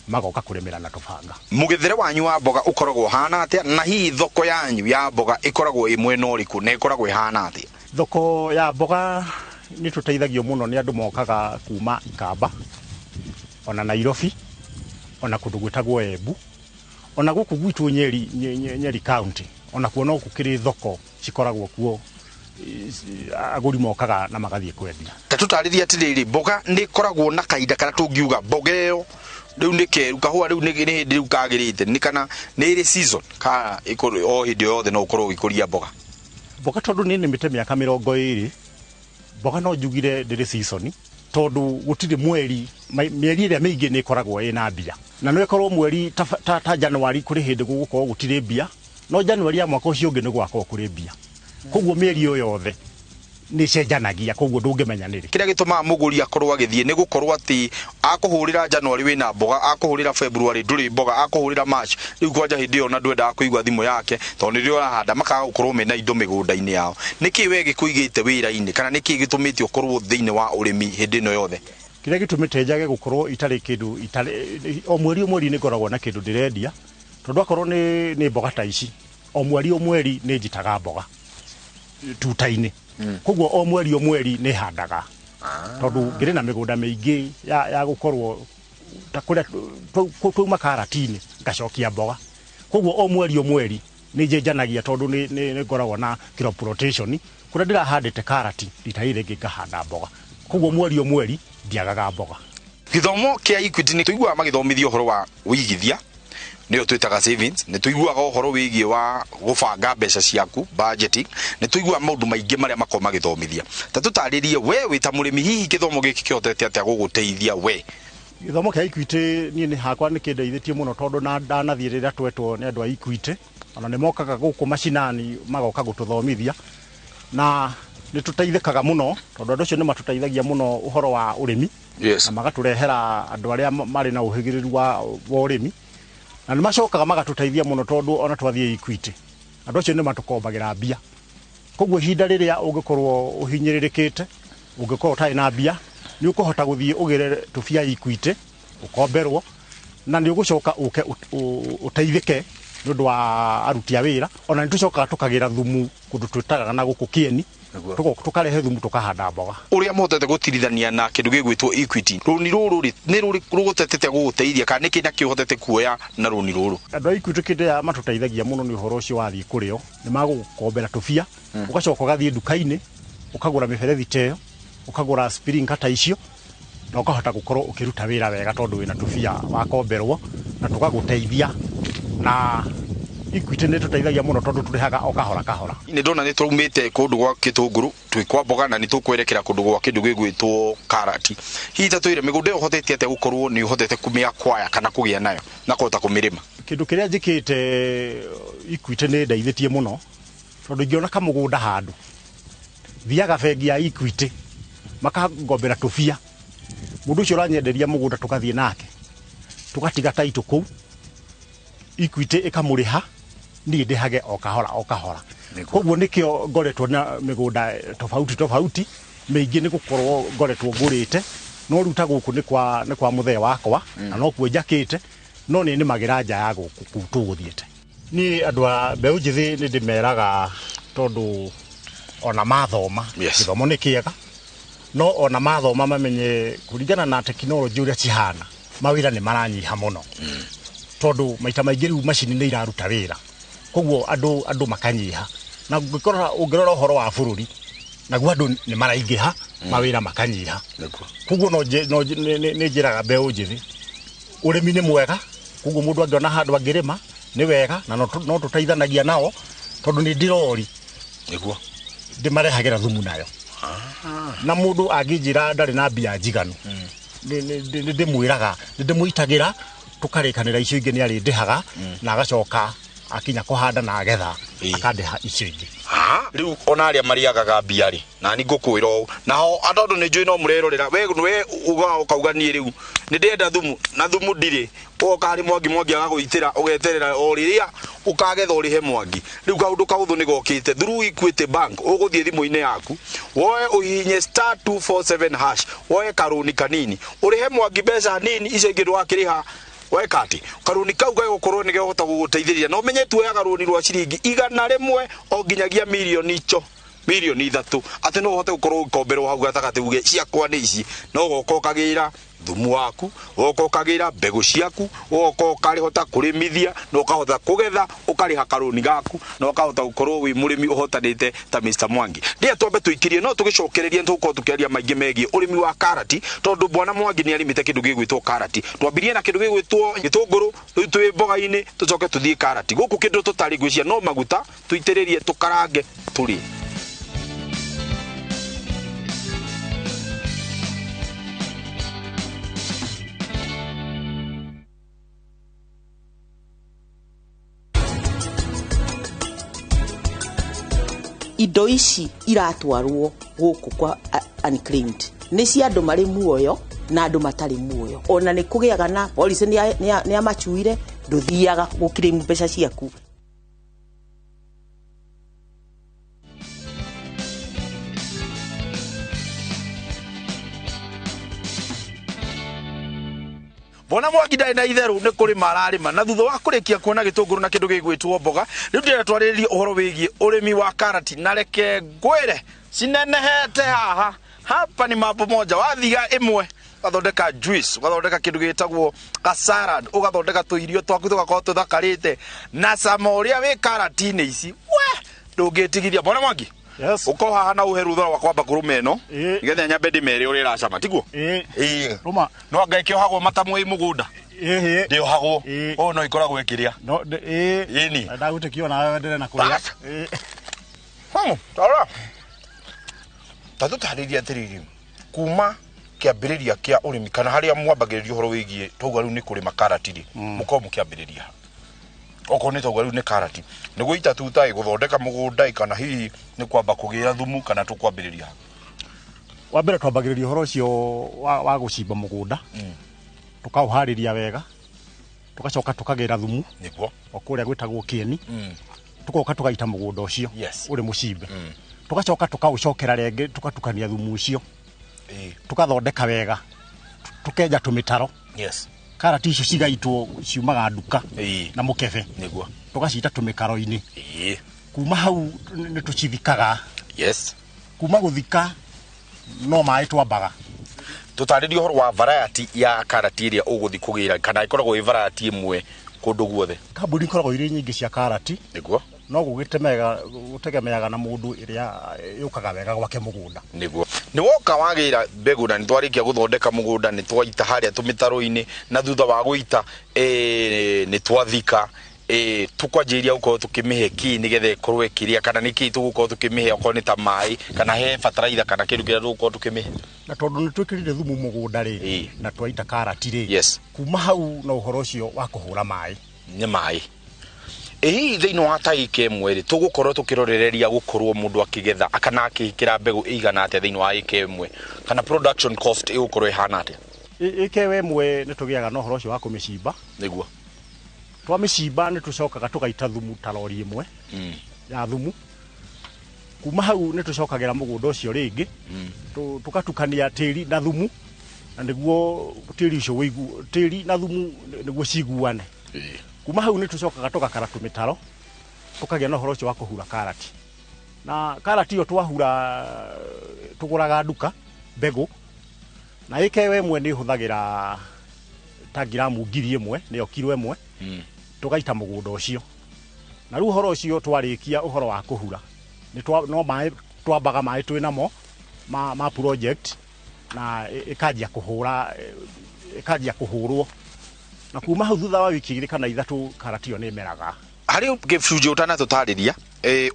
magoka kũrĩmĩra na tũbanga. Mũgethere wanyu wa mboga ũkoragwo ũhana atĩa, na hihi thoko yanyu ya mboga ĩkoragwo ĩ mwena ũrĩkũ na ĩkoragwo ĩhana atĩa? Thoko ya mboga nĩ tũteithagio mũno nĩ andũ mokaga kuma Ikamba, ona Nairobi, ona kũndũ gwĩtagwo Embu, ona gũkũ gwitũ Nyeri County, ona kuo no gũkĩrĩ thoko cikoragwo kuo, agũri mokaga na magathiĩ kwendia. Ta tũtarĩrie atĩrĩrĩ, mboga nĩ ĩkoragwo na kahinda karĩa tũngiuga mboga ĩyo rĩu nĩ keru, kahũa rĩu nĩ hĩndĩ rĩu kagĩrĩte, nĩ kana nĩ ĩrĩ season kana o hĩndĩ o yothe no ũkorwo ũgĩkũria mboga? Mboga tondũ nĩ nĩmĩte mĩaka 20, mboga no njugire ndĩrĩ season, tondũ gũtirĩ mweri, mĩeri ĩrĩa mĩingĩ nĩ ĩkoragwo ĩna mbia, na no ĩkorwo mweri ta January kũrĩ hĩndĩ gũgũkorwo gũtirĩ mbia, no January ya mwaka ũcio ũngĩ nĩ gũgakorwo kũrĩ mbia. Koguo mĩeri ĩyo yothe nĩ ĩcenjanagia, koguo ndũngĩmenya nĩrĩ. Kĩrĩa gĩtũmaga mũgũri akorwo agĩthiĩ nĩ gũkorwo atĩ akũhũrĩra January wĩna mboga, akũhũrĩra February ndũrĩ mboga, akũhũrĩra March rĩu kwanja hĩndĩ ĩyo na ndwendaga kũigua thimũ yake tondũ nĩrĩo ũrahanda, makaga gũkorwo mena indo mĩgũnda-inĩ yao. Nĩkĩ we gĩkũigĩte wĩra-inĩ, kana nĩkĩ gĩtũmĩte ũkorwo thĩinĩ wa ũrĩmi hĩndĩ ĩno yothe? Kĩrĩa gĩtũmĩte njage gũkorwo itarĩ kĩndũ, itarĩ o mweri o mweri nĩ ngoragwo na kĩndũ ndĩrendia, tondũ akorwo nĩ mboga ta ici, o mweri o mweri nĩ njitaga mboga tuta-inĩ. Koguo o mweri o mweri nĩ handaga, tondũ ngĩrĩ na mĩgũnda mĩingĩ ya gũkorwo ta kũrĩa twauma karati-inĩ ngacokia mboga. Koguo o mweri o mweri nĩ njenjanagia, tondũ nĩ ngoragwo na crop rotation, kũrĩa ndĩrahandĩte karati rita rĩrĩ rĩngĩ ngahanda mboga. Koguo mweri o mweri ndiagaga mboga. Gĩthomo kĩa Equity nĩ tũiguaga magĩthomithia ũhoro wa ũigithia, nĩyo twĩtaga savings, nĩ tũiguaga ũhoro wĩgiĩ wa gũbanga mbeca ciaku, budgeting, nĩ tũiguaga maũndũ maingĩ marĩa makoragwo magĩthomithia. Ta tũtarĩrie we wĩ ta mũrĩmi, hihi gĩthomo gĩkĩ kĩhotete atĩa gũgũteithia we? Gĩthomo kĩa Equity niĩ nĩ hakwa nĩ kĩndeithĩtie mũno, tondũ na ndanathiĩ rĩrĩa twetwo nĩ andũ a Equity, ona nĩ mokaga gũkũ macinani magoka gũtũthomithia, na nĩ tũteithĩkaga mũno tondũ andũ acio nĩ matũteithagia mũno ũhoro wa ũrĩmi. Na magatũrehera andũ arĩa marĩ na ũhĩgĩrĩru wa ũrĩmi, na nĩ macokaga magatũteithia mũno tondũ ona twathiĩ Equity andũ acio nĩ matũkombagĩra mbia. Koguo ihinda rĩrĩa ũngĩkorwo ũhinyĩrĩrĩkĩte, ũngĩkorwo ũtarĩ na mbia, nĩ ũkũhota gũthiĩ ũgĩre tũbia Equity ũkomberwo, na nĩ ũgũcoka ũke ũteithĩke nĩ ũndũ wa aruti a wĩra. Ona nĩ tũcokaga tũkagĩra thumu kũndũ twĩtaga na gũkũ Kĩeni, tũkarehe thumu tũkahanda mboga. Ũrĩa mũhotete gũtirithania na kĩndũ gĩgwĩtwo Equity, rũni rũrũ rĩ, nĩ rũgũtetete gũgũteithia kana nĩkĩ nakĩo ũhotete kuoya na rũni rũrũ? Andũ a Equity kĩndũ matũteithagia mũno nĩ ũhoro ũcio wathiĩ kũrĩo, nĩ magũgũkombera tũbia, ũgacoka ũgathiĩ nduka-inĩ ũkagũra mĩberethi ta ĩyo, ũkagũra sprinkler ta icio, na ũkahota gũkorwo ũkĩruta wĩra wega tondũ wĩna tũbia wakomberwo, na tũgagũteithia. Na Equity nĩ tũteithagia mũno tondũ tũrĩhaga o kahora kahora. Nĩ ndona nĩ tũraumĩte kũndũ gwa gĩtũngũrũ, twĩ kwa mboga, na nĩ tũkwerekera kũndũ gwa kĩndũ gĩgwĩtwo karati. Hihi ta twĩre mĩgũnda ĩyo ũhotete atĩa gũkorwo nĩ ũhotete kũmĩakwaya kana kũgĩa nayo na kũhota kũmĩrĩma? Kĩndũ kĩrĩa njĩkĩte Equity nĩ ndeithĩtie mũno, tondũ ingĩona kamũgũnda handũ, thiaga bengi ya Equity makangombera tũbia, mũndũ ũcio ũranyenderia mũgũnda tũgathiĩ nake tũgatiga taitũ kũu, Equity ĩkamũrĩha, niĩ ndĩhage o kahora o kahora. Koguo nĩkĩo ngoretwo na mĩgũnda tofauti tofauti mĩingĩ, nĩ gũkorwo ngoretwo ngũrĩte, no rĩu ta gũkũ nĩ kwa mũthee wakwa, na no kuo njakĩte, no nĩ nĩmagĩra nja ya gũkũ kũu tũgũthiĩte. Niĩ andũ a mbeũ njĩthĩ nĩ ndĩmeraga, tondũ ona mathoma, gĩthomo nĩ kĩega, no ona mathoma mamenye kũringana na tekinoronjĩ ũrĩa cihana, mawĩra nĩ maranyiha mũno. Tondũ maita maingĩ rĩu macini nĩ iraruta wĩra, koguo andũ makanyiha. Na ũngĩrora ũhoro wa bũrũri, naguo andũ nĩ maraingĩha, Mawĩra makanyiha. Koguo no nĩ njĩraga mbeũ njĩthĩ ũrĩmi nĩ mwega, koguo mũndũ angĩona handũ angĩrĩma nĩ wega, na no tũteithanagia nao tondũ nĩ ndirori nĩguo ndĩmarehagĩra thumu nayo. Na mũndũ angĩnjĩra ndarĩ na mbia njiganu, nĩ ndĩmwĩraga, nĩ ndĩmũitagĩra, tũkarĩkanĩra icio ingĩ nĩ arĩndĩhaga, na agacoka akinya kũhanda na agetha akandĩha icio ingĩ. Rĩu ona arĩa marĩagaga mbia rĩ, na ni ngũkwĩra ũũ naho tondũ nĩ njũĩ no mũrerorera, we ũkauga niĩ rĩu nĩ ndĩrenda thumu na thumu ndirĩ, ũgoka harĩ Mwangi, Mwangi agagũitĩra, ũgeterera o rĩrĩa ũkagetha ũrĩhe Mwangi. Rĩu kaũndũ kaũthũ nĩ gokĩte through Equity Bank, ũgũthiĩ thimũ-inĩ yaku woe ũhihinye *247# woe karũni kanini ũrĩhe Mwangi mbeca nini, icio ingĩ ndũgakĩrĩha weka atĩ karũni kau gagũkorwo nĩ gegũhota gũgũteithĩrĩria. Na ũmenye tuoyaga rũni rwa ciringi 100 o nginyagia mirioni ico mirioni 3, atĩ no ũhote gũkorwo ũgĩkomberwo hau gatagatĩ uge ciakwa nĩ ici, no ũgoka ũkagĩra thumu waku, ũgoka ũkagĩra mbegũ ciaku, ũgoka ũkarĩhota kũrĩmithia na ũkahota kũgetha, ũkarĩha karũni gaku na ũkahota gũkorwo wĩ mũrĩmi ũhotanĩte ta Mr. Mwangi. Rĩrĩa twambe tũikĩrie no tũgĩcokererie, tũgũkorwo tũkĩaria maingĩ megiĩ ũrĩmi wa karati, tondũ bwana Mwangi nĩ arĩmĩte kĩndũ gĩgwĩtwo karati. Twambirie na kĩndũ gĩgwĩtwo gĩtũngũrũ, rĩu twĩ mboga-inĩ, tũcoke tũthiĩ karati. Gũkũ kĩndũ tũtarĩ ngwĩciria no maguta tũitĩrĩrie tũkarange tũrĩe. Indo ici iratwarwo gũkũ kwa unclaimed nĩ cia andũ marĩ muoyo na andũ matarĩ muoyo. Ona nĩ kũgĩaga na policy nĩ amacuire, ndũthiaga gũclaim mbeca ciaku. Bwana Mwangi ndarĩ na itherũ nĩ kũrĩma ararĩma, na thutha wa kũrĩkia kuona gĩtũngũrũ na kĩndũ gĩgwĩtwo mboga, rĩu ndĩrenda twarĩrĩrie ũhoro wĩgiĩ ũrĩmi wa karati. Na reke ngwĩre cinenehete haha, hapa ni mambo moja, wathiga ĩmwe ũgathondeka juice, ũgathondeka kĩndũ gĩtagwo ka salad, ũgathondeka tũirio twaku tũgakorwo tũthakarĩte na cama ũrĩa wĩ karati-inĩ ici, we ndũngĩtigithia. Bwana Mwangi, yes, ũko haha na ũhe rũtha rwa kwamba kũrũma ĩno nĩgetha nyambe ndĩmere ũrĩa ĩracama, tiguo? Ĩĩ. No anga ĩkĩohagwo matamu ĩ mũgũnda? Ndĩohagwo. Ũũ no ĩkoragwo ĩkĩrĩa. Ĩni. Ndagũtĩkio nawe wenderee na kũrĩa. Tarora. Ta tũtarĩrie atĩrĩrĩ, kuma kĩambĩrĩria kĩa ũrĩmi kana harĩa mwambagĩrĩria ũhoro wĩgiĩ twauga rĩu nĩ kũrĩma karati rĩ, mũkorwo mũkĩambĩrĩria ha? Okorwo nĩ twauga rĩu nĩ karati, nĩ gũita tuta ĩ, gũthondeka mũgũnda ĩ, kana hihi nĩ kwamba kũgĩra thumu, kana tũkwambĩrĩria ha? Wa mbere twambagĩrĩria ũhoro ũcio wa gũcimba mũgũnda, tũkaũharĩria wega, tũgacoka tũkagĩra thumu nĩguo o kũrĩa gwĩtagwo kĩeni, tũgoka tũgaita mũgũnda ũcio ũrĩ mũcimbe, tũgacoka tũkaũcokera rĩngĩ tũgatukania thumu ũcio, tũkathondeka wega, tũkenja tũmĩtaro. Karati icio cigaitwo ciumaga nduka na mũkebe, nĩguo tũgacita tũmĩkaro-inĩ. Kuma hau nĩ tũcithikaga. Kuma gũthika no maĩ twambaga. Tũtarĩrie ũhoro wa variety ya karati ĩrĩa ũgũthiĩ kũgĩra, kana ĩkoragwo ĩ variety ĩmwe kũndũ guothe? Kambuni ikoragwo irĩ nyingĩ cia karati, nĩguo, no gũtegemeaga na mũndũ ĩrĩa yũkaga wega gwake mũgũnda. Nĩguo nĩ woka wagĩra mbegũ na nĩ twarĩkia gũthondeka mũgũnda, nĩ twaita harĩa tũmĩtaro-inĩ, na thutha wa gũita nĩ twathika, tũkwanjĩrĩria gũkorwo tũkĩmĩhe kĩ nĩgetha ĩkorwo ĩkĩrĩa, kana nĩ kĩ tũgũkorwo tũkĩmĩhe, okorwo nĩ ta maĩ kana he bataraitha kana kĩndũ kĩrĩa tũgũkorwo tũkĩmĩhe? Na tondũ nĩ twĩkĩrire thumu mũgũnda rĩ, na twaita karati rĩ, kuma hau no ũhoro ũcio wa kũhũra maĩ. Nĩ maĩ. Hihi thĩinĩ wa ta ĩka ĩmwe rĩ, tũgũkorwo tũkĩrorereria gũkorwo mũndũ akĩgetha kana akĩkĩra mbegũ ĩigana atĩa thĩinĩ wa ĩka ĩmwe, kana production cost ĩgũkorwo ĩhana atĩa? Ĩka ĩmwe nĩ tũgĩaga na ũhoro ũcio wa kũmĩcimba. Nĩguo. Twamĩcimba nĩ tũcokaga tũgaita thumu ta rori ĩmwe ya thumu. Kuma hau nĩ tũcokagĩra mũgũnda ũcio rĩngĩ, tũgatukania tĩri na thumu, na nĩguo tĩri ũcio wĩigu, tĩri na thumu nĩguo ciguane. Kuma hau nĩ tũcokaga tũgakara tũmĩtaro, tũkagĩa na ũhoro ũcio wa kũhura karati. Na karati ĩyo twahura tũgũraga nduka mbegũ, na ĩka ĩmwe nĩ ĩhũthagĩra ta ngiramu 1000 nĩyo kiro 1, tũgaita mũgũnda ũcio. Na rĩu ũhoro ũcio twarĩkia ũhoro wa kũhura, no maĩ twambaga maĩ twĩ namo ma project na ĩkanjia kũhũra, ĩkanjia kũhũrwo, na kuma hau thutha wa wiki 2 kana 3 karati ĩyo nĩ ĩmeraga. Harĩ gĩcunjĩ ũtanatũtarĩria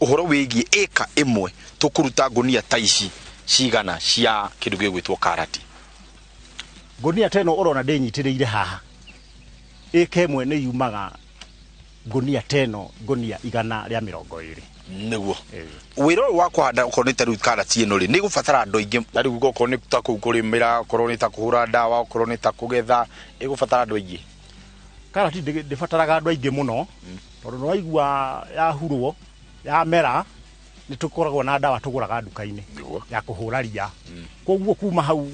ũhoro wĩgiĩ ĩka ĩmwe tũkũruta ngũnia ta ici cigana cia kĩndũ gĩgwĩtwo karati? Ngũnia ta ĩno ũrona ndĩnyitĩrĩire haha, ĩka ĩmwe nĩ yumaga ngũnia ta ĩno, ngũnia 120. Nĩguo wĩra ũyũ wa kũhanda okorwo nĩ ta rĩu karati ĩno rĩ, nĩ gũbatara andũ aingĩ, na rĩu okorwo nĩ ta kũu kũrĩmĩra, okorwo nĩ ta kũhũra ndawa, okorwo nĩ ta kũgetha, ĩgũbatara andũ aingĩ? Karati ndĩbataraga andũ aingĩ mũno, tondũ nĩwaigua yahurwo yamera nĩ tũkoragwo na ndawa tũgũraga nduka-inĩ ya kũhũra ria, koguo kuma hau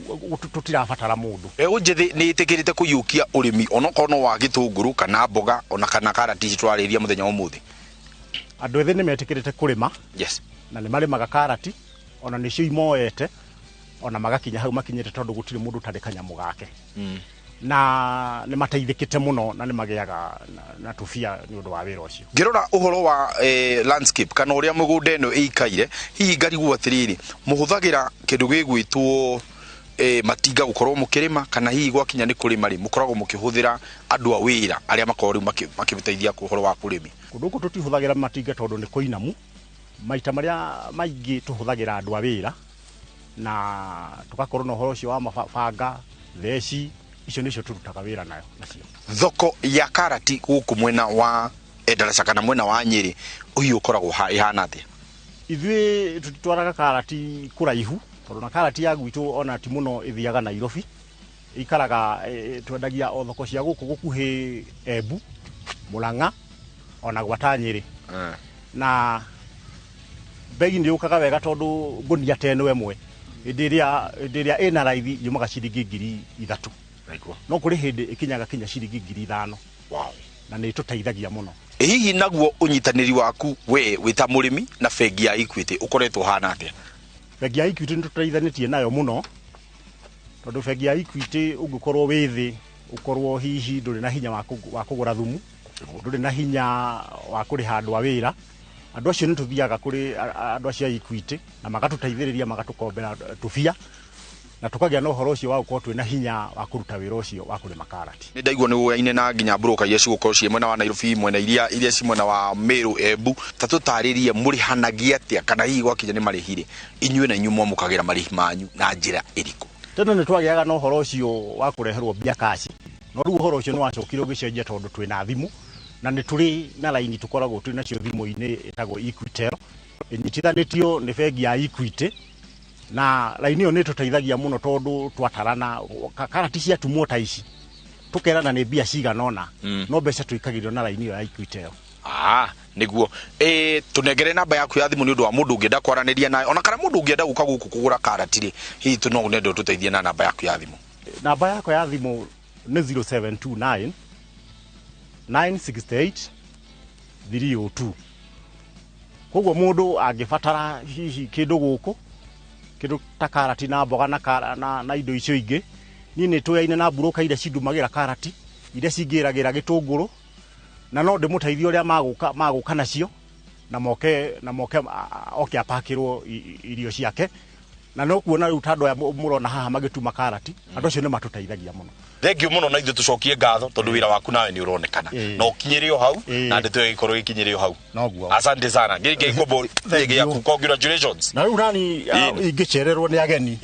tũtirabatara mũndũ. Mbeũ njĩthĩ nĩ ĩtĩkĩrĩte kũiyũkia ũrĩmi onokorwo no wa gĩtũngũrũ kana mboga ona kana karati ici tũrarĩria mũthenya wa ũmũthĩ? Andũ ethĩ nĩ metĩkĩrĩte kũrĩma. Na nĩ marĩmaga karati, ona nĩcio imoete ona magakinya hau makinyĩte, tondũ gũtirĩ mũndũ ũtarĩ kanyamũ gake. Na nĩ mateithĩkĩte mũno na nĩ magĩaga na tũbia nĩ ũndũ wa wĩra ũcio. Ngĩrora ũhoro wa landscape kana ũrĩa mĩgũnda ĩno ĩikaire, hihi ngarigwo atĩrĩrĩ, mũhũthagĩra kĩndũ gĩgwĩtwo matinga gũkorwo mũkĩrĩma, kana hihi gwakinya nĩ kũrĩma rĩ, mũkoragwo mũkĩhũthĩra andũ a wĩra arĩa makoragwo rĩu makĩteithia ũhoro wa kũrĩmi? Kũndũ gũkũ tũtihũthagĩra matinga tondũ nĩ kũinamu. Maita marĩa maingĩ tũhũthagĩra andũ a wĩra, na tũgakorwo na ũhoro ũcio wa mabanga, theci, icio nĩcio tũrutaga wĩra nayo nacio. Thoko ya karati gũkũ mwena wa Endarasha kana mwena wa Nyĩrĩ ũhiũ ũkoragwo ĩhana atĩa? Ithuĩ tũtitwaraga karati kũraihu, tondũ na karati ya gwitũ ona ti mũno ĩthiaga Nairobi, ikaraga twendagia o thoko cia gũkũ gũkuhĩ Embu, Murang'a ona gwata Nyĩrĩ. Na mbei nĩ yũkaga wega tondũ ngũnia ta ĩno ĩmwe hĩndĩ ĩrĩa ĩna raithi yumaga ciringi 3,000. No kũrĩ hĩndĩ ĩkinyaga kinya ciringi 5,000. Na nĩ ĩtũteithagia mũno. Hihi naguo ũnyitanĩri waku we wĩ ta mũrĩmi na bengi ya Equity ũkoretwo ũhana atĩa? Bengi ya Equity nĩ tũteithanĩtie nayo mũno, tondũ bengi ya Equity ũngĩkorwo wĩ thĩ, ũkorwo hihi ndũrĩ na hinya wa kũgũra thumu, ndũrĩ na hinya wa kũrĩha andũ a wĩra, andũ acio nĩ tũthiaga kũrĩ andũ acio a Equity na magatũteithĩrĩria, magatũkombera tũbia, na tũkagĩa na ũhoro ũcio wa gũkorwo twĩna hinya wa kũruta wĩra ũcio wa kũrĩma karati. Nĩ ndaigua nĩ ũyaine na nginya broker iria cigũkorwo ciĩ mwena wa Nairobi, mwena iria ci mwena wa Meru, Embu, ta tũtarĩrie mũrĩhanagia atĩa, kana hihi gwakinya nĩ marĩhi-rĩ, inyuĩ na inyuĩ mwamũkagĩra marĩhi manyu na njĩra ĩrĩkũ? Tene nĩ twagĩaga na ũhoro ũcio wa kũreherwo mbia kaci, no rĩu ũhoro ũcio nĩ wacokire ũgĩcenjia tondũ twĩna thimũ na nĩ tũrĩ na raini tũkoragwo twĩ nacio thimũ-inĩ ĩtagwo Equitel, ĩnyitithanĩtio nĩ bengi ya Equity, na raini ĩyo nĩ ĩtũteithagia mũno tondũ twatarana karati ciatumwo ta ici tũkerana nĩ mbia cigana ũna, no mbeca tũikagĩrio na raini ĩyo ya Equitel. Nĩguo tũnengere namba yaku ya thimũ nĩ ũndũ wa mũndũ ũngĩenda kwaranĩria nawe, ona kana mũndũ ũngĩenda gũka gũkũ kũgũra karati rĩ, hihi no nende ũtũteithie na namba yaku ya thimũ. Namba yakwa ya thimũ nĩ 0729 968 302. Koguo mũndũ angĩbatara hihi kĩndũ gũkũ, kĩndũ ta karati na mboga na indo icio ingĩ, niĩ nĩ tũyaine na mburoka iria cindumagĩra karati, iria cingĩragĩra gĩtũngũrũ, na no ndĩmũteithie ũrĩa magũka nacio, na moke oke apakĩrwo irio ciake. Na no kuona rĩu ta andũ aya mũrona haha magĩtuma karati, andũ acio nĩ matũteithagia mũno. Thank you mũno, na ithuĩ tũcokie ngatho tondũ wĩra waku nawe nĩ ũronekana na ũkinyĩre o hau, na ndeto ĩyo ĩgĩkorwo ĩkinyĩre o hau. Noguo. Asante sana. Ngĩngĩ ngombo gĩaku, congratulations. Na rĩu nani ingĩcererwo nĩ ageni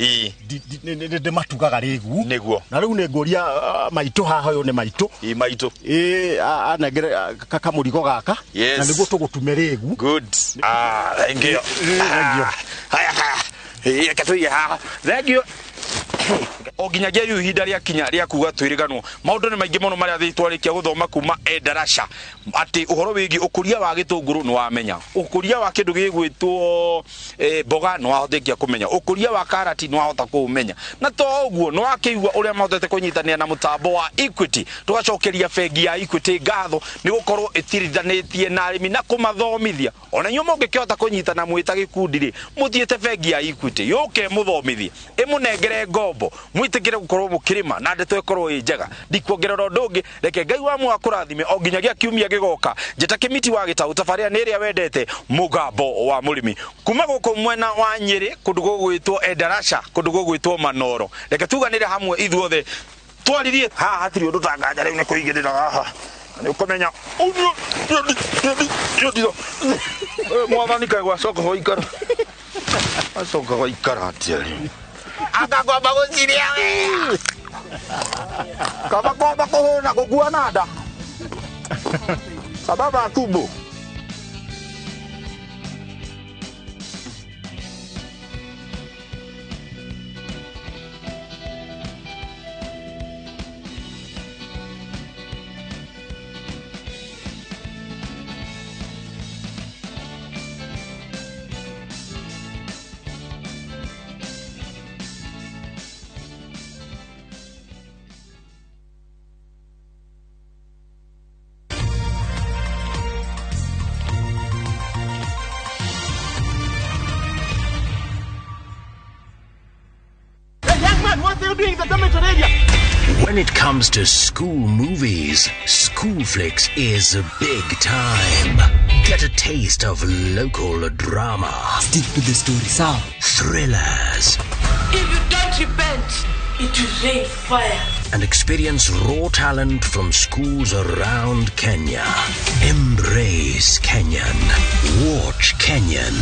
nĩ ndĩmatugaga rĩgu. Nĩguo. Na rĩu nĩ ngũria maitũ haha, ũyũ nĩ maitũ. Ĩ maitũ. Anengere kamũrigo gaka na nĩguo tũgũtume rĩgu. Good. Thank you. Thank you. Haya haya. Reke haha. Thank you. O nginyagia rĩu ihinda rĩa kinya rĩa kuga twĩrĩganwo, maũndũ nĩ maingĩ mũno marĩa thĩ twarĩkia gũthoma kuma Endarasha, atĩ ũhoro wĩgiĩ ũkũria wa gĩtũngũrũ nĩ wamenya, ũkũria wa kĩndũ gĩgwĩtwo mboga nĩ wahotĩkia kũmenya, ũkũria wa karati nĩ wahota kũũmenya, na to ũguo nĩ wakĩigua ũrĩa mahotete kũnyitanĩra na mũtambo wa Equity. Tũgacokeria bengi ya Equity ngatho nĩ gũkorwo ĩtirithanĩtie na arĩmi na kũmathomithia. Ona inyuĩ mũngĩkĩhota kũnyitana mwĩ ta gĩkundi rĩ, mũthiĩte bengi ya Equity yũke ĩmũthomithie, ĩmũnengere ngombo. Ngombo mwitikire gukorwo mukirima na ndeto ikorwo ĩ njega. Ndikuongerera ũndũ ũngĩ, reke Ngai wa muoyo akũrathime o nginyagia kiumia gĩgoka. Njĩta Kĩmiti wa Gĩtaũ, tabarĩra nĩ ĩrĩa wendete, Mũgambo wa Mũrĩmi, kuma gũkũ mwena wa Nyĩrĩ, kũndũ gũgwĩtwo Endarasha, kũndũ gũgwĩtwo Manoro. Reke tuganĩre hamwe ithuothe twaririe haha, hatirĩ ũndũ tanganja rĩu nĩ kũigĩrĩra haha nĩ ũkũmenya mwathani kaĩ gwacoka gwaikara, acoka gwaikara atĩa rĩu? Akakwamba gũciria we kaba kwamba kũhũna gũkua na nda sababa tumbo. When it comes to school movies, Schoolflix is big time. Get a taste of local drama. Stick to the story, sawa? Thrillers. If you don't repent, it will rain fire. And experience raw talent from schools around Kenya. Embrace Kenyan. Watch Kenyan.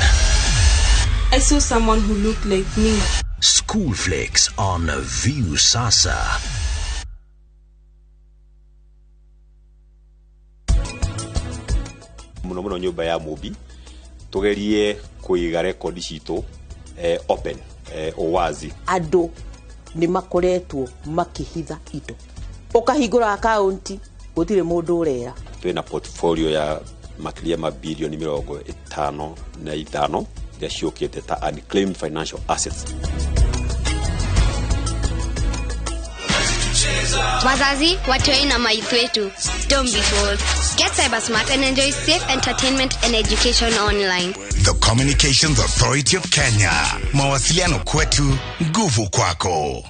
I saw someone who looked like me. Schoolflix on Viusasa. Muno muno nyumba ya Mubi tugerie kuiga rekondi citu open, uwazi. Andu ni makoretwo makihitha indo, ukahingura akaunti gutire mundu urera. Twina portfolio ya makiria ma bilioni 55 iria ciukite ta unclaimed financial assets. Wazazi, watoi na maithu wetu, don't be fooled. Get cyber smart and enjoy safe entertainment and education online. The Communications Authority of Kenya. Mawasiliano kwetu, nguvu kwako.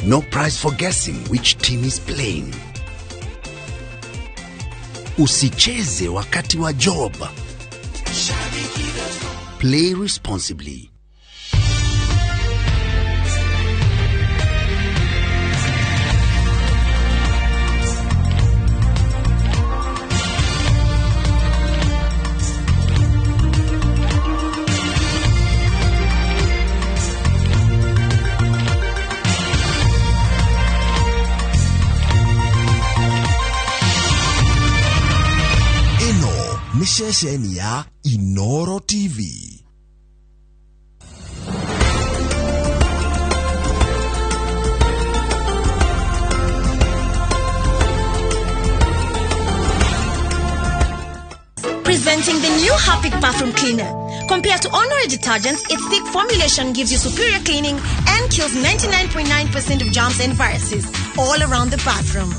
No prize for guessing which team is playing. Usicheze wakati wa job. Play responsibly. Ĩno nĩ ceceni ya Inoro TV. Presenting the new Harpic bathroom cleaner. Compared to ordinary detergents, its thick formulation gives you superior cleaning and kills 99.9% of germs and viruses all around the bathroom.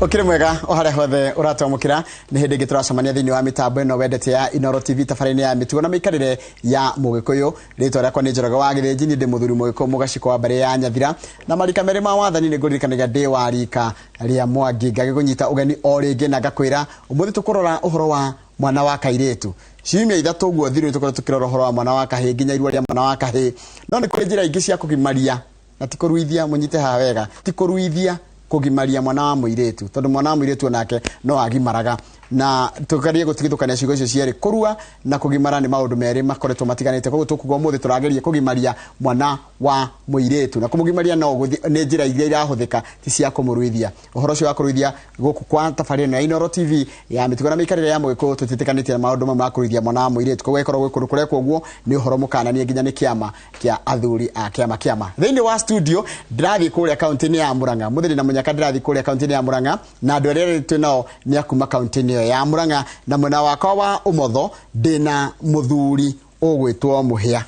Ukire mwega o haria hothe uratwamukira ni hindi ingi turacemania thiini wa mitambo ino wendete ya Inoro TV tabarĩinĩ ya mĩtugo na mĩikarĩre ya Mũgĩkũyũ. Rĩtwa rĩakwa nĩ Njoroge wa Gĩthĩnji, niĩ ndĩ mũthuri Mũgĩkũyũ mũgaciko wa mbarĩ ya Nyathira na marika merĩ ma wathani nĩ ngũririkanagia ndĩ wa rika rĩa Mwangi. Ngagĩkũnyita ũgeni o rĩngĩ na ngakwĩra ũmũthĩ tũkũrora ũhoro wa mwana wa kairĩtu. Ciumia ithatũ ũguo thiru tũkoretwo tũkĩrora ũhoro wa mwana wa kahĩĩ nginya irua rĩa mwana wa kahĩĩ, no nĩ kũrĩ njĩra ingĩ cia kũgimaria na ti kũruithia, mũnyite haha wega, ti kũruithia, kugimaria mwana wa mũirĩtu, tondũ mwana wa mũirĩtu onake no agimaraga. Na tukarie gutigithukania ciugo icio cierĩ, kũrua na kũgimara nĩ maũndũ merĩ makoretwo matiganĩte. Koguo tũkuga ũmũthĩ tũrageria kũgimaria mwana wa mũirĩtu, na kũmũgimaria no nĩ njĩra iria irahũthĩka ti cia kũmũruithia. Ũhoro ũcio wa kũruithia gũkũ kwa tabarĩra ĩno ya Inooro TV ya mĩtugo na mĩikarĩre ya mũgĩkũyũ tũtiĩtĩkanĩtie na maũndũ mamwe ma kũruithia mwana wa mũirĩtu. Koguo ĩkorwo gwĩ kũndũ kũrekwo ũguo nĩ ũhoro mũkananie nginya nĩ kĩama kĩa athuri a kĩama kĩama. Thĩinĩ wa studio ndĩrathiĩ kũrĩa kaunti-inĩ ya Murang'a, Mũthĩni na Mũnyaka, ndĩrathiĩ kũrĩa kaunti-inĩ ya Murang'a na andũ arĩa twĩ nao nĩ a kuma kaunti-inĩ ĩyo ya Murang'a, na mwena wakwa wa ũmotho ndĩna mũthuri ũgwĩtwo Mũhĩa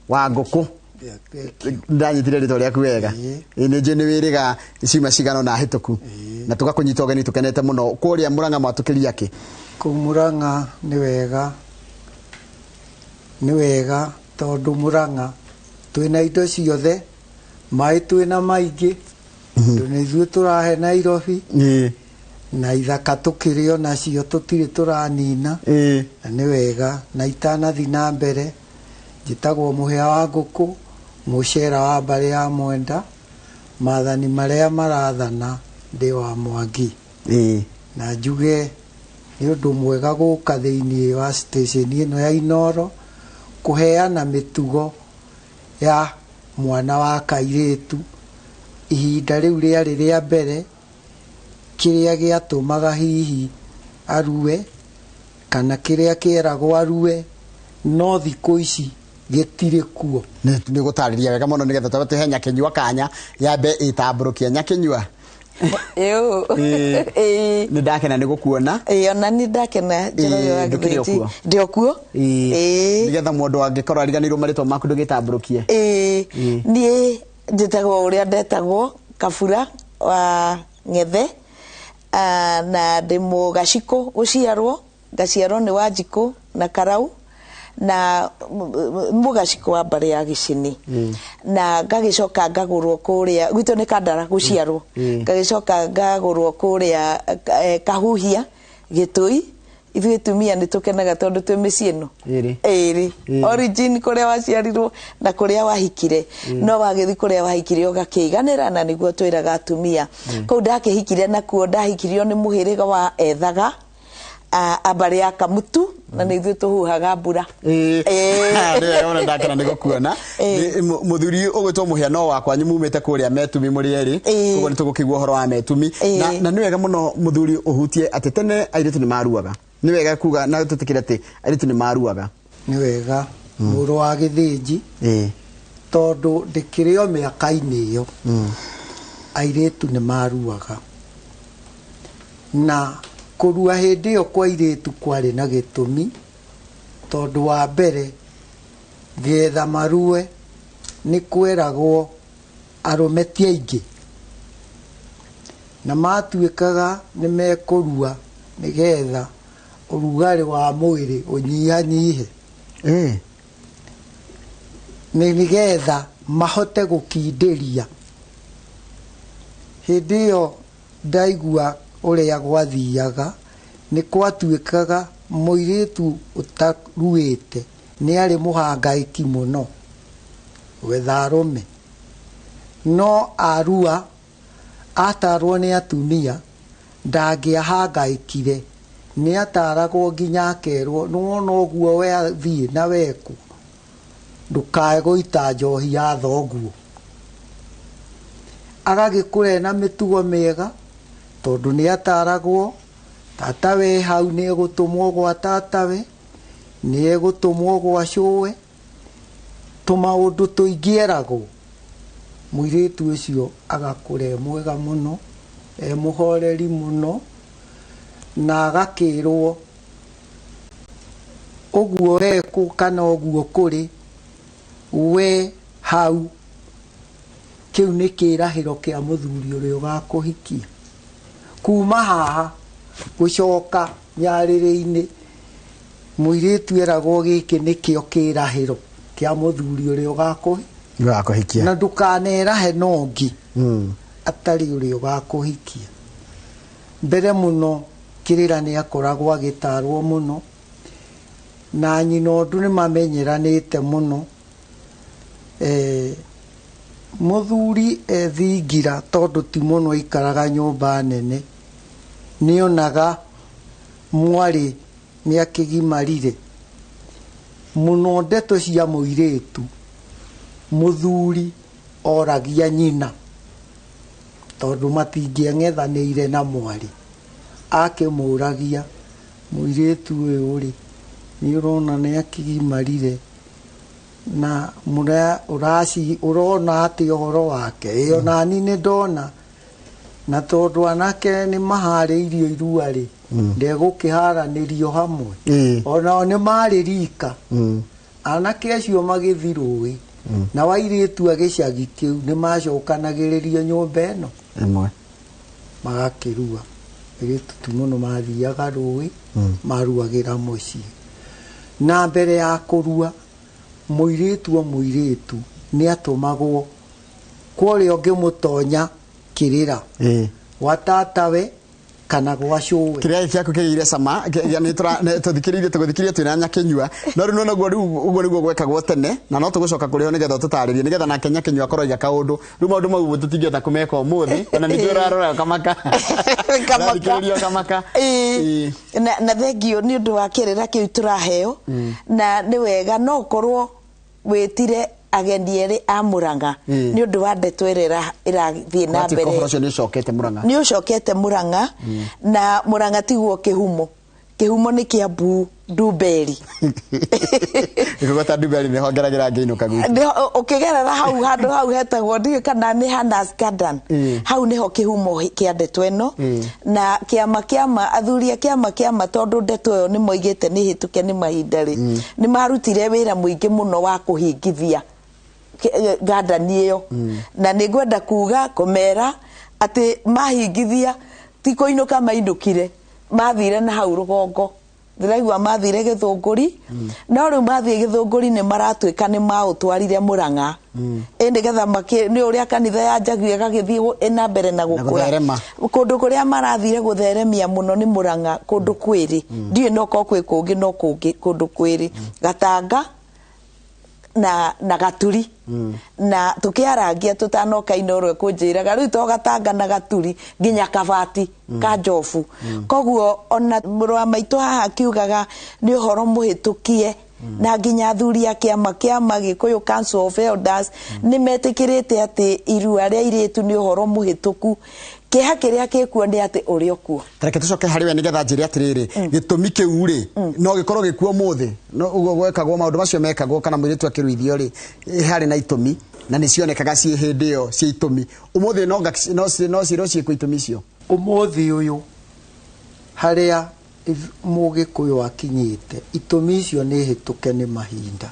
wa Ngũkũ. Ndanyitire rĩtwa rĩaku wega? Nĩ njũĩ nĩ wĩrĩga ciuma cigana na hĩtũku na tũgakũnyita ũgeni, tũkenete mũno. Kũrĩa Murang'a mwatũkĩria kĩ? Kũu Murang'a nĩ wega, nĩ wega tondũ Murang'a twĩna indo ciothe, maĩ twĩna maingĩ, tondũ nĩ ithuĩ tũrahe Nairobi, na ithaka tũkĩrĩ onacio tũtirĩ tũranina, na nĩ wega. Na itanathi na mbere, njĩtagwo Mũhĩa wa Ngũkũ, mũcera wa mbarĩ ya Mwenda, maathani marĩa marathana ndĩ wa Mwangi. Na njuge nĩ ũndũ mwega gũka thĩinĩ wa station ĩno ya Inooro kũheana mĩtugo ya mwana wa kairĩtu. Ihinda rĩu rĩarĩ rĩa mbere, kĩrĩa gĩatũmaga hihi arue kana kĩrĩa kĩeragwo arue, no thikũ ici gĩtirĩ kuo. Nĩ gũtarĩria wega mũno nĩgetha twabe tũhe Nyakĩnyua kanya yambe ĩtambũrũkia. Nyakĩnyua, nĩ ndakena nĩ gũkuona. Ĩĩ, ona nĩ ndakena, Njoroge wa Ndũkĩrĩ o Gĩthĩnji. kuo? Ndĩ o kuo. Nĩgetha mũndũ angĩkorwo ariganĩirwo marĩtwa maku ndũgĩtambũrũkie. Ĩĩ, niĩ njĩtagwo ũrĩa ndetagwo, Kabura wa Ng'ethe, na ndĩ mũgacikũ gũciarwo, ngaciarwo nĩ Wanjikũ na Karau, na mũgacikũ wa mbarĩ ya Gĩcini, na ngagĩcoka ngagũrwo kũrĩa gwitũ nĩ Kandara gũciarwo, ngagĩcoka ngagũrwo kũrĩa Kahuhia Gĩtũi. Ithuĩ tumia nĩ tũkenaga tondũ twĩ mĩciĩ ĩno ĩrĩ, origin kũrĩa waciarirwo na kũrĩa wahikire, no wagĩthiĩ kũrĩa wahikire ũgakĩiganĩra, na nĩguo twĩraga atumia. Kũu ndakĩhikire nakuo ndahikirio nĩ mũhĩrĩga wa Ethaga, a mbarĩ ya Kamutu, na nĩ ithuĩ tũhuhaga mbura. Nĩ wega mũno, ndakena nĩ gũkuona. Mũthuri ũgwĩtwo Mũhĩa no wakwanyu mumĩte kũrĩa Metumi mũrĩ erĩ, koguo nĩ tũgũkĩigua ũhoro wa Metumi. Na nĩ wega mũno mũthuri ũhutie atĩ tene airĩtu nĩ maruaga. Nĩ wega kuga na tũtĩkĩre atĩ airĩtu nĩ maruaga. Nĩ wega, mũrũ wa Gĩthĩnji, tondũ ndĩkĩrĩ o mĩaka-inĩ ĩyo airĩtu nĩ maruaga, na kũrua hĩndĩ ĩyo kwa airĩtu kwarĩ na gĩtũmi, tondũ wa mbere getha marue nĩ kweragwo arũme ti aingĩ, na matuĩkaga nĩ mekũrua nĩgetha ũrugarĩ wa mwĩrĩ ũnyihanyihe, nĩ nĩgetha mahote gũkindĩria. Hĩndĩ ĩyo ndaigua ũrĩa gwathiaga, nĩ gwatuĩkaga mũirĩtu ũtaruĩte nĩ arĩ mũhangaĩki mũno gwetha arũme, no arua atarwo nĩ atumia ndangĩahangaĩkire, nĩ ataragwo nginya akerwo nĩwona ũguo wathiĩ na wekwo ndũkae gũita njohi ya thoguo. Agagĩkũra ena mĩtugo mĩega tondũ nĩ ataragwo tata we hau nĩ egũtũmwo gwa tatawe, nĩ egũtũmwo gwa cũwe, tũmaũndũ tũingĩ eragwo. Mũirĩtu ũcio agakũra e mwega mũno, e mũhoreri mũno, na agakĩrwo ũguo wekwo kana ũguo kũrĩ we hau, kĩu nĩ kĩrahĩro kĩa mũthuri ũrĩa ũgakũhikia. Kuma haha gũcoka nyarĩrĩ-inĩ, mũirĩtu eragwo gĩkĩ nĩkĩo kĩrahĩro kĩa mũthuri ũrĩa ũgakũhikia, na ndũkanerahe na ũngĩ atarĩ ũrĩa ũgakũhikia. Mbere mũno kĩrĩra nĩ akoragwo agĩtarwo mũno, na nyina ũndũ nĩ mamenyeranĩte mũno. Mũthuri ethingira tondũ ti mũno aikaraga nyũmba nene, nĩonaga Mwarĩ nĩ akĩgimarire mũno, ndeto cia mũirĩtu mũthuri oragia nyina tondũ matingĩang'ethanĩire na mwarĩ, akĩmũragia mũirĩtu ũyũ rĩ, nĩ ũrona nĩ akĩgimarire na ũrona atĩ ũhoro wake ĩyo nani nĩ ndona, na tondũ anake nĩ maharĩirio irua rĩ, ndegũkĩharanĩrio hamwe, onao nĩ marĩ rika. Anake acio magĩthiĩ rũĩ na wairĩtu a gĩcagi kĩu nĩ macokanagĩrĩrio nyũmba ĩno ĩmwe magakĩrua. Airĩtu ti mũno mathiaga rũĩ, maruagĩra mũciĩ. Na mbere ya kũrua mũirĩtu o mũirĩtu nĩ atũmagwo kwa ũrĩa ũngĩmũtonya kĩrĩra gwa tatawe kana gwa cũwe. Kĩrĩa gĩaku kĩgĩire cama tũthikĩrĩirie tũgũthikĩrĩria twĩna Nyakĩnyua, no rĩu noguo rĩu ũguo nĩguo gwekagwo tene, na no tũgũcoka kũrĩ ho nĩgetha ũtũtarĩrie nĩgetha nake Nyakĩnyua akorwo aiga kaũndũ. Rĩu maũndũ mau tũtingĩhota kũmeka ũmũthĩ, ona ningĩ ũrarora ũkamaka. Ũrathikĩrĩria ũkamaka. Na thengio nĩ ũndũ wa kĩrĩra kĩu tũraheo, na nĩ wega no ũkorwo wĩtire ageni erĩ a Murang'a nĩ ũndũ wa ndeto ĩrĩa ĩrathiĩ na mbere. Ũhoro ũcio nĩ ũcokete Murang'a. Nĩ ũcokete Murang'a, na Murang'a tiguo kĩhumo. Kĩhumo nĩ Kiambu Ndumberi. Ngũgweta Ndumberi nĩho ngeragĩra ngĩinũka gwitũ. Ũkĩgerera hau handũ hau hetagwo ndiũĩ kana nĩ Hannah's Garden. Hau nĩho kĩhumo kĩa ndeto ĩno. Na kĩama kĩama athuri a kĩama kĩama tondũ ndeto ĩyo nĩ moigĩte nĩ hĩtũke nĩ mahinda rĩ, nĩ marutire wĩra mũingĩ mũno wa kũhingithia gardeni ĩyo. Na nĩ ngwenda kuga kũmera atĩ mahingithia ti kũinũka mainũkire, mathire na hau rũgongo. Ndĩraigua mathire Gĩthũngũri, no rĩu mathiĩ Gĩthũngũri nĩ maratuĩka nĩ maũtwarire Murang'a. Ĩ nĩgetha nĩ ũrĩa kanitha ya Njaguĩ ĩgagĩthiĩ na mbere na gũkũra. Kũndũ kũrĩa marathire gũtheremia mũno nĩ Murang'a, kũndũ kwĩrĩ. Ndiũĩ no korwo kwĩ kũngĩ no kũngĩ kũndũ kwĩrĩ. Gatanga na Gaturi. Na tukiarangia tutanoka Inooro kunjiraga riu to Gatanga na Gaturi nginya Kabati ka Njobu. Koguo ona mũrũ wa maitũ haha akiugaga nĩ ũhoro mũhĩtũkie, na nginya athuri a kĩama kĩama Gĩkũyũ Council of Elders nĩ metĩkĩrĩte atĩ irua rĩa airĩtu nĩ ũhoro mũhĩtũku. Kĩeha kĩrĩa gĩkuo nĩ atĩ ũrĩ okuo. Reke tũcoke harĩ we nĩgetha njĩre atĩrĩrĩ, gĩtũmi kĩu rĩ no gĩkorwo gĩkuo ũmũthĩ, no ũguo gwekagwo maũndũ macio mekagwo kana mũirĩtu akĩruithio rĩ, harĩ na itũmi na nĩ cionekaga ciĩ hĩndĩ ĩyo ciĩ itũmi. Ũmũthĩ no ciĩrwo ciĩkwo itũmi icio. Ũmũthĩ ũyũ harĩa mũgĩkũyũ akinyĩte, itũmi icio nĩ hĩtũke nĩ mahinda,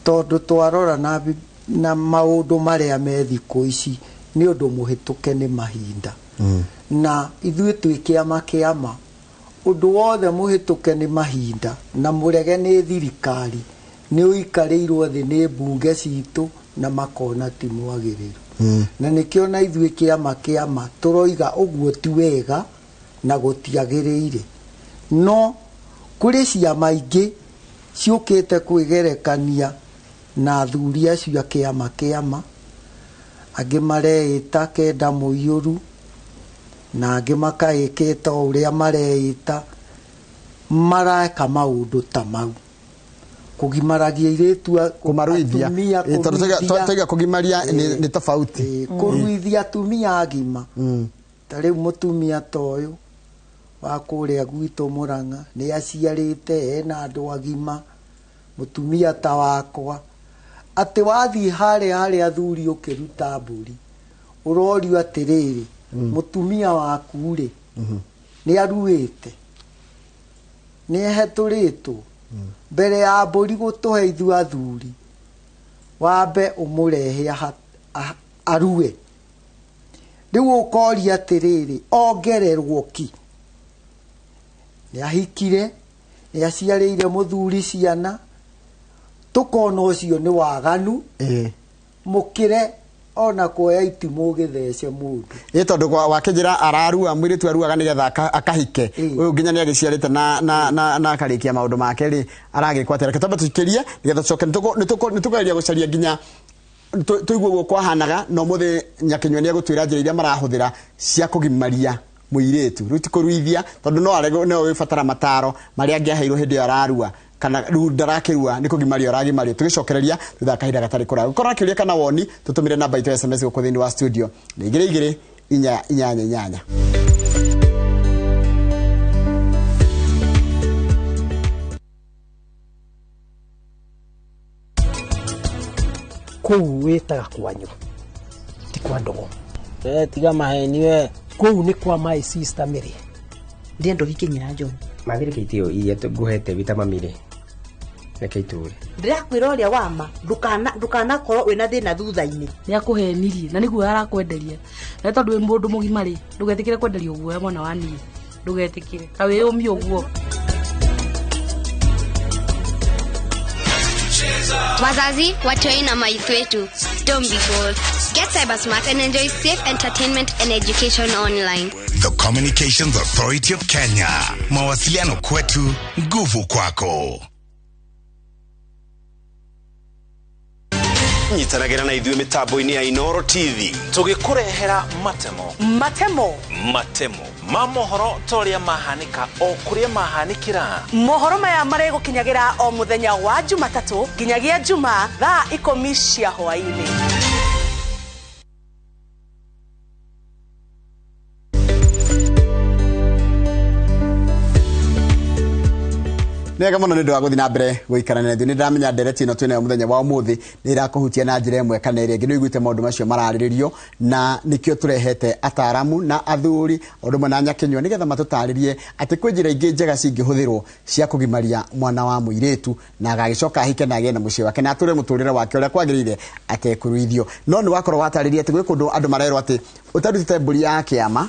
tondũ twarora na maũndũ marĩa me thikũ ici nĩ ũndũ mũhĩtũke nĩ mahinda. Na ithuĩ twĩ kĩama kĩama, ũndũ wothe mũhĩtũke nĩ mahinda na mũrege nĩ thirikari nĩ ũikarĩirwo thĩ nĩ mbunge citũ na makona ti mwagĩrĩru. Na nĩkĩo na ithuĩ kĩama kĩama tũroiga ũguo ti wega na gũtiagĩrĩire. No kũrĩ ciama ingĩ ciũkĩte kwĩgerekania na athuri acio a kĩama kĩama, angĩ mareĩta kenda mũiyũru na angĩ makaĩkĩta o ũrĩa mareĩta, mareka maũndũ ta mau kũgimaragia airĩtu, kũmaruithia. Tondũ kũgimaria nĩ tofauti. Kũruithia atumia agima. Ta rĩu mũtumia ta ũyũ wa kũrĩa gwitũ Murang'a nĩ aciarĩte ena andũ agima, mũtumia ta wakwa, atĩ wathiĩ harĩa harĩa athuri ũkĩruta mbũri ũrorio atĩrĩrĩ, mũtumia waku rĩ nĩ aruĩte, nĩ ehetũrĩtwo, mbere ya mbũri gũtũhe ithuĩ athuri wambe ũmũrehe arue. Rĩu ũkoria atĩrĩrĩ, ongererwo ki? Nĩ ahikire, nĩ aciarĩire mũthuri ciana, tũkona ũcio nĩ waganu, mũkĩre ona kuoya itimũ gĩthece mũndũ. Ĩ tondũ wakĩnjĩra ararua mũirĩtu aruaga nĩgetha akahike, ũyũ nginya nĩ agĩciarĩte na akarĩkia maũndũ make rĩ, aragĩkwo atĩa? Reke twambe tũikĩrie nĩgetha tũcoke nĩ tũkũgeria gũcaria nginya tũigue ũguo kwahanaga, na ũmũthĩ Nyakĩnyua nĩ egũtwĩra njĩra iria marahũthĩra cia kũgimaria Mũirĩtu rĩu ti kũruithia, tondũ no arego no wĩbatara mataro marĩa angĩaheirwo hĩndĩ ĩyo ararua, kana rĩu ndarakĩrua nĩ kũgimario aragimario. Tũgĩcokereria thutha wa kahinda gatarĩ kũraya. Gũkorwo na kĩũria kana woni, tũtũmĩre namba itũ ya SMS gũkũ thĩinĩ wa studio nĩ 2 2 4 8 8. Kũu wĩtaga kwanyu ti kwa ndogo. Tiga maheni we. Kũu nĩ kwa my sister Mary. Ndĩrenda ũhikie nyina John. Mathĩ reke itĩo iria ngũhete wĩ ta mami rĩ, reke itũre. Ndĩrakwĩra ũrĩa wa ma, ndũkanakorwo wĩna thĩna thutha-inĩ. Nĩ akũhenirie na nĩguo arakwenderia, na tondũ wĩ mũndũ mũgima rĩ, ndũgetĩkĩre kwenderio guoya mwana wa niĩ, ndũgetĩkĩre ta wĩyũmie ũguo. Wazazi, watoi na maitwetu, don't be fooled. Get cyber smart and enjoy safe entertainment and education online. The Communications Authority of Kenya. Mawasiliano kwetu, nguvu kwako. Nyitanagĩra na ithuĩ mĩtambo-inĩ ya Inoro TV tũgĩkũrehera matemo matemo matemo ma mohoro ta ũrĩa mahanĩka o kũrĩa mahanĩkĩra. Mohoro maya marĩgũkinyagĩra o mũthenya wa Jumatatũ nginyagia Jumaa thaa 10 cia hwaĩ-inĩ. Nĩ wega mũno nĩ ũndũ wa gũthiĩ na mbere gũikarania na ithuĩ. Nĩ ndĩramenya ndereti ĩno twĩnayo mũthenya wa ũmũthĩ nĩ ĩrakũhutia na njĩra ĩmwe kana ĩrĩa ĩngĩ. Nĩ ũiguĩte maũndũ macio mararĩrĩrio, na nĩkĩo tũrehete ataaramu na athuri o ũndũ ũmwe na nyakĩnyua, nĩgetha matũtarĩrie atĩ kwĩ njĩra ingĩ njega cingĩhũthĩrwo cia kũgimaria mwana wa mũirĩtu na agagĩcoka ahike na agĩe na mũciĩ wake na atũre mũtũrĩre wake ũrĩa kwagĩrĩire atekũruithio. No nĩ wakorwo watarĩria atĩ gwĩ kũndũ andũ marerwo atĩ ũtarutĩte mbũri ya kĩama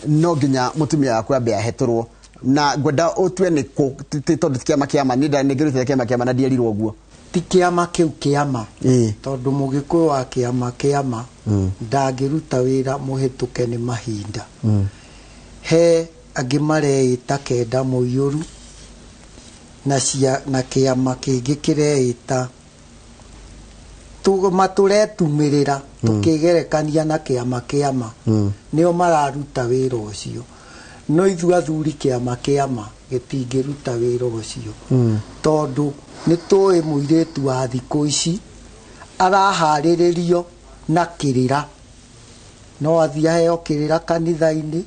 no nginya mũtumia waku ambe ahetũrwo, na ngwenda ũtue nĩ kũ tondũ ti kĩama kĩama. Niĩ nĩngĩrutĩte kĩama kĩama na ndierirwo ũguo. Ti kĩama kĩu kĩama, tondũ mũgĩkũyũ wa kĩama kĩama ndangĩruta wĩra mũhĩtũke nĩ mahinda. He angĩ mareĩta kenda mũiyũru na na kĩama kĩngĩ kĩreĩta matũretumĩrĩra tũkĩgerekania na kĩama kĩama, nĩo mararuta wĩra ũcio. No ithuĩ athuri kĩama kĩama gĩtingĩruta wĩra ũcio, tondũ nĩ tũĩ mũirĩtu wa thikũ ici araharĩrĩrio na kĩrĩra. No athiĩ aheo kĩrĩra kanitha-inĩ,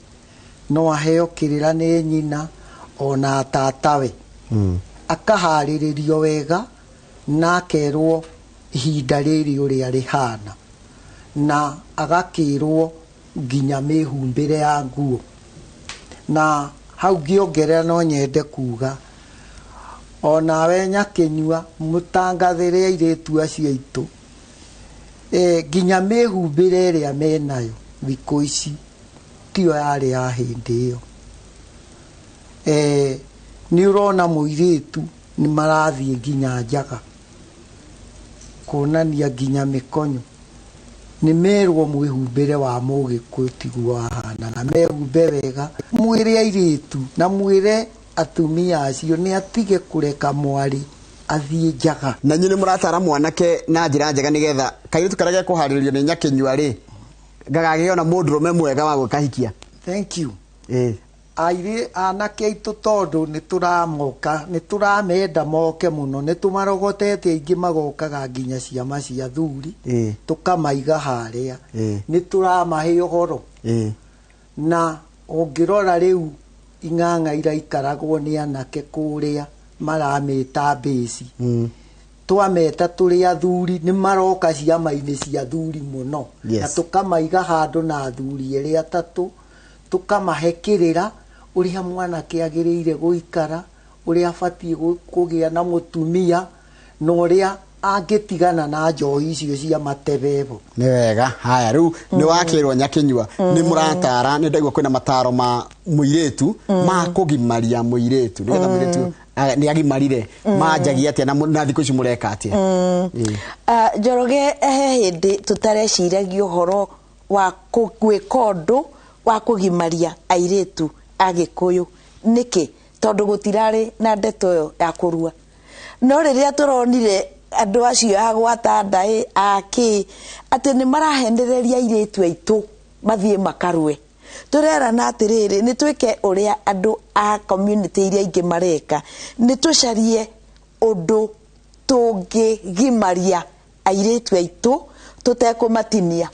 no aheo kĩrĩra nĩ nyina ona tatawe, akaharĩrĩrio wega na akerwo ihinda rĩrĩ ũrĩa rĩhana, na agakĩrwo nginya mĩhumbĩre ya nguo. Na hau ngĩongerera no nyende kuga onawe nyakĩnyua mũtangathĩre airĩtu acio aitũ nginya mĩhumbĩre ĩrĩa menayo thikũ ici tiyo yarĩ ya hĩndĩ ĩyo. Nĩ ũrona mũirĩtu nĩ marathiĩ nginya njaga kuonania nginya mĩkonyo. Nĩ merwo mwĩhumbĩre wa mũgĩkũyũ tiguo wahana, na mehumbe wega. Mwĩre airĩtu na mwĩre atumia acio nĩ atige kũreka mwarĩ athiĩ njaga. Na inyuĩ nĩ mũratara mwanake na njĩra njega nĩgetha kairĩtu karĩa gekũharĩrĩrio nĩ nyakĩnyua rĩ gagagĩo na mũndũrũme mwega wa gwĩkahikia. Thank you. Airĩ anake aitũ tondũ nĩ tũramoka, nĩ tũramenda moke mũno, nĩ tũmarogotete aingĩ magokaga nginya ciama cia thuri, tũkamaiga harĩa, nĩ tũramahe ũhoro. Na ũngĩrora rĩu ing'ang'a iraikaragwo nĩ anake kũrĩa maramĩta mbĩci, twameta tũrĩ athuri nĩ maroka ciama-inĩ cia thuri mũno. Na tũkamaiga handũ na athuri erĩ atatũ, tũkamahe kĩrĩra ũrĩa mwanake agĩrĩire gũikara, ũrĩa abatiĩ kũgĩa na mũtumia, na ũrĩa angĩtigana na njohi icio cia matebebo. Nĩ wega. Haya rĩu nĩ wakĩrwo nyakĩnyua, nĩ mũratara, nĩ ndaigua kwĩna mataro ma mũirĩtu ma kũgimaria mũirĩtu nĩgetha mũirĩtu nĩ agimarire manjagia atĩa na thikũ ici mũreka atĩa? Njoroge, he hĩndĩ tũtareciragia ũhoro wa gwĩka ũndũ wa kũgimaria airĩtu a Gĩkũyũ. Nĩkĩ? Tondũ gũtirarĩ na ndeto ĩyo ya kũrua. No rĩrĩa tũronire andũ acio a gwata ndaĩ akĩ atĩ nĩ marahenereria airĩtu aitũ mathiĩ makarue, Tũrerana atĩrĩrĩ, nĩ twĩke ũrĩa andũ a community iria ingĩ mareka, nĩ tũcarie ũndũ tũngĩgimaria airĩtu aitũ tũtekũmatinia.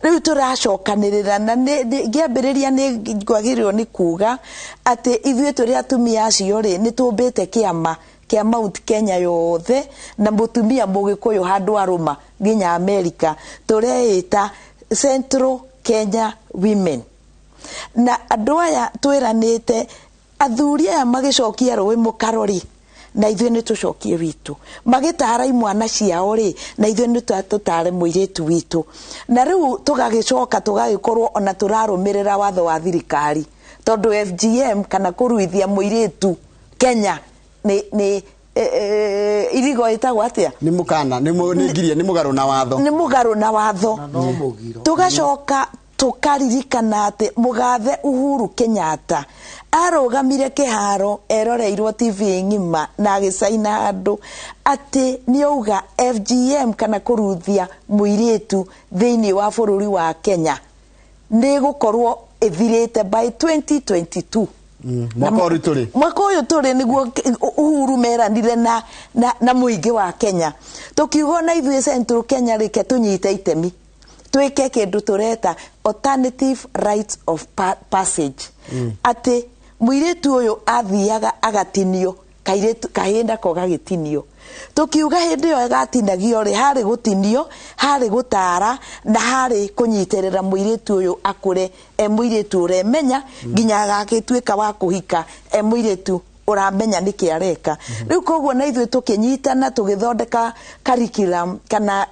Rĩu tũracokanĩrĩra na ngĩambĩrĩria nĩ ngwagĩrĩirwo nĩ kuga atĩ ithuĩ tũrĩ atumia acio rĩ, nĩ tũmbĩte kĩama kĩa Mount Kenya yothe na mũtumia mũgĩkũyũ handũ arũma nginya Amerika, tũreĩta Central Kenya Women. Na andũ aya twĩranĩte, athuri aya magĩcokia rũĩ mũkaro rĩ, na ithuĩ nĩ tũcokie witũ, magĩtara imwana ciao rĩ, na ithuĩ nĩ tũtare mũirĩtu witũ. Na rĩu tũgagĩcoka tũgagĩkorwo ona tũrarũmĩrĩra watho wa thirikari, tondũ FGM kana kũruithia mũirĩtu Kenya nĩ irigo ĩtagwo atĩa? Nĩ mũkana, nĩ ngiria, nĩ mũgarũ na watho. Nĩ mũgarũ na watho. Tũgacoka tũkaririkana atĩ mũgathe Uhuru Kenyatta arũgamire kĩharo eroreirwo TV ng'ima na agĩcaina handũ atĩ nĩauga FGM kana kũruithia mũirĩtu thĩinĩ wa bũrũri wa Kenya nĩ gũkorwo ĩthirĩte by 2022. Mwaka ũyũ tũrĩ. Mwaka ũyũ tũrĩ nĩguo Uhuru meranire na mũingĩ wa Kenya. Tũkiuga na ithuĩ Central Kenya reke tũnyite itemi, twĩke kĩndũ tũreta alternative rites of passage, atĩ mũirĩtu ũyũ athiaga agatinio, kairĩtu kahĩĩ nako gagĩtinio. Tũkiuga hĩndĩ ĩyo gatinagio rĩ, harĩ gũtinio, harĩ gũtara na harĩ kũnyitĩrĩra mũirĩtu ũyũ akũre e mũirĩtu ũremenya nginya agagĩtuĩka wa kũhika e mũirĩtu ũramenya nĩkĩ areka. Rĩu koguo na ithuĩ tũkĩnyitana tũgĩthondeka curriculum kana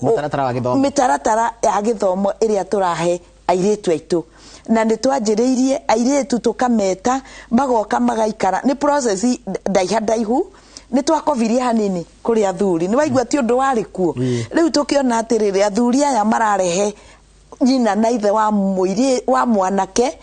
mũtaratara wa gĩthomo, mĩtaratara ya gĩthomo ĩrĩa tũrahe airĩtu aitũ. Na nĩ twanjĩrĩirie airĩtu tũkameta magoka magaikara, nĩ process ndaiha ndaihu, nĩ twakobirie hanini kũrĩ athuri, nĩ waigua ti ũndũ warĩ kuo. Rĩu tũkĩona atĩrĩrĩ, athuri aya mararehe nyina na ithe wa mũirĩ wa mwanake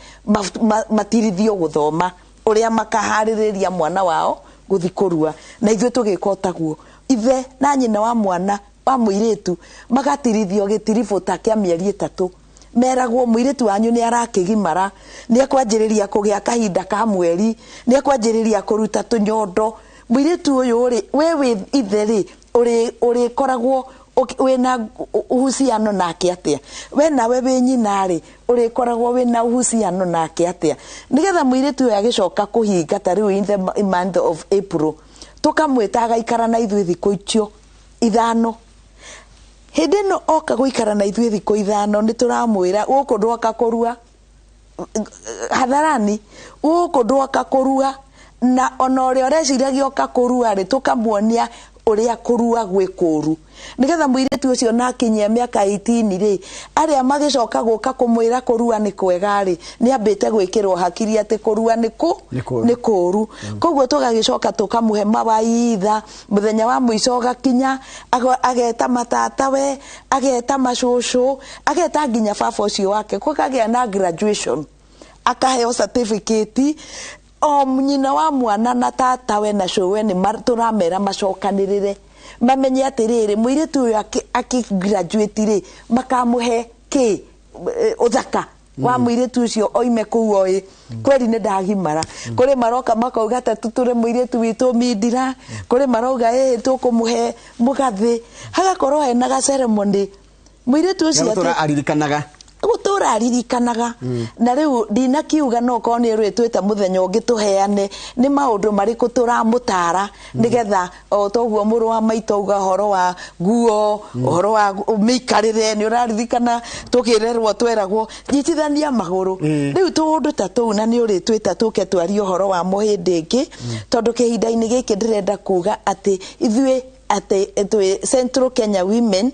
matirithio gũthoma ũrĩa makaharĩrĩria mwana wao gũthi kũrua, na ithuĩ tũgĩka o taguo. Ithe na nyina wa mwana wa mũirĩtu magatirithio gĩtiribũ ta kĩa mĩeri 3, meragwo mũirĩtu wanyu nĩ arakĩgimara, nĩ ekwanjĩrĩria kũgĩa kahinda ka mweri, nĩ ekwanjĩrĩria kũruta tũnyondo. Mũirĩtu ũyũ rĩ, we wĩ ithe rĩ, ũrĩkoragwo wĩna uhusiano nake atĩa? We nawe wĩ nyina rĩ, ũrĩkoragwo wĩna uhusiano nake atĩa? Nĩgetha mũirĩtu ũyũ agĩcoka kũhinga ta rĩu in the month of April, tũkamwĩta agaikara na ithuĩ thikũ icio 5. Hĩndĩ ĩno oka gũikara na ithuĩ thikũ 5, nĩ tũramwĩra gũkũ ndwoka kũrua hadharani, gũkũ ndwoka kũrua, na ona ũrĩa ũreciragia oka kũrua rĩ, tũkamuonia ũrĩa kũrua gwĩ kũũru, nĩgetha mũirĩtu ũcio na akinyia mĩaka 18 rĩ, arĩa magĩcoka gũka kũmwĩra kũrua nĩ kwega rĩ, nĩ ambĩte gwĩkĩrwo hakiri atĩ kũrua nĩ kũũru. Koguo tũgagĩcoka tũkamũhe mawaitha, mũthenya wa mũico ũgakinya, ageta matatawe, ageta macũcũ, ageta nginya baba ũcio wake, gũkagĩa na graduation, akaheo certificate. O nyina wa mwana na tatawe na cũwe nĩ tũramera macokanĩrĩre, mamenye atĩrĩrĩ, mũirĩtu ũyũ akĩ-graduate rĩ, makamũhe kĩ ũthaka wa mũirĩtu ũcio oime kũu oĩ kweri nĩ ndagimara. Kũrĩ maroka makauga ta tũtũre mũirĩtu witũ mindira, kũrĩ marauga ĩ tũkũmũhe mũgathĩ, hagakorwo hena ga ceremony mũirĩtu ũcio gũtũra aririkanaga, gũtũra aririkanaga. Na rĩu ndinakiuga no korwo nĩ rwĩtwĩte mũthenya ũngĩ tũheane nĩ maũndũ marĩkũ tũramũtara, nĩgetha o toguo mũrũ wa maitũ auga ũhoro wa nguo, ũhoro wa mĩikarĩre, nĩ ũraririkana tũkĩrerwo tweragwo nyitithania magũrũ. Rĩu tũũndũ ta tũu, na nĩ ũrĩtwĩta tũke twarie ũhoro wa mo hĩndĩ ĩngĩ, tondũ kĩhinda-inĩ gĩkĩ ndĩrenda kuga atĩ ithuĩ atĩ twĩ Central Kenya Women.